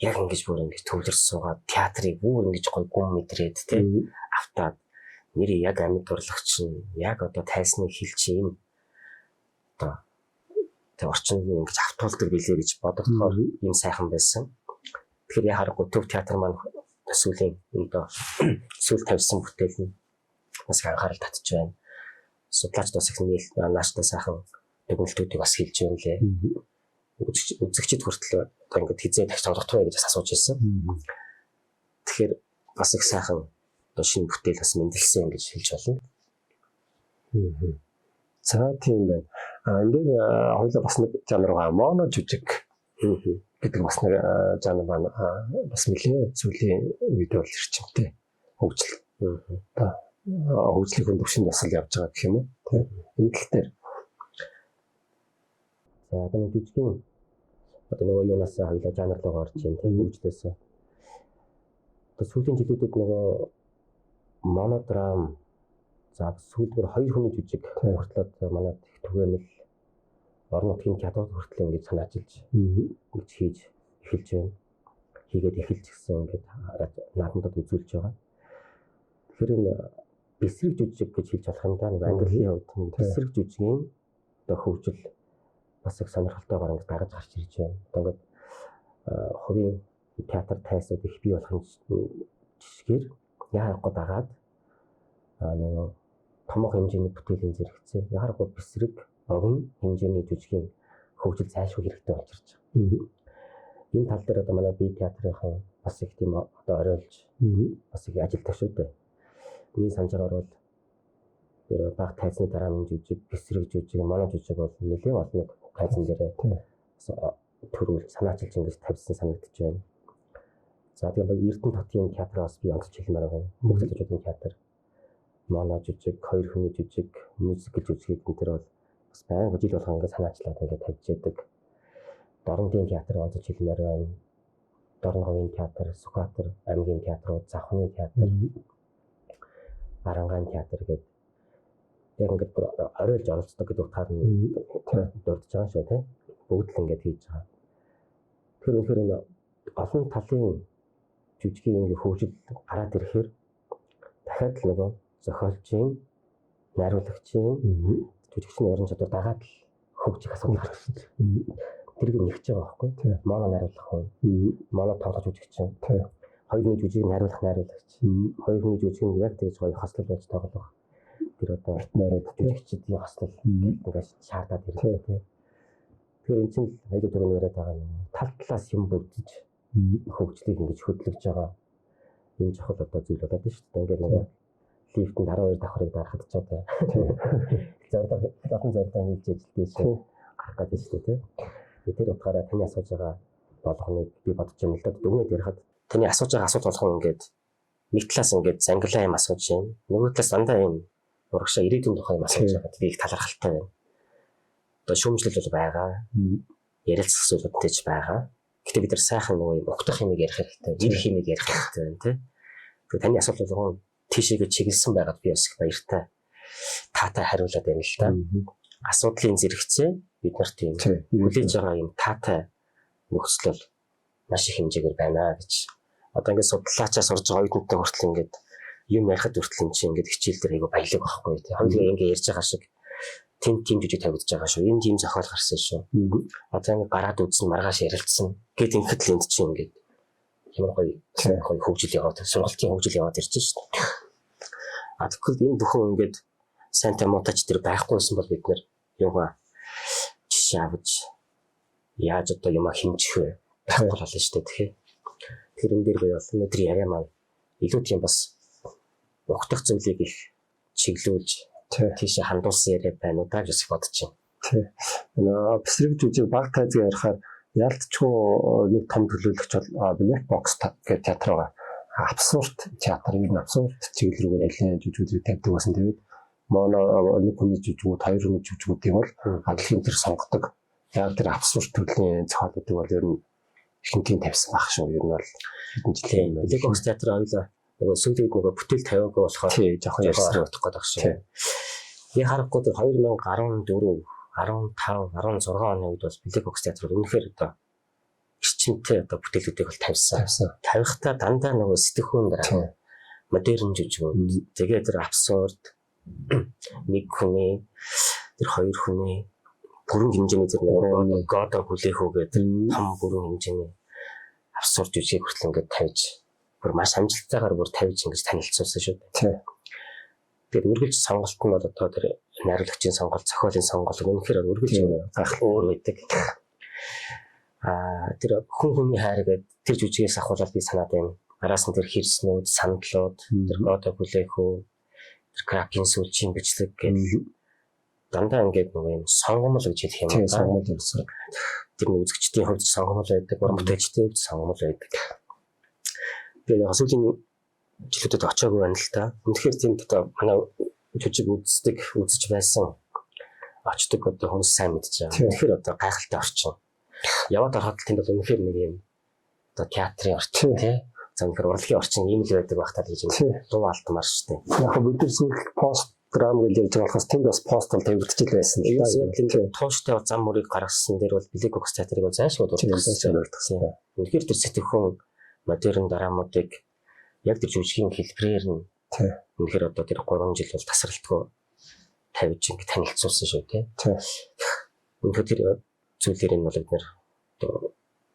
яг ингэж бүр ингэж төвлөрч суугаад театрыг бүр ингэж гой гүн мэдрээд тийм автаад нэр яг амьд урлагч нь яг одоо тайсны хилч юм одоо тэг орчинд нь ингэж автуулдаг билээ гэж бодогдохоор юм сайхан байсан. Тэгэхээр яа харахгүй төв театр маань сүүлийн одоо сүүл тавьсан бүтээл нь бас их анхаарал татж байна. Судлаач бас их нийл нааштай сайхан дүгнэлтүүдийг бас хэлж байна лээ. Үзэгчид хүртэл одоо ингээд хизээ дахиж тоглох вэ гэж бас асууж ирсэн. Тэгэхээр бас их сайхан одоо шинэ бүтээл бас мэндэлсэн гэж хэлж болно. За тийм байна. А энэ дээр хоёулаа бас нэг жанр байгаа. Моно жүжиг гэдэг бас нэг жанр маань бас нэлээд сүүлийн үед бол эрчимтэй хөгжил. Одоо хөгжлийн төвшөнд бас л явж байгаа гэх юм уу? Тийм. Энэ тал дээр. За одоо нэг жүжигийн одоо нөгөө юунаас хоёулаа жанр руу орж ийн тийм хөгжлөөс. Одоо сүүлийн жилүүдэд нөгөө монодрам за сүүлд бүр хоёр хүний жүжиг хүртэл манай их түгээмэл орон нутгийн театрууд хүртэл ингэж санаачилж ингэж хийж эхэлж байна. Хийгээд эхэлж гисэн ингээд наадмуудад үзүүлж байгаа. Тэгэхээр энэ бэсрэг жүжиг гэж хэлж болох юм да. Нэг ангиллын хувьд бэсрэг жүжигийн одоо хөгжил бас их сонирхолтойгоор ингэж дагаж гарч ирж байна. Одоо ингээд хувийн театр тайсууд их бий болохын жишгээр яарахгүй дагаад нөгөө томоохон хэмжээний бүтээлийн зэрэгцээ яарахгүй бэсрэг богино хэмжээний жүжигийн хөгжил зайлшгүй хэрэгтэй болж ирж байгаа. Энэ тал дээр одоо манай бие театрынхан бас их тийм одоо оройлж бас их ажилтдаг шүү дээ. Миний санаж байгаагаар бол тэр баг тайзны дараа жүжиг, бэсрэг жүжиг, моно жүжиг бол нэлээд олон нэг тайзан дээрээ бас төрүүл санаачилж ингэж тавьсан санагдаж байна. За тэгээ баг Эрдэнэ хотын театраас би онцолж хэлмээр байгаа. Бүх залуучуудын театр, моно жүжиг, хоёр хүний жүжиг, мюзикл жүжигийг энэ төр бол бас байнга жил болгон ингэ санаачлаад ингэ тавьж яадаг. Дорнодын театр онцолж хэлмээр байна. Дорноговын театр, Сүхбаатар аймгийн театрууд, Завхны театр, Арангаан театр гэдэг яг ингээд бүр оройлж оролцдог гэдэг утгаар нь дурдж байгаа шүү тий. Бүгд л ингээд хийж байгаа. Тэгэхээр үнэхээр энэ олон талын жүжигийн ингээ хөгжил гараад ирэхээр дахиад л нөгөө зохиолчийн, найруулагчийн, жүжигчний уран чадвар дагаад л хөгжих асуудал гарч ирж байна. Тэрийг нэгж байгаа байхгүй. Моно найруулах хүн, моно тоглож жүжигчин, хоёр хүний жүжигийг найруулах найруулагч, хоёр хүний жүжигийг яг тэгж гоё хослол болж тоглох. Тэр одоо жүжигчдийн хослол ингээд шаардаад ирдэг тий. Тэгэхээр энэ чинь хоёул түрүүний яриад байгаа юм. Тал талаас юм бүрдэж хөгжлийг ингэж хөдлөж байгаа энэ чухал одоо зүйл болоод байна шүү дээ. Ингээд нэг лифтэнд 12 давхрыг дарахад ч одоо зорилго олон зорилго нийлж ажилтээ шүү гарах гэдэг шүү дээ тий. Тэр утгаараа таны асууж байгаа болгоныг би бодож байна л да. Дүгнээд ярихад таны асууж байгаа асуулт болгон ингээд нэг талаас ингээд зангилаа юм асууж байна. Нөгөө талаас дандаа юм урагшаа ирээдүйн тухай юм асууж байгаа. Тэр их талархалтай байна. Одоо шүүмжлэл бол байгаа. Ярилцах зүйлүүд ч байгаа. Гэтэ бид нар сайхан нөгөө юм угтах юмыг ярих хэрэгтэй, ирэх юмыг ярих хэрэгтэй байна тий. Тэгэхээр таны асуулт болгон тийшээгээ чиглэсэн байгаад би бас их баяртай. Таатай хариулаад байна л та. Асуудлын зэрэгцээ бид нарт юм хүлээж байгаа юм таатай нөхцөл бол маш их хэмжээгээр байна гэж. Одоо ингээд судлаачаа сурж байгаа оюутнуудтай хүртэл ингээд юм ярихад хүртэл эн чинь ингээд хичээл дээр айгу баялаг байхгүй тий. Хоёулаа ингээд ярьж байгаа шиг Тэнд тийм жүжиг тавигдж байгаа шүү. Энэ тийм зохиол гарсан шүү. Одоо ингээд гараад үзсэн, маргааш ярилцсан. Гэт ингэхэд л энд чинь ингээд ямар гоё гоё хөгжил яваад, сургалтын хөгжил яваад ирж шүү дээ. А тэгвэл энэ бүхэн ингээд сайнтай муутач тэр байхгүйсэн бол бид нэр юугаа жишээ авч яаж одоо юмаа хэмжих вэ? Байхгүй болно шүү дээ, тэгэхээр. Тэр энэ дээр бол өнөөдөр яриа маань илүү тийм бас угтах зүйлийг их чиглүүлж тийшээ хандуулсан яриа байна уу даа гэж бодож байна. Тий. Бэсрэг жүжиг баг тайзыг ярихаар ялтчгүй нэг том төлөөлөгч бол Black Box гэх театр байгаа. Абсурд театр, ер нь абсурд чиглэл рүүгээ нэлээд жүжигүүдийг тавьдаг байсан. Тэгээд моно нэг хүний жүжигүүд, хоёр хүний жүжигүүдийг бол адлын тэр сонгодог. Яг тэр абсурд төрлийн зохиолуудыг бол ер нь ихэнхийг тавьсан байх шүү. Ер нь бол хэдэн жилийн Black Box театр хоёлаа нөгөө сүүлийн үед нөгөө бүтээл тавиагүй болохоор жоохон ярьсан утгах гэдэг шүү. Би харахгүй тэр 2014, 15, 16 оны үед бол Black Box театр үнэхээр одоо эрчимтэй одоо бүтээлүүдийг бол тавьсан. Тавихтаа дандаа нөгөө сэтгэхүйн дараа модерн жүжигүүд, тэгээд тэр абсурд нэг хүний, тэр хоёр хүний бүрэн хэмжээний тэр нөгөө Годо хүлээх үү гэдэг том бүрэн хэмжээний абсурд жүжигийг хүртэл ингээд тавьж бүр маш амжилттайгаар бүр тавьж ингэж танилцуулсан шүү дээ. Тэгээд үргэлж сонголт нь бол одоо тэр найруулагчийн сонголт, зохиолын сонголт үнэхээр үргэлж гайхал өөр байдаг. Аа тэр хүн хүний хайр гэдэг тэр жүжигээс ахуулаад би санаад байна. Араас нь тэр хэрснүүд, сандлууд, тэр Годо хүлээх үү, тэр Кракен сүүлчийн бичлэг гэдэг дандаа ингээд нөгөө юм сонгомол гэж хэлэх юм байна. Сонгомол гэсэн. Тэр нэг үзэгчдийн хувьд сонгомол байдаг, уран бүтээлчдийн хувьд сонгомол байдаг. Тэгээ яг сүүлийн жилүүдэд очиагүй байна л та. Үнэхээр тийм одоо манай жүжиг үздэг, үзэж байсан очдог одоо хүмүүс сайн мэдж байгаа. Үнэхээр одоо гайхалтай орчин. Яваад ороход тэнд бол үнэхээр нэг юм одоо театрын орчин тий. За үнэхээр урлагийн орчин ийм л байдаг байх таа гэж дуу алдмаар шүү дээ. Яг бид нар сүүл пост драм гэж ярьж байгаа болохоос тэнд бас пост бол тавигдчих л байсан л да. Тэнд тууштай зам мөрийг гаргасан дээр бол Black Box театрыг бол зайлшгүй дурдсан. Үнэхээр тэр сэтгэхүйн модерн драмуудыг яг тэр жүжигийн хэлбэрээр нь үнэхээр одоо тэр 3 жил бол тасралтгүй тавьж ингэ танилцуулсан шүү тий. Үнэхээр тэр зүйлээр нь бол бид нэр одоо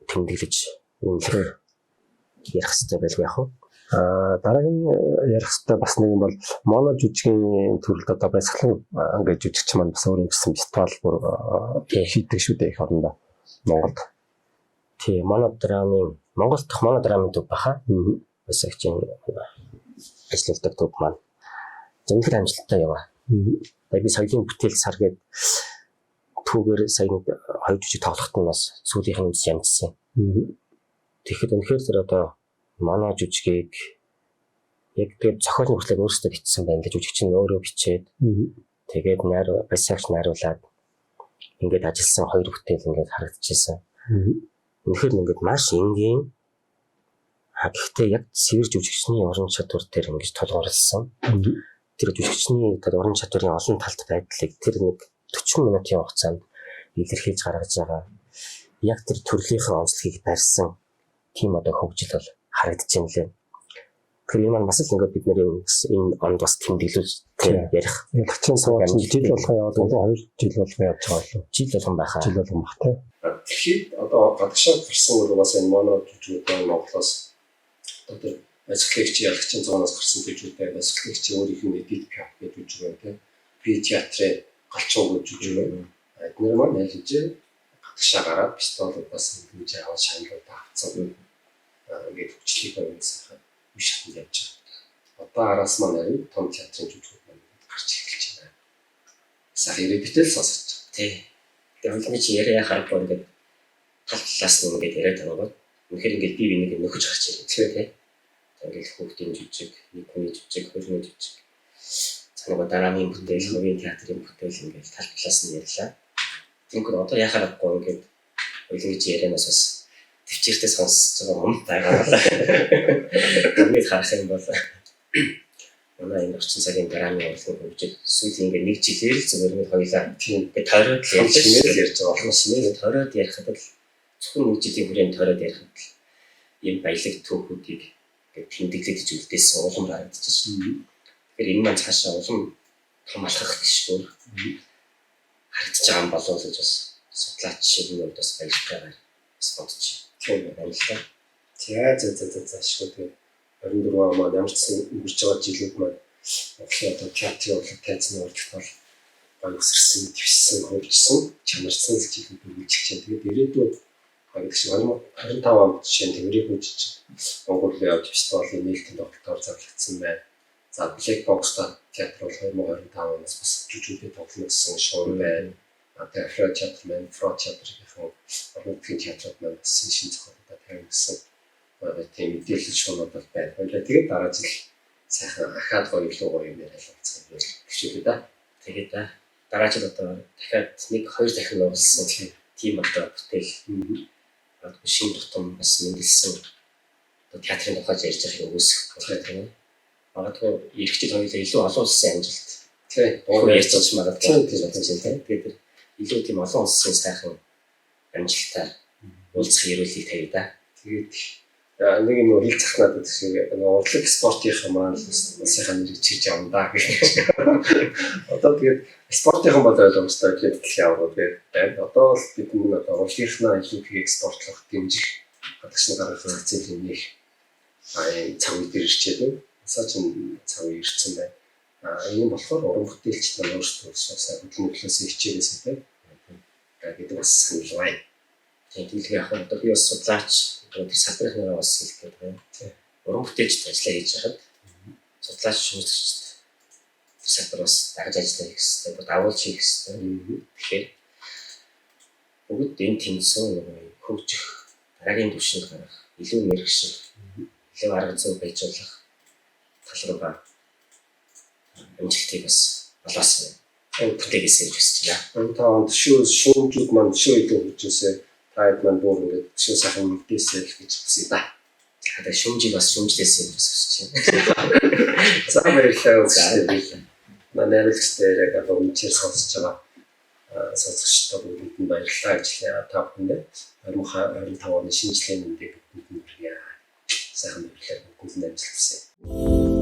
тэмдэглэж үнэлэх ярих хэрэгтэй байлгүй яах вэ? Дараагийн ярих хэрэгтэй бас нэг юм бол моно жүжигийн төрөлд одоо баясгалан ингээд жүжигч маань бас өөр ингэсэн фестивал бүр хийдэг шүү дээ их орондоо Монголд. Тий, монодрамын Монгол дахь монодрамын төв баха. Баясагчийн ажилладаг төв маань зөвхөн амжилттай яваа. Би соёлын бүтээл сар гээд түүгээр сая нэг хоёр жүжиг тоглоход нь бас сүүлийнх нь үзэж ямжсан. Тэгэхэд үнэхээр тэр одоо моно жүжигийг яг тэр зохиолын хүртэл өөрсдөө бичсэн байна гэж жүжигч нь өөрөө бичээд тэгээд баясагч найруулад ингээд ажилласан хоёр бүтээл ингээд харагдчихсан. Үнэхээр ингээд маш энгийн гэхдээ яг цэвэр жүжигчний уран чадвар дээр ингэж тулгуурласан. Тэр жүжигчний одоо уран чадварын олон талт байдлыг тэр нэг 40 минутын хугацаанд илэрхийлж гаргаж байгаа. Яг тэр төрлийнхээ онцлогийг барьсан тийм одоо хөгжил бол харагдаж байна лээ. Тэгэхээр энэ маань бас л ингээд бид нэр энэ онд бас тэмдэглүүлж ярих. Ялагчийн сууч жил болгон яваад одоо 2 жил болгон явж байгаа болов. Жил болгон байхаа. Жил болгон бах тий. Тэгэхэд одоо гадагшаа гарсан бол бас энэ моно жүжигүүд Монголоос одоо тэр баясгалын ялагчийн зоноос гарсан жүжигүүд бай. Баясгалын өөрийнх нь Эдит Пиаф гэдэг жүжиг байна тий. Би театрын галчуу гэж жүжиг байна. Эднэр маань аль хэзээ гадагшаа гараад пистолуудаас ингэж аваад шаналуудаа авцсан. Ингээд хөгжлийг байна сайхан үе шатанд явж байгаа. Одоо араас маань ари том театрын жүжигүүд маань гарч эхэлж байна. Сайхан ирээдүйтэй л сонсож байгаа. Тий. Тэгээ хоёулын чи яриа яхаар ингээд тал талаас нь ингээд яриад байгаа бол үнэхээр ингээд бие биенийг нөхөж гарч ирнэ тий. Ингээд хүүхдийн жүжиг, нэг хүний жүжиг, хоёр хүний жүжиг. За нөгөө дараагийн бүтээл, хувийн театрын бүтээл ингээд тал талаас нь ярьлаа. Тэнгүүд одоо яхаар аргагүй ингээд хоёулын чи ярианаас бас төвчээртэй сонсож байгаа юм байгаа. Ингээд харах юм бол манай энэ орчин цагийн драмын урлагийн хөгжил сүүлийн ингээд нэг жилээр л зүгээр ингээд хоёлаа ингээд тойроод л ярьж ярьж байгаа олон шимээр тойроод ярихад л зөвхөн нэг жилийн хүрээнд тойроод ярихад л ийм баялаг түүхүүдийг ингээд тэмдэглэж үлдээсэн улам харагдчихсан. Тэгэхээр энэ маань цаашаа улам том алхах гişгүүр. харагдаж байгаа юм болов уу гэж бас судлаач шиг нь бас баяртайгаар бас бодож Тийм байна л да. За за за за за ашгүй тэгээд 24 он маань ямар ч сан өнгөрч байгаа жилүүд маань Монголын одоо театрын урлаг тайзны урлагт бол гоё өсөрсөн, твшсэн, хөгжсөн, чанарсан жилүүд үргэлжилж байна. Тэгээд ирээдүйд гэдэг шиг 25 онд жишээ нь Тэнгэрийн хүү жижиг Монгол явж фестивалийн нээлтийн тоглолтоор зарлагдсан байна. За Black Box театр бол 2025 оноос бас жүжигтэй тоглоно гэсэн шуурм байна. Тэгээд Афро театр маань, Фро театрын орон нутгийн театрууд маань бас шинэ зохиолуудаа тавина гэсэн гоё тийм мэдээлэл шуунууд бол байна. Хоёлаа тэгээд дараа жил сайхан ахаад гоё илүү гоё юм яриад уулзах юм хичээлээ да. Тэгээд дараа жил одоо дахиад нэг хоёр дахин уулзсан тийм одоо бүтээл магадгүй шинэ тутам бас мэндэлсэн одоо театрын тухай ярьж байгааг үүсэх болох тийм ээ. Магадгүй ирэх жил хоёулаа илүү олон улсын амжилт Тийм. гоё ярьж ч магадгүй Тийм, гэж бодож байна тийм. Тэгээд тэр илүү тийм олон улсын сайхан амжилтаар уулзах ерөөлийг тавья да. Тэгээд нэг юм хэл захнаад гэдэг шиг урлаг спортынхаа маань л улсынхаа нэрийг чирж явна да гэж. Одоо тэгээд спортынхан бол ойлгомжтой гэдэг дэлхийн аварга тэгээд байна. Одоо бол бид нэг одоо урлагийнхнаа илүү их экспортлох, дэмжих, гадагш нь гаргах зах зээлийн нэг ийм цаг үе дээр ирчээд байна. Улсаа чинь цаг үе ирсэн байна. Энэ болохоор уран бүтээлч нар өөрсдөө сайн хөдөлмөрлөөсөө хичээлээсээ тийм гэдэг бас санал байна. Тийм тэгэл яг одоо би бас судлаач одоо тэр салбарынхаа бас хэлэх гээд байна. Тийм. Уран бүтээлчд ажиллаа хийж байхад судлаач шүүмжлэгчд тэр салбар бас дагаж ажиллаа хийх хэрэгтэй, дагуулж хийх хэрэгтэй. Тэгэхээр бүгд энэ тэнцвэр нөгөө хөгжих, дараагийн түвшинд гарах, илүү мэрэгших, илүү арга зүй байжуулах тал руугаа амжилтыг бас олоосон юм. Бүтээгээсэй гэж хүсэж байна. 25 онд шүүмжүүд маань шөө илүү хөгжөөсэй. Та хэд маань бүр ингээд шөө сайхан мэдээсэй л гэж хүсье да. Тэгээ шүүмжийг бас шүүмжлээсэй гэж хүсэж байна. За баярлалаа. За баярлалаа. Манай найруулагчтай яг одоо үнчээр сонсож байгаа сонсогчдод бүгдэнд нь баярлалаа гэж хэлье. Та бүхэндээ 2025 оны шинэ жилийн мэндийг бүгдэнд нь хүргье. Сайхан баярлалаа. Бүгдэнд нь амжилт хүсье.